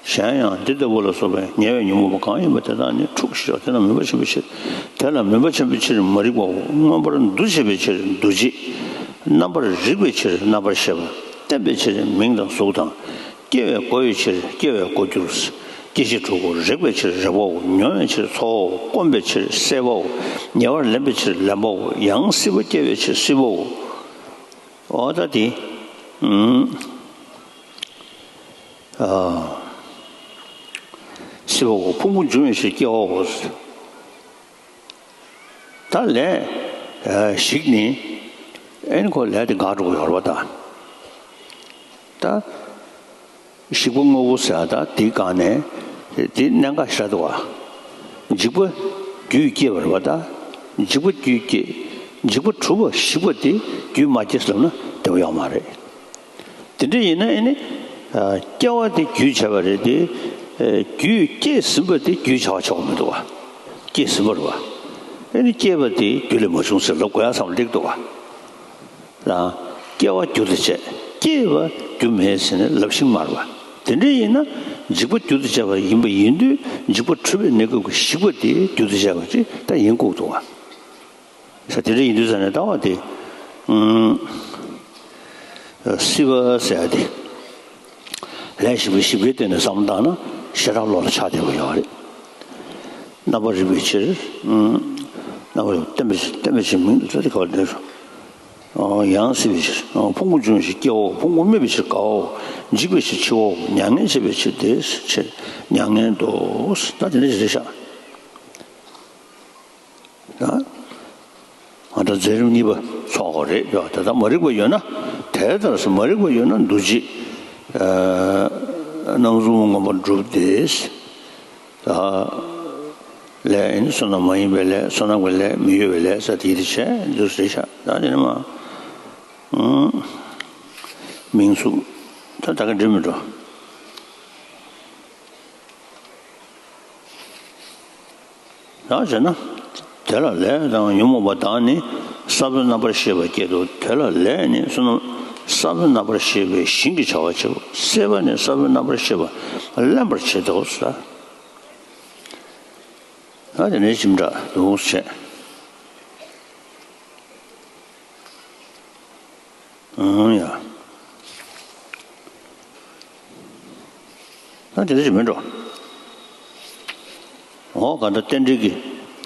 གཞན་ཡང་འདི་ལྟ་བུ་ལ་སོགས་པའི་ཉེ་བའི་ཉོན་མོངས་པ་གང་ཡིན་པ་དེ་དག་ནི་འཁྲུགས་ཤིག་ཡོད། དེ་ལ་མུན་པ་ཆེན་པོའི་ཕྱིར། དེ་ལ་མུན་པ་ཆེན་པོའི་ཕྱིར་མ་རིག་པའོ། མངོན་པར་འདུ་བྱེད་པའི་ཕྱིར་འདུ་བྱེད། རྣམ་པར་རིག་པའི་ཕྱིར་རྣམ་པར་ཤེས་པ། བརྟན་པའི་ཕྱིར་མིང་དང་གཟུགས་དང་། སྐྱེ་བའི་སྒོ་ཡི་ཕྱིར་སྐྱེ་བའི་སྒོ་འགྱུར། སྐྱེ་མཆེད་དྲུག་གོ། རེག་པའི་ཕྱིར་རེག་པའོ། མྱོང་བའི་ཕྱིར་ཚོར་བའོ། སྐོམ་པའི་ཕྱིར་སྲེད་པའོ། ཉེ་བར་ལེན་པའི་ཕྱིར་ལེན་པའོ། ཡང་སྲིད་པ་སྐྱེ་བའི་ཕྱིར་སྲིད་པའོ། འོ་ད་དེ། ཨུམ། ཨ། སྲིད་པའོ། ཕུང་པོ་འབྱུང་བའི་ཕྱིར་སྐྱེ་བའོ། ད་ལས་ཞིག་ནི་ཨེ་ནི་ཁོ་ལས་དེ་འགག་འགྲོ་གི་ཡོད་རེད་བ། ད་ད་ཞིག་པ་དངོས་པོ་ཟེར་ད་དེའི་སྒང་ནས་དེ་གནད་འགག་ཞེ་དྲག་འདུག་བ། འཇིག་པ་རྒྱུས་སྐྱེས་པ་རེད་བ། ད་འཇིག་པ་རྒྱུས་སྐྱེས། འཇིག་པ་གྲུབ་པ་ཞིག་པ་དེ་རྒྱུས་མ་སྐྱེས་ཟེར་ན་བདེ་བ་ཡོད་མ་རེད། དེ་འདྲ་ཡིན་ན་ཨེ་ནི། སྐྱེ་བ་དེ་རྒྱུས་བྱས་པ་རེད་དེ། རྒྱུས་སྐྱེས་ཟིན་པ་དེ་རྒྱུས་བྱ་བ་ཆོག་མི་འདུག་བ། སྐྱེས་ཟིན་པ་རེད་བ། ཨེ་ནི་སྐྱེས་པ་དེ་རྒྱུ་ལས་མ་བྱུང་ཟེར་ལབ་དགོས་ཡ་བསམ་བློ་སླེབས་འདུག་བ། ལ། སྐྱེ་བ་རྒྱུ་དང་བཅས། སྐྱེས་པ་རྒྱུ་མེད་ཟེར་ནས་ལབ་ཤེས་མ་རེད་བ། དེ་འདྲ་ཡིན་ན་འཇིག་པ་རྒྱུ་དང་བཅས་པ་ཡིན་པ་ཡིན་དུས། འཇིག་པ་འཁྲུལ་པའི་གནས་སྐབས་ཀྱི་ཞིག་པ་དེ་རྒྱུ་དང་བཅས་པ་ཅིག་ད་ཡིན་དགོས་འདུག་བ། ས་དེ་འདྲ་ཡིན་དུས་ཙ་ནས་ལྟ་བ་དེ། ཨུམ། སྲིད་པ་ཟེར་ཡ་དེ། ལས་བཞི་པའི་ཞིབ་ཀའི་སྟེང་ནས་བསམ་བློ་བཏང་ན་ཤེས་རབ་བློ་ལ་ཆགས་བསྡད་པ་ཡོད་རེད། རྣམ་པར་རིག་པའི་ཕྱིར། ཨུམ། རྣམ་པར་རིག་པ་བརྟན་པའི་ཕྱིར། བརྟན་པའི་ཕྱིར་མིང་དུ་ད་དེ་ག་བར་འདོད་སོ། ཡང་སྲིད་པའི་ཕྱིར། ཕུང་པོ་འབྱུང་བའི་ཕྱིར་སྐྱེ་བའོ། ཕུང་པོ་མེད་པའི་ཕྱིར་དགའ་བའོ། འཇིག་པའི་ཕྱིར་འཆི་བའོ། མྱ་ངན་བྱེད་པའི་ཕྱིར་དེའི་ཕྱིར་མྱ་ངན་ཏོ། ད་དེ་འདྲ་ཞིག་རེད་ཤག་ད་ང་ད་མཛད་རིམ་གཉིས་པ་ཚོགས་དགོས་རེད་ཡོད། ད་ལྟ་མ་རིག་པ་ཡོད་ན། དེ་ལྟར་སོ་མ་རིག་པ་ཡོད་ན་འདུ་བྱེད་སྣང་གསུམ་མངོན་པར་འགྲུབ་སྟེ། ད་ལས་ནི་བསོད་ནམས་མ་ཡིན་པའི་ལས། བསོད་ནམས་ཀྱི་ལས་མི་གཡོ་བའི་ལས་ཟེར་དེ་དེ་བྱས་འདུག་ཟེར་ཤག་ད་དེ་ནི་མ་མིང་གཟུགས་ད་ད་ག་འགྲིག་མི་འགྲོ། ཡང་བྱས་ན། དེ་ལ་ལས་དང་ཉོན་མོངས་པ་དག་ནི་ས་བོན་རྣམ་པར་ཤེས་པ་སྐྱེད་དོ། དེ་ལ་ལས་ནི་བསོད་ནམས་ས་བོན་རྣམ་པར་ཤེས་པའི་ཞིང་གི་བྱ་བ་བྱེད་པ། སྲེད་པ་ནི་ས་བོན་རྣམ་པར་ཤེས་པ་བརླན་པར་བྱེད་དོ་ཟེར། ད་དེ་ནས་ཞིབ་འདྲ་འདུག་བྱས། ཨང་ཡ། ཨ་དེ་འདྲ་ཞིག་མིན་འགྲོ། འོ་ག་འདྲ་རྟེན་འབྲེལ་གྱི།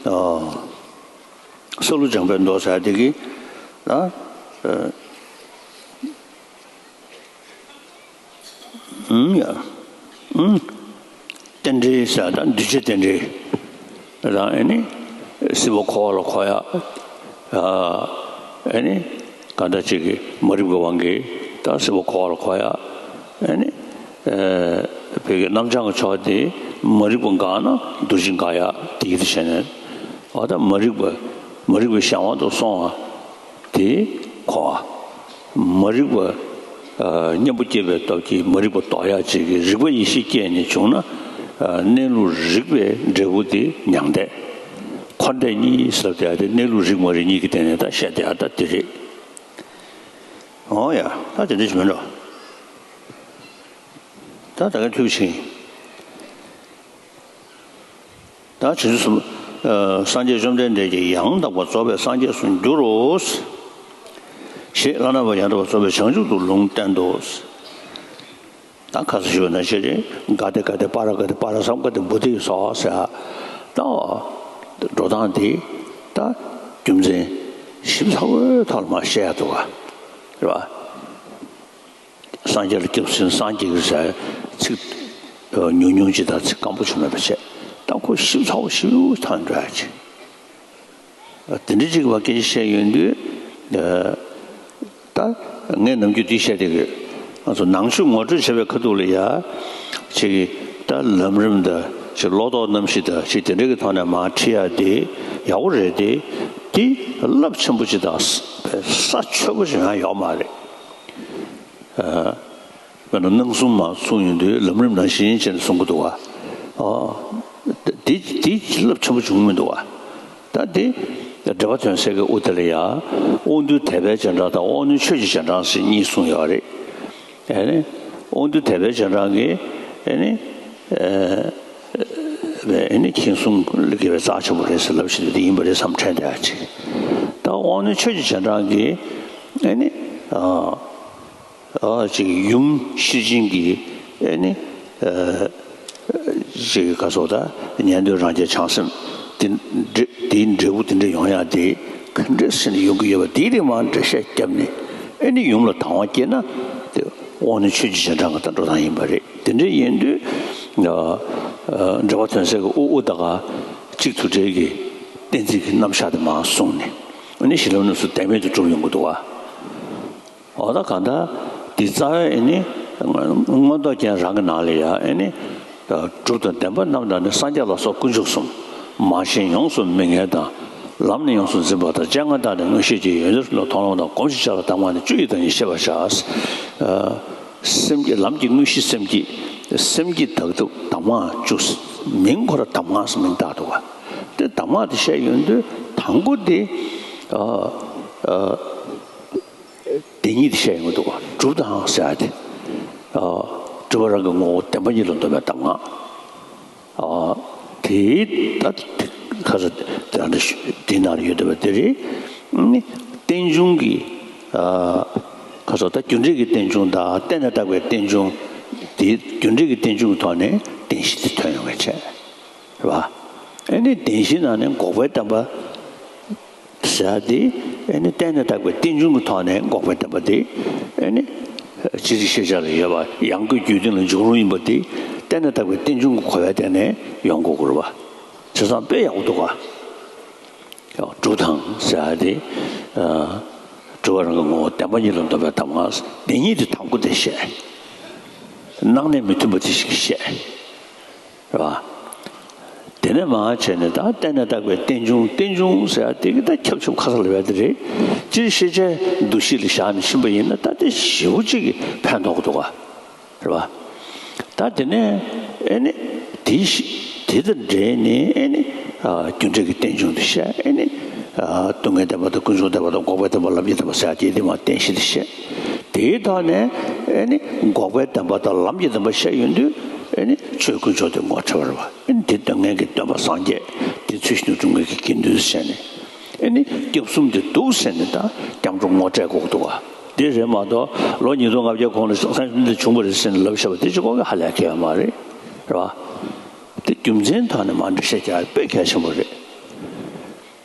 ཨ། ས་ལུ་སྦྱངས་པའི་མདོ་ཟེར་དེ་གི། ཨ། ཨ། ཨང་ཡ། ཨང་། རྟེན་འབྲེལ་ཟེར་ད་འདུས་བྱས་རྟེན་འབྲེལ་དང་། ཨེ་ནི་སྲིད་པ་འཁོར་བ་ལ་འཁོར་ཡ། ཨ་ནི་གང་ལྟར་ཅིག་གི་མ་རིག་པའི་དབང་གིས་ད་སྲིད་པ་འཁོར་བ་ལ་འཁོར་ཡ། ཨ་ནི་བོད་ཀྱི་རྣམ་བྱང་གི་ཕྱོགས་དེ་མ་རིག་པ་འགགས་ན་འདུ་བྱེད་འགག་ཡ་དེ་ཡིད་དུ་བྱས་ནས། འོ་ད་མ་རིག་པ་མ་རིག་པའི་གཞན་དབང་དུ་སོང་བ་དེ་འཁོར་བ། མ་རིག་པ་གཉེན་པོ་སྐྱེས་པའི་སྟོབས་ཀྱིས་མ་རིག་པ་ལྡོག་ཡ་ཅིག་གི་རིག་པ་ཡེ་ཤེས་སྐྱེས་ནས་བྱུང་ན། གནས་ལུགས་རིག་པའི་འབྲས་བུ་དེ་མྱང་འདས། འཁོར་འདས་གཉིས་ཟེར་བསྡད་ཡ་དེ་གནས་ལུགས་རིག་མ་རིག་གཉིས་ཀྱི་སྟེང་ནས་ད་བཤད་བསྡད་ཡ་ད་དེ་རེད། འོ་ཡ། ད་དེ་འདྲ་ཞིག་མིན་འགྲོ། ད་ད་ག་ཐུགས་ཆེན། ད་བྱང་ཆུབ་སེམས། ཨ། སངས་རྒྱས་བཅོམ་ལྡན་འདས་ཀྱིས་ཡང་དག་པར་རྫོགས་པའི་སངས་རྒྱས་སུ་འགྱུར་རོ། ཞེས་བླ་ན་མེད་པ་ཡང་དག་པར་རྫོགས་པའི་བྱང་ཆུབ་ཏུ་ལུང་བསྟན་ཏོ། ད་ཁ་སང་ཞུས་པ་ནང་བཞིན་རེད། ག་ཏེ་ག་ཏེ་པཱ་ར་ག་ཏེ་པཱ་ར་སཾ་ག་ཏེ་བོ་དྷི་སྭཱ་ཧཱ་ཟེར། ད་འགྲོ་སྟངས་དེ་ད་རྒྱུ་མཚན་ཞིབ་ཚགས་པོའི་ཐོག་ལ་མར་བཤད་ཡ་འདུག་ག། རེད་བ། སངས་རྒྱས་ལ་སྐྱབས་སུ་མཆི། སངས་རྒྱས་ཀྱི་ཟེར་ཚིག་ཉུང་ཉུང་ཅིག་དང་ཚིག་སྐམ་པོ་ཅིག་མེད་པ་བྱས། ད་ཁོ་ཞིབ་ཚགས་པོ་ཞིབ་ཚགས་འགྲོ་ཡ་ཅིག། དེ་འདྲ་ཅིག་བ་སྐད་ཆ་བཤད་ཡོང་དུས། ད་ངས་ནམ་རྒྱུན་འདི་བཤད་བསྡད་ཀྱི་ཡོད། ང་ཚོ་ནང་ཆོས་ངོ་སྤྲོད་བྱེད་པའི་ཁ་ཐུག་ལ་ཡ། ཅིག་གིས་ད་ལམ་རིམ་དང་ཅིག་ལོག་རྟོག་རྣམ་བཞི་དང་ཅིག་དེ་འདྲ་གི་ཐོག་ནས་མར་ཁྲིད་ཡ་དེ་ཡག་པོ་རེད་དེ། དེ་རླབས་ཆེན་པོ་ཅིག་དང་ས་ཆོད་པོ་ཅིག་ཡང་ཡོད་མ་རེད། ཨ། དཔེར་ན་སྣང་གསུམ་མར་གསུངས་ཡོང་དུས་ལམ་རིམ་ནང་བཞིན་བྱས་ནས་གསུང་གི་འདུག་བ། ཨ། དེ་དེ་རླབས་ཆེན་པོ་བྱུང་མི་འདུག་བ། ད་དེ་འགྲེལ་པ་དོན་གསལ་གྱི་དབུ་དེ་ལ་ཡ། དབང་རྟུལ་དད་པའི་རྗེས་འབྲང་དང་དབང་རྣོན་ཆོས་ཀྱི་རྗེས་འབྲང་ཟེར་གཉིས་གསུངས་ཡོད་རེད། ཨ་ནི་དབང་རྟུལ་དད་པའི་རྗེས་འབྲང་གིས་ཨ་ནི། ཨ། ཨ་ནི་མཁྱེན་གསུམ་ལ་དགེ་བའི་རྩ་ཆེན་པོ་རེད་ཟེར་ལབ་བཞིན་དུ་དེ་ཡིན་པ་རེད་བསམ་དྲན་བསྡད་ཡ་ཅིག། ད་དབང་རྣོན་ཆོས་ཀྱི་རྗེས་འབྲང་གིས་ཨ་ནི། ཨ། ཨ། ཅིག་ཡུམ་ཤེར་ཕྱིན་གྱི་ཨ་ནི། ཨ། ཅིག་ག་སོགས་ད་ཉན་ཐོས་རང་རྒྱལ་བྱང་སེམས་དེ་འདྲ་དེའི་འབྲས་བུ་དེ་འདྲ་ཡོང་ཡ་དེ་ག་འདྲ་སེ་ནས་ཡོང་གི་ཡོད་པ་དེའི་རིང་མར་འགྲེལ་བཤད་བརྒྱབ་ནས། ཨ་ནི་ཡུམ་ལ་དང་བ་སྐྱེས་ན་དེ་དབང་རྣོན་ཆོས་ཀྱི་རྗེས་འབྲང་གི་ད་འགྲོ་སྟངས་ཡིན་པ་རེད། དེ་འདྲ་ཡིན་དུས། ཨ། ཨ། འགྲེལ་པ་དོན་གསལ་གྱི་དབུ་དབུ་དང་ག་གཅིག་ཏུ་འབྲེལ་གྱི་གཏན་ཚིགས་ཀྱི་རྣམ་གཞག་དེ་མར་གསུངས་ནས། ཨ་ནི་གཞི་ལམ་རྣམ་གསུམ་བདེན་མེད་དུ་གྲུབ་ཡོང་གི་འདུག་བ། འོ་ད་གང་ལྟར་འདི་རྩ་བའི་ཨ་ནི་མངོན་རྟོགས་རྒྱན་རང་གི་ནང་ལ་ཡང་ཨ་ནི། གྲུབ་དང་བདེན་པ་རྣམས་དང་ནི། སངས་རྒྱས་ལ་སོགས་དཀོན་མཆོག་གསུམ། མ་ཞེན་ཡོངས་སུ་མི་ངལ་དང་། ལམ་ནི་ཡོངས་སུ་འཛིན་པ་དང་། སྤྱན་སྔར་བཏང་ནས་མངོན་ཤེས་ཀྱིས། ཡོན་ཏན་གསུམ་ལ་མཐོང་ལམ་དང་། གོམས་ཤིང་བྱ་ལ་གདམས་ངག་ནི། བཅུ་ཡི་བདག་ཉིད་ཤེས་པར་བྱ། སེམས་བསྐྱེད་ལམ་གྱི་དངོས་གཞི་སེམས་བསྐྱེད། སེམས་བསྐྱེད་བདག་ཐོབ་གདམས་ངག་བཅུ། མིང་ཁོ་རང་གདམས་ངག་ཟེར་མིང་བཏགས་འདུག་བ། དེ་གདམས་ངག་དེ་བཤད་ཡོང་དུས་དང་པོ་དེ། ཨ། ཨ། དེ་ཉིད་དེ་བཤད་ཡོང་གི་འདུག་བ། གྲུབ་དང་ཟེར་ཡ་དེ། ཨ། སྤྲོས་པ་རང་གི་ངོ་བོ་བདེན་པ་ཉིད་ལ་འདོད་པའི་གདམས་ངག་ཨ། དེའི་ད་ཁ་ས་དེ་ལ་འདི་འདི་ནང་ཡོད་བསྡད་པ་དེ་རེད། ཨ་ནི་རྟེན་འབྱུང་གི་ཨ། ཁ་ས་ད་རྒྱུ་འབྲས་ཀྱི་རྟེན་འབྱུང་དང་བརྟེན་ནས་བཏགས་པའི་རྟེན་འབྱུང་། དེ་རྒྱུ་འབྲས་ཀྱི་རྟེན་འབྱུང་གི་ཐོག་ནས་བདེན་བཞི་དེ་ཐོན་ཡོང་བའི་ཆེད། རེད་བ། ཨེ་ནི་བདེན་བཞིའི་ནང་ནས་འགོག་པའི་བདེན་པ་ཟེར་ཡ་དེ། ཨེ་ནི་བརྟེན་ནས་བཏགས་པའི་རྟེན་འབྱུང་གི་ཐོག་ནས་འགོག་པའི་བདེན་པ་དེ། ཨེ་ནི་སྤྱིར་ཤེས་བྱ་ལ་ཡོད་པ་ཡང་སྒོས་རྒྱུའི་སྟེང་ལ་འཇོག་རུང་ཡིན་པ་དེ། བརྟེན་ནས་བཏགས་པའི་རྟེན་འབྱུང་གི་གོ་བའི་སྟེང་ནས་ཡོང་དགོས་ཀྱི་རེད་བ། བྱས་ཙང་དཔེ་ཡག་པོ་འདུག་ག་དྲུག་དང་ཟེར་ཡ་དེ། ཨ། སྤྲོས་པ་རང་གི་ངོ་བོ་བདེན་པ་ཉིད་ལ་འདོད་པའི་གདམས་ངག་བདེན་གཉིས་དེ་དང་པོ་དེ་བཤད། སྣང་གནས་མི་མཐུན་པ་དེ་ཞིག་བཤད། རེད་བ། དེ་ནས་མར་བྱས་ནས་ད་བརྟེན་ནས་བཏགས་པའི་རྟེན་འབྱུང་། རྟེན་འབྱུང་ཟེར་ཡ་དེ་གི་ད་ཁྱབ་ཆུབ་ཁ་ས་ལ་བས་དེ་རེད། སྤྱིར་ཤེས་བྱའི་འདུ་ཤེས་ལ་བཞག་ནས་ཕྱིན་པ་ཡིན་ན་ད་དེ་ཞེ་པོ་ཅིག་གི་ཕན་ཐོགས་ཀྱི་འདུག་ག་རེད་བ། ད་དེ་ནས་ཨེ་ནི་དེ་ཤི་དེ་དང་འབྲེལ་ནས་ཨེ་ནི་ཨ། རྒྱུ་འབྲས་ཀྱི་རྟེན་འབྱུང་དེ་བཤད། ཨེ་ནི་ཨ། སྡུག་བསྔལ་བདེན་པ་དང་ཀུན་འབྱུང་བདེན་པ་དང་འགོག་པའི་བདེན་པ་ལམ་གྱི་བདེན་པ་ཟེར་ཡ་དེ་དེ་མར་བདེན་བཞི་དེ་བཤད། དེའི་ཐོག་ནས་ཨེ་ནི་འགོག་པའི་བདེན་པ་དང་ལམ་གྱི་བདེན་པ་བཤད་ཡོང་དུས། ཨེ་ནི་ཆོས་དཀོན་མཆོག་དེ་ངོ་འཕྲད་པ་རེད་བ། ཨེ་ནི་དེ་སྡུག་བསྔལ་གྱི་སྟོན་པ་སངས་རྒྱས་དེ། ཚུལ་བཞིན་དུ་སྒྲུབ་མཁན་གྱི་དགེ་འདུན་ཟེར་ནས། ཨེ་ནི་སྐྱབས་གསུམ་དེ་འདུག་ཟེར་ནས་ད་སྐྱབས་འགྲོ་ངོ་སྤྲད་དགོས་འདུག་ག་དེ་རེད་མ་གཏོགས་ལོ་ཉིས་སྟོང་ལྔ་བརྒྱ་གོང་ལ་སངས་རྒྱས་བཅོམ་ལྡན་འདས་བྱུང་བ་རེད་ཟེར་ནས་ལབ་བཞག་པ་དེ་གཅིག་པོ་གི་ཧ་ལས་ཁེལ་ཡོད་མ་རེད། རེད་བ། དེ་རྒྱུ་མཚན་ཐོག་ནས་མར་འགྲེལ་བཤད་རྒྱག་དཔེ་གལ་ཆེན་པོ་རེད།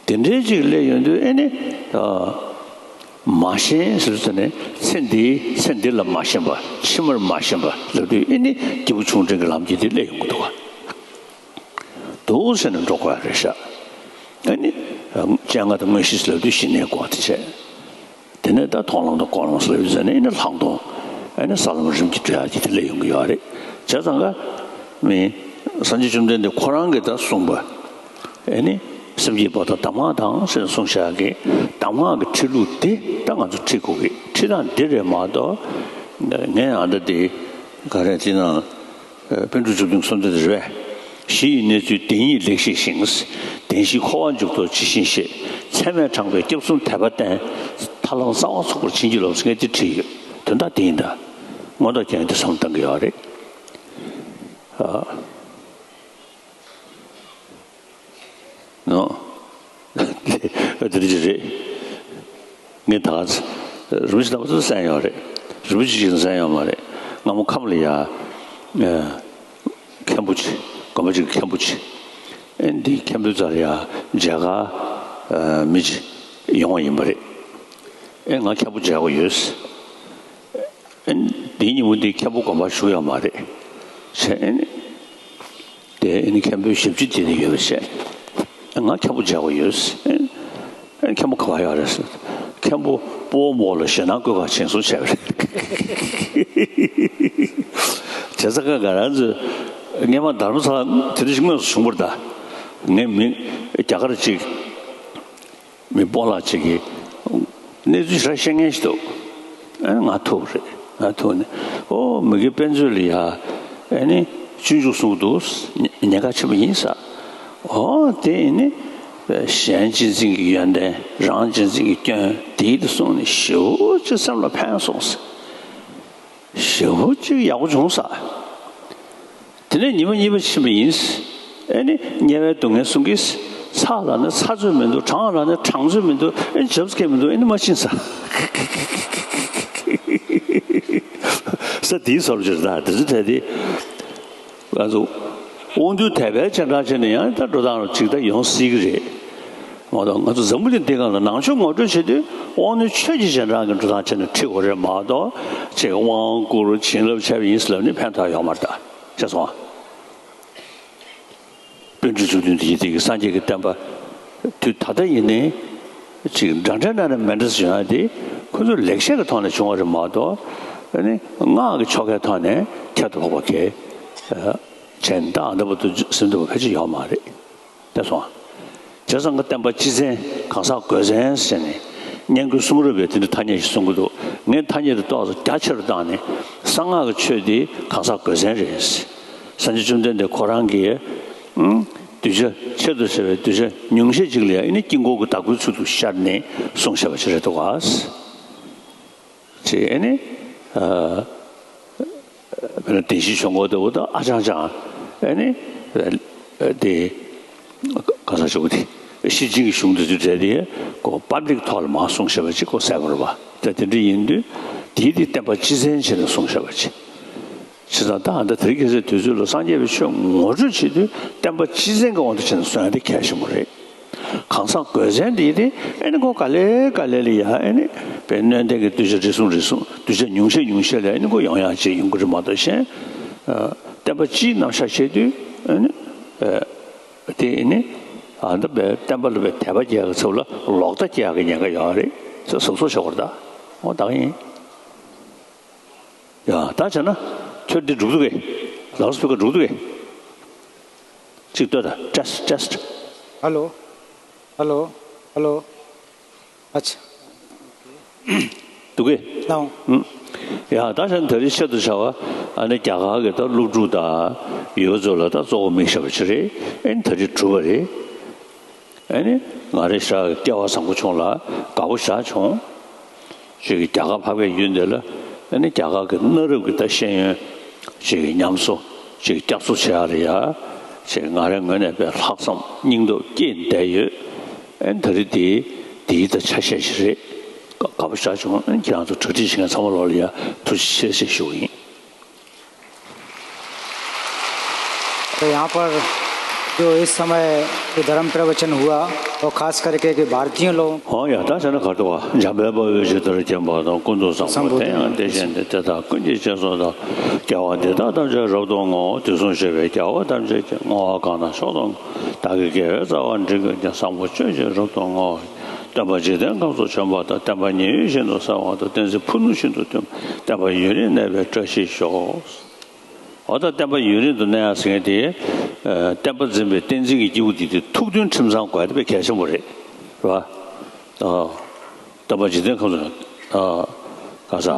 དེ་འདྲའི་ཅིག་སླེབས་ཡོང་དུས་ཨེ་ནི། ཨ། མ་ཞེན་ཟེར་ཟེར་ནས་ཚེ་འདིའི་ཚེ་འདི་ལ་མ་ཞེན་པ། ཕྱི་མར་མ་ཞེན་པ་ལབ་དུས་ཨེ་ནི་སྐྱེས་བུ་ཆུང་འབྲིང་གི་ལམ་གྱི་དེ་སླེབས་ཡོང་གི་འདུག་ག་འདུག་ཟེར་ནས་འགྲོ་དགོས་ཡ་རེད་ཤག་ཨ་ནི་སྤྱན་སྔ་དང་དངོས་གཞི་ལབ་དུས་ཞི་གནས་སྐོར་དེ་བྱས། དེ་ནས་ད་མཐོང་ལམ་དང་འཁོར་ལམ་ཟེར་ལབ་དུས་ཨ་ནི་ལྷག་མཐོང་། ཨ་ནི་ས་ལམ་རིམ་གྱིས་བགྲོད་ཡ་དེ་དེ་སླེབས་ཡོང་གི་ཡོད་རེད། བྱས་ཙང་ཀ་མི་སངས་རྒྱས་བཅོམ་ལྡན་འདས་ཁོ་རང་གིས་ད་གསུངས་པ། ཨ་ནི་སེམས་བསྐྱེད་པ་དང་གདམས་ངག་དང་ཟེར་ནས་གསུངས་བཞག་གི། གདམས་ངག་གི་ཁྲིད་ལུགས་དེ་ད་ང་ཚོ་ཁྲིད་དགོས་གི། ཁྲིད་སྟངས་འདི་རེད་མ་གཏོགས། ངས་ཨ་ད་དེ་ག་རེ་དེ་ན། པཎ་གྲུབ་བཅུ་བདུན་གསུང་དེབ་རེད་པས། གཞི་ཡི་གནས་ཚུལ་བདེན་གཉིས་ལེགས་ཤེས་ཤིང་། བདེན་བཞིའི་འཁོར་བ་འཇུག་ཐོག་ཇི་བཞིན་ཤེས། ཚད་མས་དྲངས་པའི་སྐྱབས་གསུམ་དད་པ་བསྟེན། ཐར་ལམ་གསང་བ་ཚུགས་པར་བྱིན་གྱིས་རློབས། ངས་འདི་བྲིས་ཡོད། དོན་དག་འདི་ཡིན་ད། མངོན་རྟོགས་རྒྱན་འདི་བསམ་བཏང་གི་ཡོད་རེད། ཨ། ནོ། དེ་འདྲ་ཅིག་རེད། ངས་ད་ག་ཚོད་རིན་པོ་ཆེ་རྣམ་པ་ཚོ་གསན་ཡོད་རེད། རིན་པོ་ཆེ་ཅིག་གསན་ཡོད་མ་རེད། སྔ་མོ་ཁམས་ལ་ཡ། ཨ། མཁན་པོ་ཅིག་དགོན་པ་ཅིག་གི་མཁན་པོ་ཅིག་ཨེ་འདི་མཁན་པོའི་རྩར་ཡ་མཇལ་ཁ་ཨ་མི་ཅིག་ཡོང་བ་ཡིན་པ་རེད། ཨེ་ང་མཁན་པོ་མཇལ་དགོས་ཡོད། ཨེ་འདིའི་ཉིན་མོ་འདི་མཁན་པོ་དགོན་པར་བཞུགས་ཡོད་མ་རེད། བྱས་ཨེ་ནི། དེ་ཨེ་ནི་མཁན་པོའི་ཞབས་ཕྱི་དེ་ནི་ཡོད་པ་བྱས། ཨེ་ང་མཁན་པོ་མཇལ་དགོས་ཡོད། ཨེ་ཨེ་མཁན་པོ་ག་པར་ཡོད་རེད་ཟེར། མཁན་པོ་སྤོ་བོ་མོ་ལ་ཞེད་སྣང་བཀོད་གར་ཕྱིན་སོང་བྱས་པ་རེད། བྱས་ཙང་ཀ་ང་རང་ཚོས་སྔས་མ་དྷ་རམ་ས་ལ་དེ་འདྲ་ཞིག་དངོས་སུ་བྱུང་བ་རེད་ད། ངའི་མི་རྒྱ་གར་ཅིག་མི་སྤོ་ལགས་ཅིག་གིས་གནས་ཚུལ་ཞེ་དྲག་བཤད་མཁན་ཞིག་འདུག་ཨ་ནི་ང་ཐུག་རེད། ང་ཐུག་ནས་ཨོ་མི་དགེ་དཔེ་མཛོད་ལ་ཡ་ཨ་ནི་སྤྱོད་འཇུག་གསུང་གི་འདུག་ཉེན་ཁ་ཆེན་པོ་ཡིན་ས། ཨོ་དེ་ཡིན་ནི་གཞན་གཅེས་འཛིན་གྱི་ཡོན་ཏན། རང་གཅེས་འཛིན་གྱི་སྐྱོན་དེའི་དེ་གསུངས་ནས་ཞེ་པོ་ཅིག་སེམས་ལ་ཕན་སོང་ས། ཞེ་པོ་ཅིག་ཡག་པོ་བྱུང་ས། དེ་ནས་ཉི་མ་གཉིས་པ་ཕྱིན་པ་ཡིན། ཨེ་ནི་དམྱལ་བའི་སྡུག་བསྔལ་གསུང་གིས། ཚ་ལ་ནི་ཚ་ཚོད་མི་འདུག་གྲང་ལ་ནི་གྲང་ཚོད་མི་འདུག་ཨེ་ནི་བྱབས་སྐད་མི་འདུག་ཨེ་ནི་མ་ཕྱིན་ས། ས་དེའི་སོར་ཅིག་ད་དེ་ཚོ་ད་དེ། ང་ཚོ་དབང་འདུས་དད་པའི་སྤྱན་དྲངས་བྱས་ནས་ཡང་ད་འགྲོ་སྟངས་ཅིག་ད་ཡོང་སྲིད་ཀྱི་རེད། མ་གཏོགས་ང་ཚོ་འཛམ་བུ་གླིང་འདི་སྒང་ལ་ནང་ཆོས་ངོ་སྤྲོད་བྱེད་དུས་དབང་རྣོན་ཆོས་ཀྱི་སྤྱན་དྲངས་ཀྱི་འགྲོ་སྟངས་བྱས་ནས་ཁྲིད་དགོས་རེད་མ་གཏོགས། ཅིག་དབང་བསྐུར་བྱིན་རླབས་བྱས་པ་ཡིན་ཟེར་ལབ་ནས་ཕན་ཐོགས་ཡོད་མ་རེད་ད། ཤེས་སོང་ཨ། པཎ་གྲུབ་བཅུ་བདུན་དེ་ཡི་དེ་གི་སངས་རྒྱས་ཀྱི་བསྟན་པ་དུས་ད་ལྟ་ཡིན་ནའི་ཅིག་འདྲ་འདྲ་འདྲ་འདྲ་མི་འདྲ་ཞིག་ཡོང་ཡ་དེ་ཁོ་ཚོ་ལེགས་བཤད་ཀྱི་ཐོག་ནས་བྱུང་བ་རེད་མ་གཏོགས། ཨ་ནི་སྔགས་ཀྱི་ཆོ་གའི་ཐོག་ནས་ཁྱད་དུ་འཕགས་པ་གས་བྱས་ནས་ད་ཨ་ད་བར་དུ་ཟིན་ཐུབ་པ་ཕལ་ཆེར་ཡོད་མ་རེད། དེ་སོང་། བྱས་ཙང་ཀ་བསྟན་པ་སྤྱི་བཙན་གང་ཟག་སྒོས་བཙན་ཟེར་ནས་སྙན་བརྒྱུད་གསུང་རབ་པས་དེ་འདྲ་ཐ་སྙད་ཞིག་གསུང་གི་འདུག་ངས་ཐ་སྙད་དེ་ཏོག་ཙམ་རྒྱ་ཆེ་རུ་བཏང་ནས་གསང་སྔགས་ཀྱི་ཆོས་དེ་གང་ཟག་སྒོས་བཙན་རེད། སངས་རྒྱས་བཅོམ་ལྡན་འདས་ཁོ་རང་གིས་ཨང་གདུལ་བྱ་ཆེད་དུ་བྱས་པའི་གདུལ་བྱ་ཉུང་ཤས་ཅིག་ལ་ཡང་ཨ་ནི་དཀྱིལ་འཁོར་གྱི་བདག་པོའི་ཚུལ་དུ་ཤར་ནས་གསུངས་བཞག་པ་ཞིག་རེད་འདུག་ག་ཅེས་ཨ་ནི། ཨ། དཔེར་ན་བདེན་བཞིའི་ཆོས་འཁོར་ལྟ་བུ་དང་ཨ་ཅང་ཅང་ཨེ་ནི་དེ་ག་ས་ཞུ་གི་དེ་ཤེར་ཕྱིན་གྱི་གཞུང་དེ་ཚོའི་གྲས་དེ་ཀོ་པབ་ལིག་ཐོག་ལ་མར་གསུངས་བཞག་པ་ཅིག་ཀོ་གསལ་པོ་རེད་པ། ད་དེ་འདྲ་ཡིན་དུས་དེའི་དེ་བསྟན་པ་སྤྱི་བཙན་བྱས་ནས་གསུངས་བཞག་པ་ཅིག་བྱས་ཙང་ད་ཨ་ད་དེ་རིང་ཁ་སང་དུས་ཚོད་ལ་སངས་རྒྱས་པའི་ཆོས་ངོ་སྤྲོད་བྱེད་དུས་བསྟན་པ་སྤྱི་བཙན་གྱི་དབང་དུ་བྱས་ནས་གསུང་ཡ་དེ་གལ་ཆེན་པོ་རེད། གང་ཟག་དགོས་མཚན་འདི་དེ་ཨེ་ནི་ཁོ་ག་ལེ་ག་ལེ་ལ་ཡ་ཨེ་ནི་པའི་སྣོད་ལྡན་གྱི་གདུལ་བྱ་རེ་ཟུང་རེ་ཟུང་གདུལ་བྱ་ཉུང་ཤས་ཉུང་ཤས་ལ་ཨེ་ནི་ཁོ་ཡོང་ཡག་ཅིག་ཡོང་གི་རེད་མ་གཏོགས་གཞན། བསྟན་པ་སྤྱིའི་རྣམ་གཞག་བཤད་དུས་ཨེ་ནི་དེ་ཨེ་ནི་ཨ་ད་པའི་བསྟན་པ་ལ་པའི་དད་པ་སྐྱེ་ཡག་གི་ཚབ་ལ་ལོག་ལྟ་སྐྱེ་ཡག་གི་ཉེན་ཁ་ཡོད་རེད། ཚེ་གཟབ་གཟབ་བྱེད་དགོས་རེད་ད། འོ་ད་ག་ཡིན། ཡ་ད་བྱས་ན་ཁྱོད་འདི་འགྲུབ་འདུག་གས། ལའོ་སི་པི་ཀར་འགྲུབ་འདུག་གས། གཅིག་ལྟོས་དང་། ཊེ་སི་ཊི་ཊེ་སི་ཊི། Hello. Hello. Hello. ཨ་ཆ། འདུག་གས། ལའོ། ཡ་ད་བྱས་ན་ད་རེས་ཆེད་དུ་བྱ་བ་ཨ་ནི་རྒྱ་གར་གྱི་ད་སློབ་ཕྲུག་དང་ཡོད་ཚོ་ལ་ད་གཙོ་བོ་དམིགས་བྱ་བ་ཅིག་རེད། ཨེ་ནི་ད་རེས་གྲུབ་པ་རེད། ཨེ་ནི་ང་རེ་ཞག་སྐལ་བ་བཟང་པོ་བྱུང་ལ་དགའ་པོ་ཞེ་དྲག་བྱུང་། ཅིག་རྒྱ་གར་ཕ་གིའི་ཡུལ་འདི་ལ་ཨེ་ནི་རྒྱ་གར་གྱི་གནའ་རབས་ཀྱི་ད་ཤེས་ཡོན་ཅིག་ཉམས་གསོ་ཅིག་བསྐྱར་གསོ་བྱེད་ཡག་ལ་ཡ་ཅིག་ང་རའི་ངོས་ནས་དཔེ་ལྷག་བསམ་སྙིང་སྟོབས་སྐྱེས་བསྡད་ཡོད། ཨེ་ནི་ད་རེས་དེ་དེའི་ད་ཆ་ཤས་ཤིག་རེད། དགའ་པོ་ཞེ་དྲག་བྱུང་། ཨེ་ནི་ཁྱེད་རང་ཚོ་གྲ་སྒྲིག་བྱེད་མཁན་ཚང་མ་ལོག་ལ་ཡ་ཐུགས་རྗེ་ཆེ་ཞེས་ཞུ་གི་ཡིན། तो यहाँ पर जो इस समय जो धर्म प्रवचन हुआ, वो खास करके कि भारतीयों लोगों ཧོ་ཡ་ད་བྱས་ན་ག་རེ་འདུག་ག་འཇམ་དཔལ་དཔའ་བོས་ཇི་ལྟར་མཁྱེན་པ་དང་། ཀུན་ཏུ་བཟང་པོ་དེ་ཡང་དེ་བཞིན་ཏེ། དེ་དག་ཀུན་གྱི་རྗེས་སུ་བདག་སྐྱེ་བ་འདི་དག་ཐམས་ཅད་རབ་ཏུ་བསྔོ། དུས་གསུམ་གཤེགས་པའི་རྒྱལ་བ་ཐམས་ཅད་ཀྱིས། བསྔོ་བ་གང་དང་མཆོག་ཏུ་བདག་གི་དགེ་བའི་རྩ་བ་འགྲིབ་ཀྱང་བཟང་པོ་སྤྱོད་ཕྱིར་རབ་ཏུ་བསྔོ། སྟོན་པ་འཇིག་རྟེན་ཁམས་སུ་བྱོན་པ་དང་། བསྟན་པ་ཉེ་བའི་ཞིང་དུ་གསལ་བ་དང་། བསྟན་འཛིན་ཕུ་ནུ་ཤིན་ཏུ་མཐུན། བསྟན་པ་ཡུན་རིང་གནས་པའི་བཀྲ་ཤིས་ཤོག་འོ་ད་བསྟན་པ་ཡུན་རིང་དུ་གནས་ཡག་ཟེར་མཁན་དེ། ཨ་བསྟན་པ་འཛིན་པའི་བསྟན་འཛིན་གྱི་སྐྱེས་བུ་དེ་དེ་ཐུགས་མཐུན་ཁྲིམས་གཙང་དགོས་ཡག་དེ་དཔེ་གལ་ཆེན་པོ་རེད། རེད་པ། ཨ་བསྟན་པ་འཇིག་རྟེན་ཁམས་སུ་ཨ་ག་ས་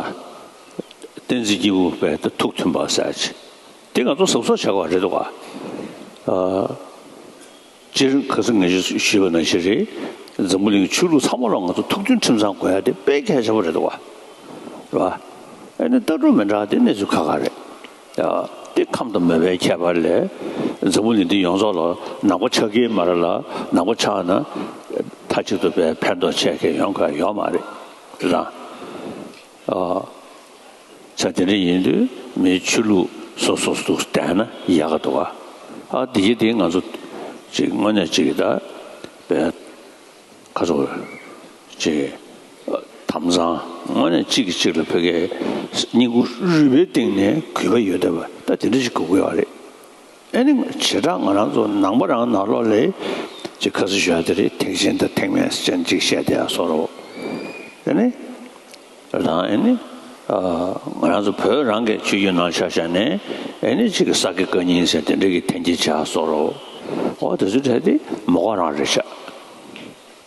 བསྟན་འཛིན་སྐྱེས་བུ་དཔེ་ཐུགས་མཐུན་པ་ཟེར་ཡག་ཅིག་དེ་ང་ཚོ་གཟབ་གཟབ་བྱེད་དགོས་རེད་འདུག་ག་ཨ། སྤྱིར་ཁ་སང་ངས་ཞུས་པ་ནང་བཞིན་རེད། འཛམ་བུ་གླིང་ཆོས་ལུགས་ཚང་མ་ལ་ང་ཚོ་ཐུགས་མཐུན་ཁྲིམས་གཙང་དགོས་ཡ་དེ་དཔེ་གལ་ཆེན་པོ་རེད་འདུག་བ། རེད་བ། ཨ་ནི་ལྟ་གྲུབ་མི་འདྲ་བ་དེ་གནས་ཚུལ་ཁག་ཁག་རེད། ཡ། དེ་ཁམས་དང་མོས་པའི་ཁྱད་པར་ལས། འཛམ་བུ་གླིང་འདི་ཡོངས་རྫོགས་ལ་ནག་པོ་ཆགས་ཀྱི་མ་རེད་ལ། ནག་པོ་ཆགས་ན་མཐའ་གཅིག་ཏུ་དཔེ་ཕན་ཐོགས་ཆེ་གི་ཡོང་གི་ཡོད་མ་རེད། རེད་དང་། ཨ། ས་དེ་འདྲ་ཡིན་དུས་མིའི་ཆོས་ལུགས་སོ་སོ་སོ་བསྟན་ན་ཡག་ག་འདུག་ག་ཨ་དེ་གི་དེ་ང་ཚོ་ཅིག་དངོས་གནས་ཅིག་ད་བས་ཁ་ཚོ་ཅིག་དམ་གཙང་དངོས་གནས་གཅིག་གིས་གཅིག་ལ་ཕ་གིའི་སྙིང་ཁུ་རུས་པའི་གཏིང་ནས་གུས་པ་ཡོད་བསྡད་པ་ད་དེ་འདྲ་ཞིག་དགོས་ཀྱི་ཡོད་རེད། ཨེ་ནི་བྱེ་བྲག་ང་རང་ཚོ་ནང་པ་རང་ནང་ལོགས་ལ་ཅིག་ཁ་སང་ཞུ་ཡ་དེ་རེད། ཐེག་ཆེན་དང་ཐེག་དམན་ཟེར་ཅིག་བཤད་བསྡད་ཡ་བཟོ་འདྲ་བོ། དེ་ནི་རང་ཨེ་ནི་ང་རང་ཚོ་བོད་རང་གི་ཆོས་བརྒྱུད་ནང་ཆ་བཞག་ནས་ཨེ་ནི་ཅིག་ས་དགེ་བཀའ་རྙིང་ཟེར་དེ་འདྲ་གི་འཐེན་འཁྱེར་བྱས་བཟོ་འདྲ་བོ། འོ་དེ་ཚོའི་གྲས་དེ་མོ་ག་རང་རེད་ཤག་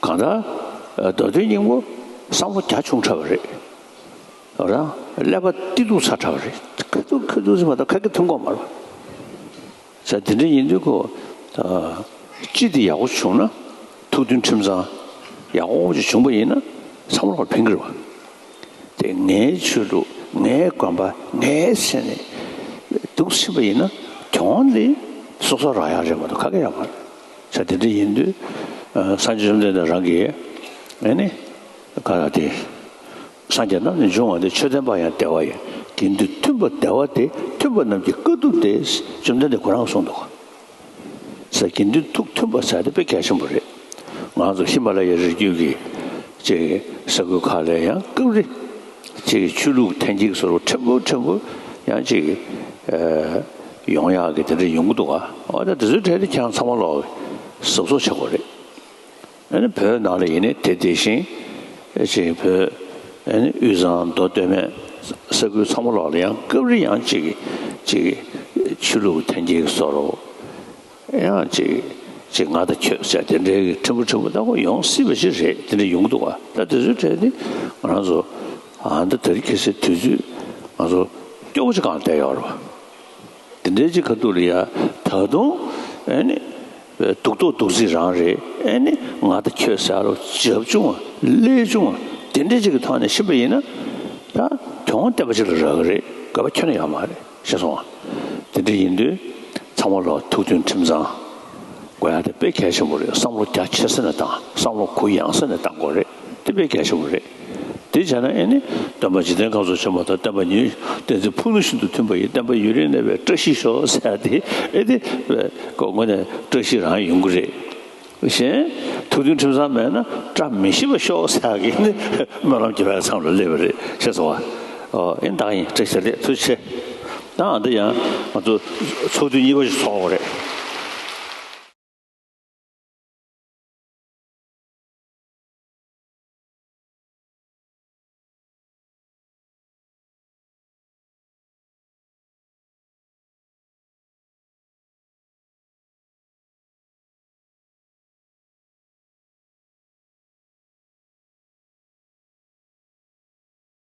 གང་ལྟར་མདོ་དོན་སྙིང་པོ་བསམ་བློ་རྒྱ་ཆུང་དྲགས་པ་རེད། རང་ཀླད་པ་ཏི་ཏུ་ཚ་དྲགས་པ་རེད། ཁ་ཏུ་ཁ་ཏུ་ཟེར་བ་དང་ཁ་སྐད་ཐོན་གོ་མ་རེད། ས་དེ་འདྲ་ཡིན་དུས་ཁོ། སྤྱི་དེ་ཡག་པོ་བྱུང་ན། ཐུགས་མཐུན་ཁྲིམས་གཙང་། ཡག་པོ་ཅིག་བྱུང་པ་ཡིན་ན། བསམ་བློ་ལ་ཕན་གི་རེད་བ། དེ་ངའི་ཆོས་ལུགས་ངའི་དགོན་པ་ངའི་ཟེར་ནས་འདུག་ཕྱིན་པ་ཡིན་ན་གྱོང་འདི་སོ་སོ་རག་ཡག་རེད་མ་གཏོགས་ཁ་སྐད་ཡག་མ་རེད། ས་དེ་འདྲ་ཡིན་དུས། སངས་རྒྱས་བཅོམ་ལྡན་འདས་རང་གིས་ཨེ་ནི་ག་རེ་དེ། སངས་རྒྱས་རྣམས་ནི་འབྱུང་བ་འདི། ཆོས་ལྡན་པ་ཡང་བདེ་བ་ཡིན། དགེ་འདུན་མཐུན་པ་བདེ་བ་སྟེ། མཐུན་པ་རྣམས་ཀྱི་དཀའ་ཐུབ་སྟེ། བཅོམ་ལྡན་འདས་ཁོ་རང་གསུངས་འདུག་ས་དགེ་འདུན་ཐུགས་མཐུན་པ་ཟེར་དེ་དཔེ་གལ་ཆེན་པོ་རེད། ང་ཚོ་ཧི་མ་ལ་ཡའི་རི་རྒྱུད་ཀྱི་ཅིག་ས་ཁུལ་ཁག་ལ་ཡང་སྐབས་རེ་ཅིག་ཆོས་ལུགས་འཐེན་འཁྱེར་བཟོ་འདྲ་ཕྲན་བུ་ཕྲན་བུ་ཡང་ཅིག་ཡོང་ཡག་གི་དེ་འདྲ་ཡོང་གི་འདུག་ག་འོ་ད་དེ་ཚོའི་གྲས་དེ་ཁྱེད་རང་ཚང་མ་ལོག་གཟབ་གཟབ་བྱེད་དགོས་རེད། ཨ་ནི་བོད་ནང་ལ་ཡིན་ནའི་དེ་དེ་བཞིན་ཅིག་བོད་ཨ་ནི་དབུས་གཙང་མདོ་སྟོད་སྨད་ས་ཁུལ་ཚང་མ་ལོག་ལ་ཡང་སྐབས་རེ་ཡང་ཅིག་ཅིག་ཆོས་ལུགས་འཐེན་འཁྱེར་བཟོ་འདྲ་ཡང་ཅིག་ཅིག་ང་དང་ཁྱོད་ཟེར་དེ་འདྲའི་ཕྲན་བུ་ཕྲན་བུ་ལྟ་བུ་ཡོང་སྲིད་པ་ཞིག་རེད། དེ་འདྲ་ཡོང་གི་འདུག་ག་ད་དེ་ཚོའི་གྲས་དེ་ང་རང་ཚོ་ཨ་ད་དེ་རིང་ཁ་སང་དུས་ཚོད་ང་ཚོ་སྐྱོ་པོ་ཅིག་གང་བསྡད་ཡོད་རེད་བ། དེ་འདྲའི་ཅིག་ཁ་ཐུག་ལ་ཡ་ད་དུང་ཨེ་ནི་སྡུག་ཐོག་སྡུག་རྩིས་རང་རེད། ཨེ་ནི་ང་དང་ཁྱོད་ཟེར་རོ་བྱབ་ཆུང་བ་ལས་ཆུང་བ་དེ་འདྲའི་ཅིག་གི་ཐོག་ནས་ཕྱིན་པ་ཡིན་ན་ད་གྱོང་བསྟན་པ་ཅིག་ལ་རག་གི་རེད། དགོས་པ་ཁྱོན་ནས་ཡོད་མ་རེད། ཤེས་སོང་ང་། དེ་འདྲ་ཡིན་དུས་ཚང་མ་ལ་ཐུགས་མཐུན་ཁྲིམས་གཙང་དགོས་ཡ་དེ་དཔེ་གལ་ཆེན་པོ་རེད། བསམ་བློ་རྒྱ་ཆེ་ས་ནས་བཏང་། བསམ་བློ་གུ་ཡངས་ས་ནས་བཏང་དགོས་རེད། དེ་དཔེ་གལ་ཆེན་པོ་རེད། དེ་བྱས་ན་ཨེ་ནི་སྟོན་པ་འཇིག་རྟེན་ཁམས་སུ་བྱོན་པ་དང་། བསྟན་པ་ཉིད་བསྟན་འཛིན་ཕུ་ནུ་བཞིན་དུ་མཐུན་པ་ཡི། བསྟན་པ་ཡུན་རིང་གནས་པའི་བཀྲ་ཤིས་ཤོག་ཟེར་ཡ་དེ་ཨེ་དེ་དངོས་གནས་བཀྲ་ཤིས་རང་ཡོང་གི་རེད། གཞན་ཐུགས་མཐུན་ཁྲིམས་གཙང་མེད་ན་བཀྲ་མི་ཤིས་པ་ཤོག་ཟེར་གི་ནི་སྨོན་ལམ་རྒྱབ་པའི་མཚམས་ལ་སླེབས་པ་རེད། ཤེས་སོང་ང་། ཨོ་ཨེ་ད་ཡིན། བཀྲ་ཤིས་བདེ་ལེགས། ཐུགས་རྗེ་ཆེ། ད་ཨ་འདི་ཡང་ང་ཚོ་ཚོགས་དུས་གཉིས་པ་ཞིག་ཚོགས་པ་རེད།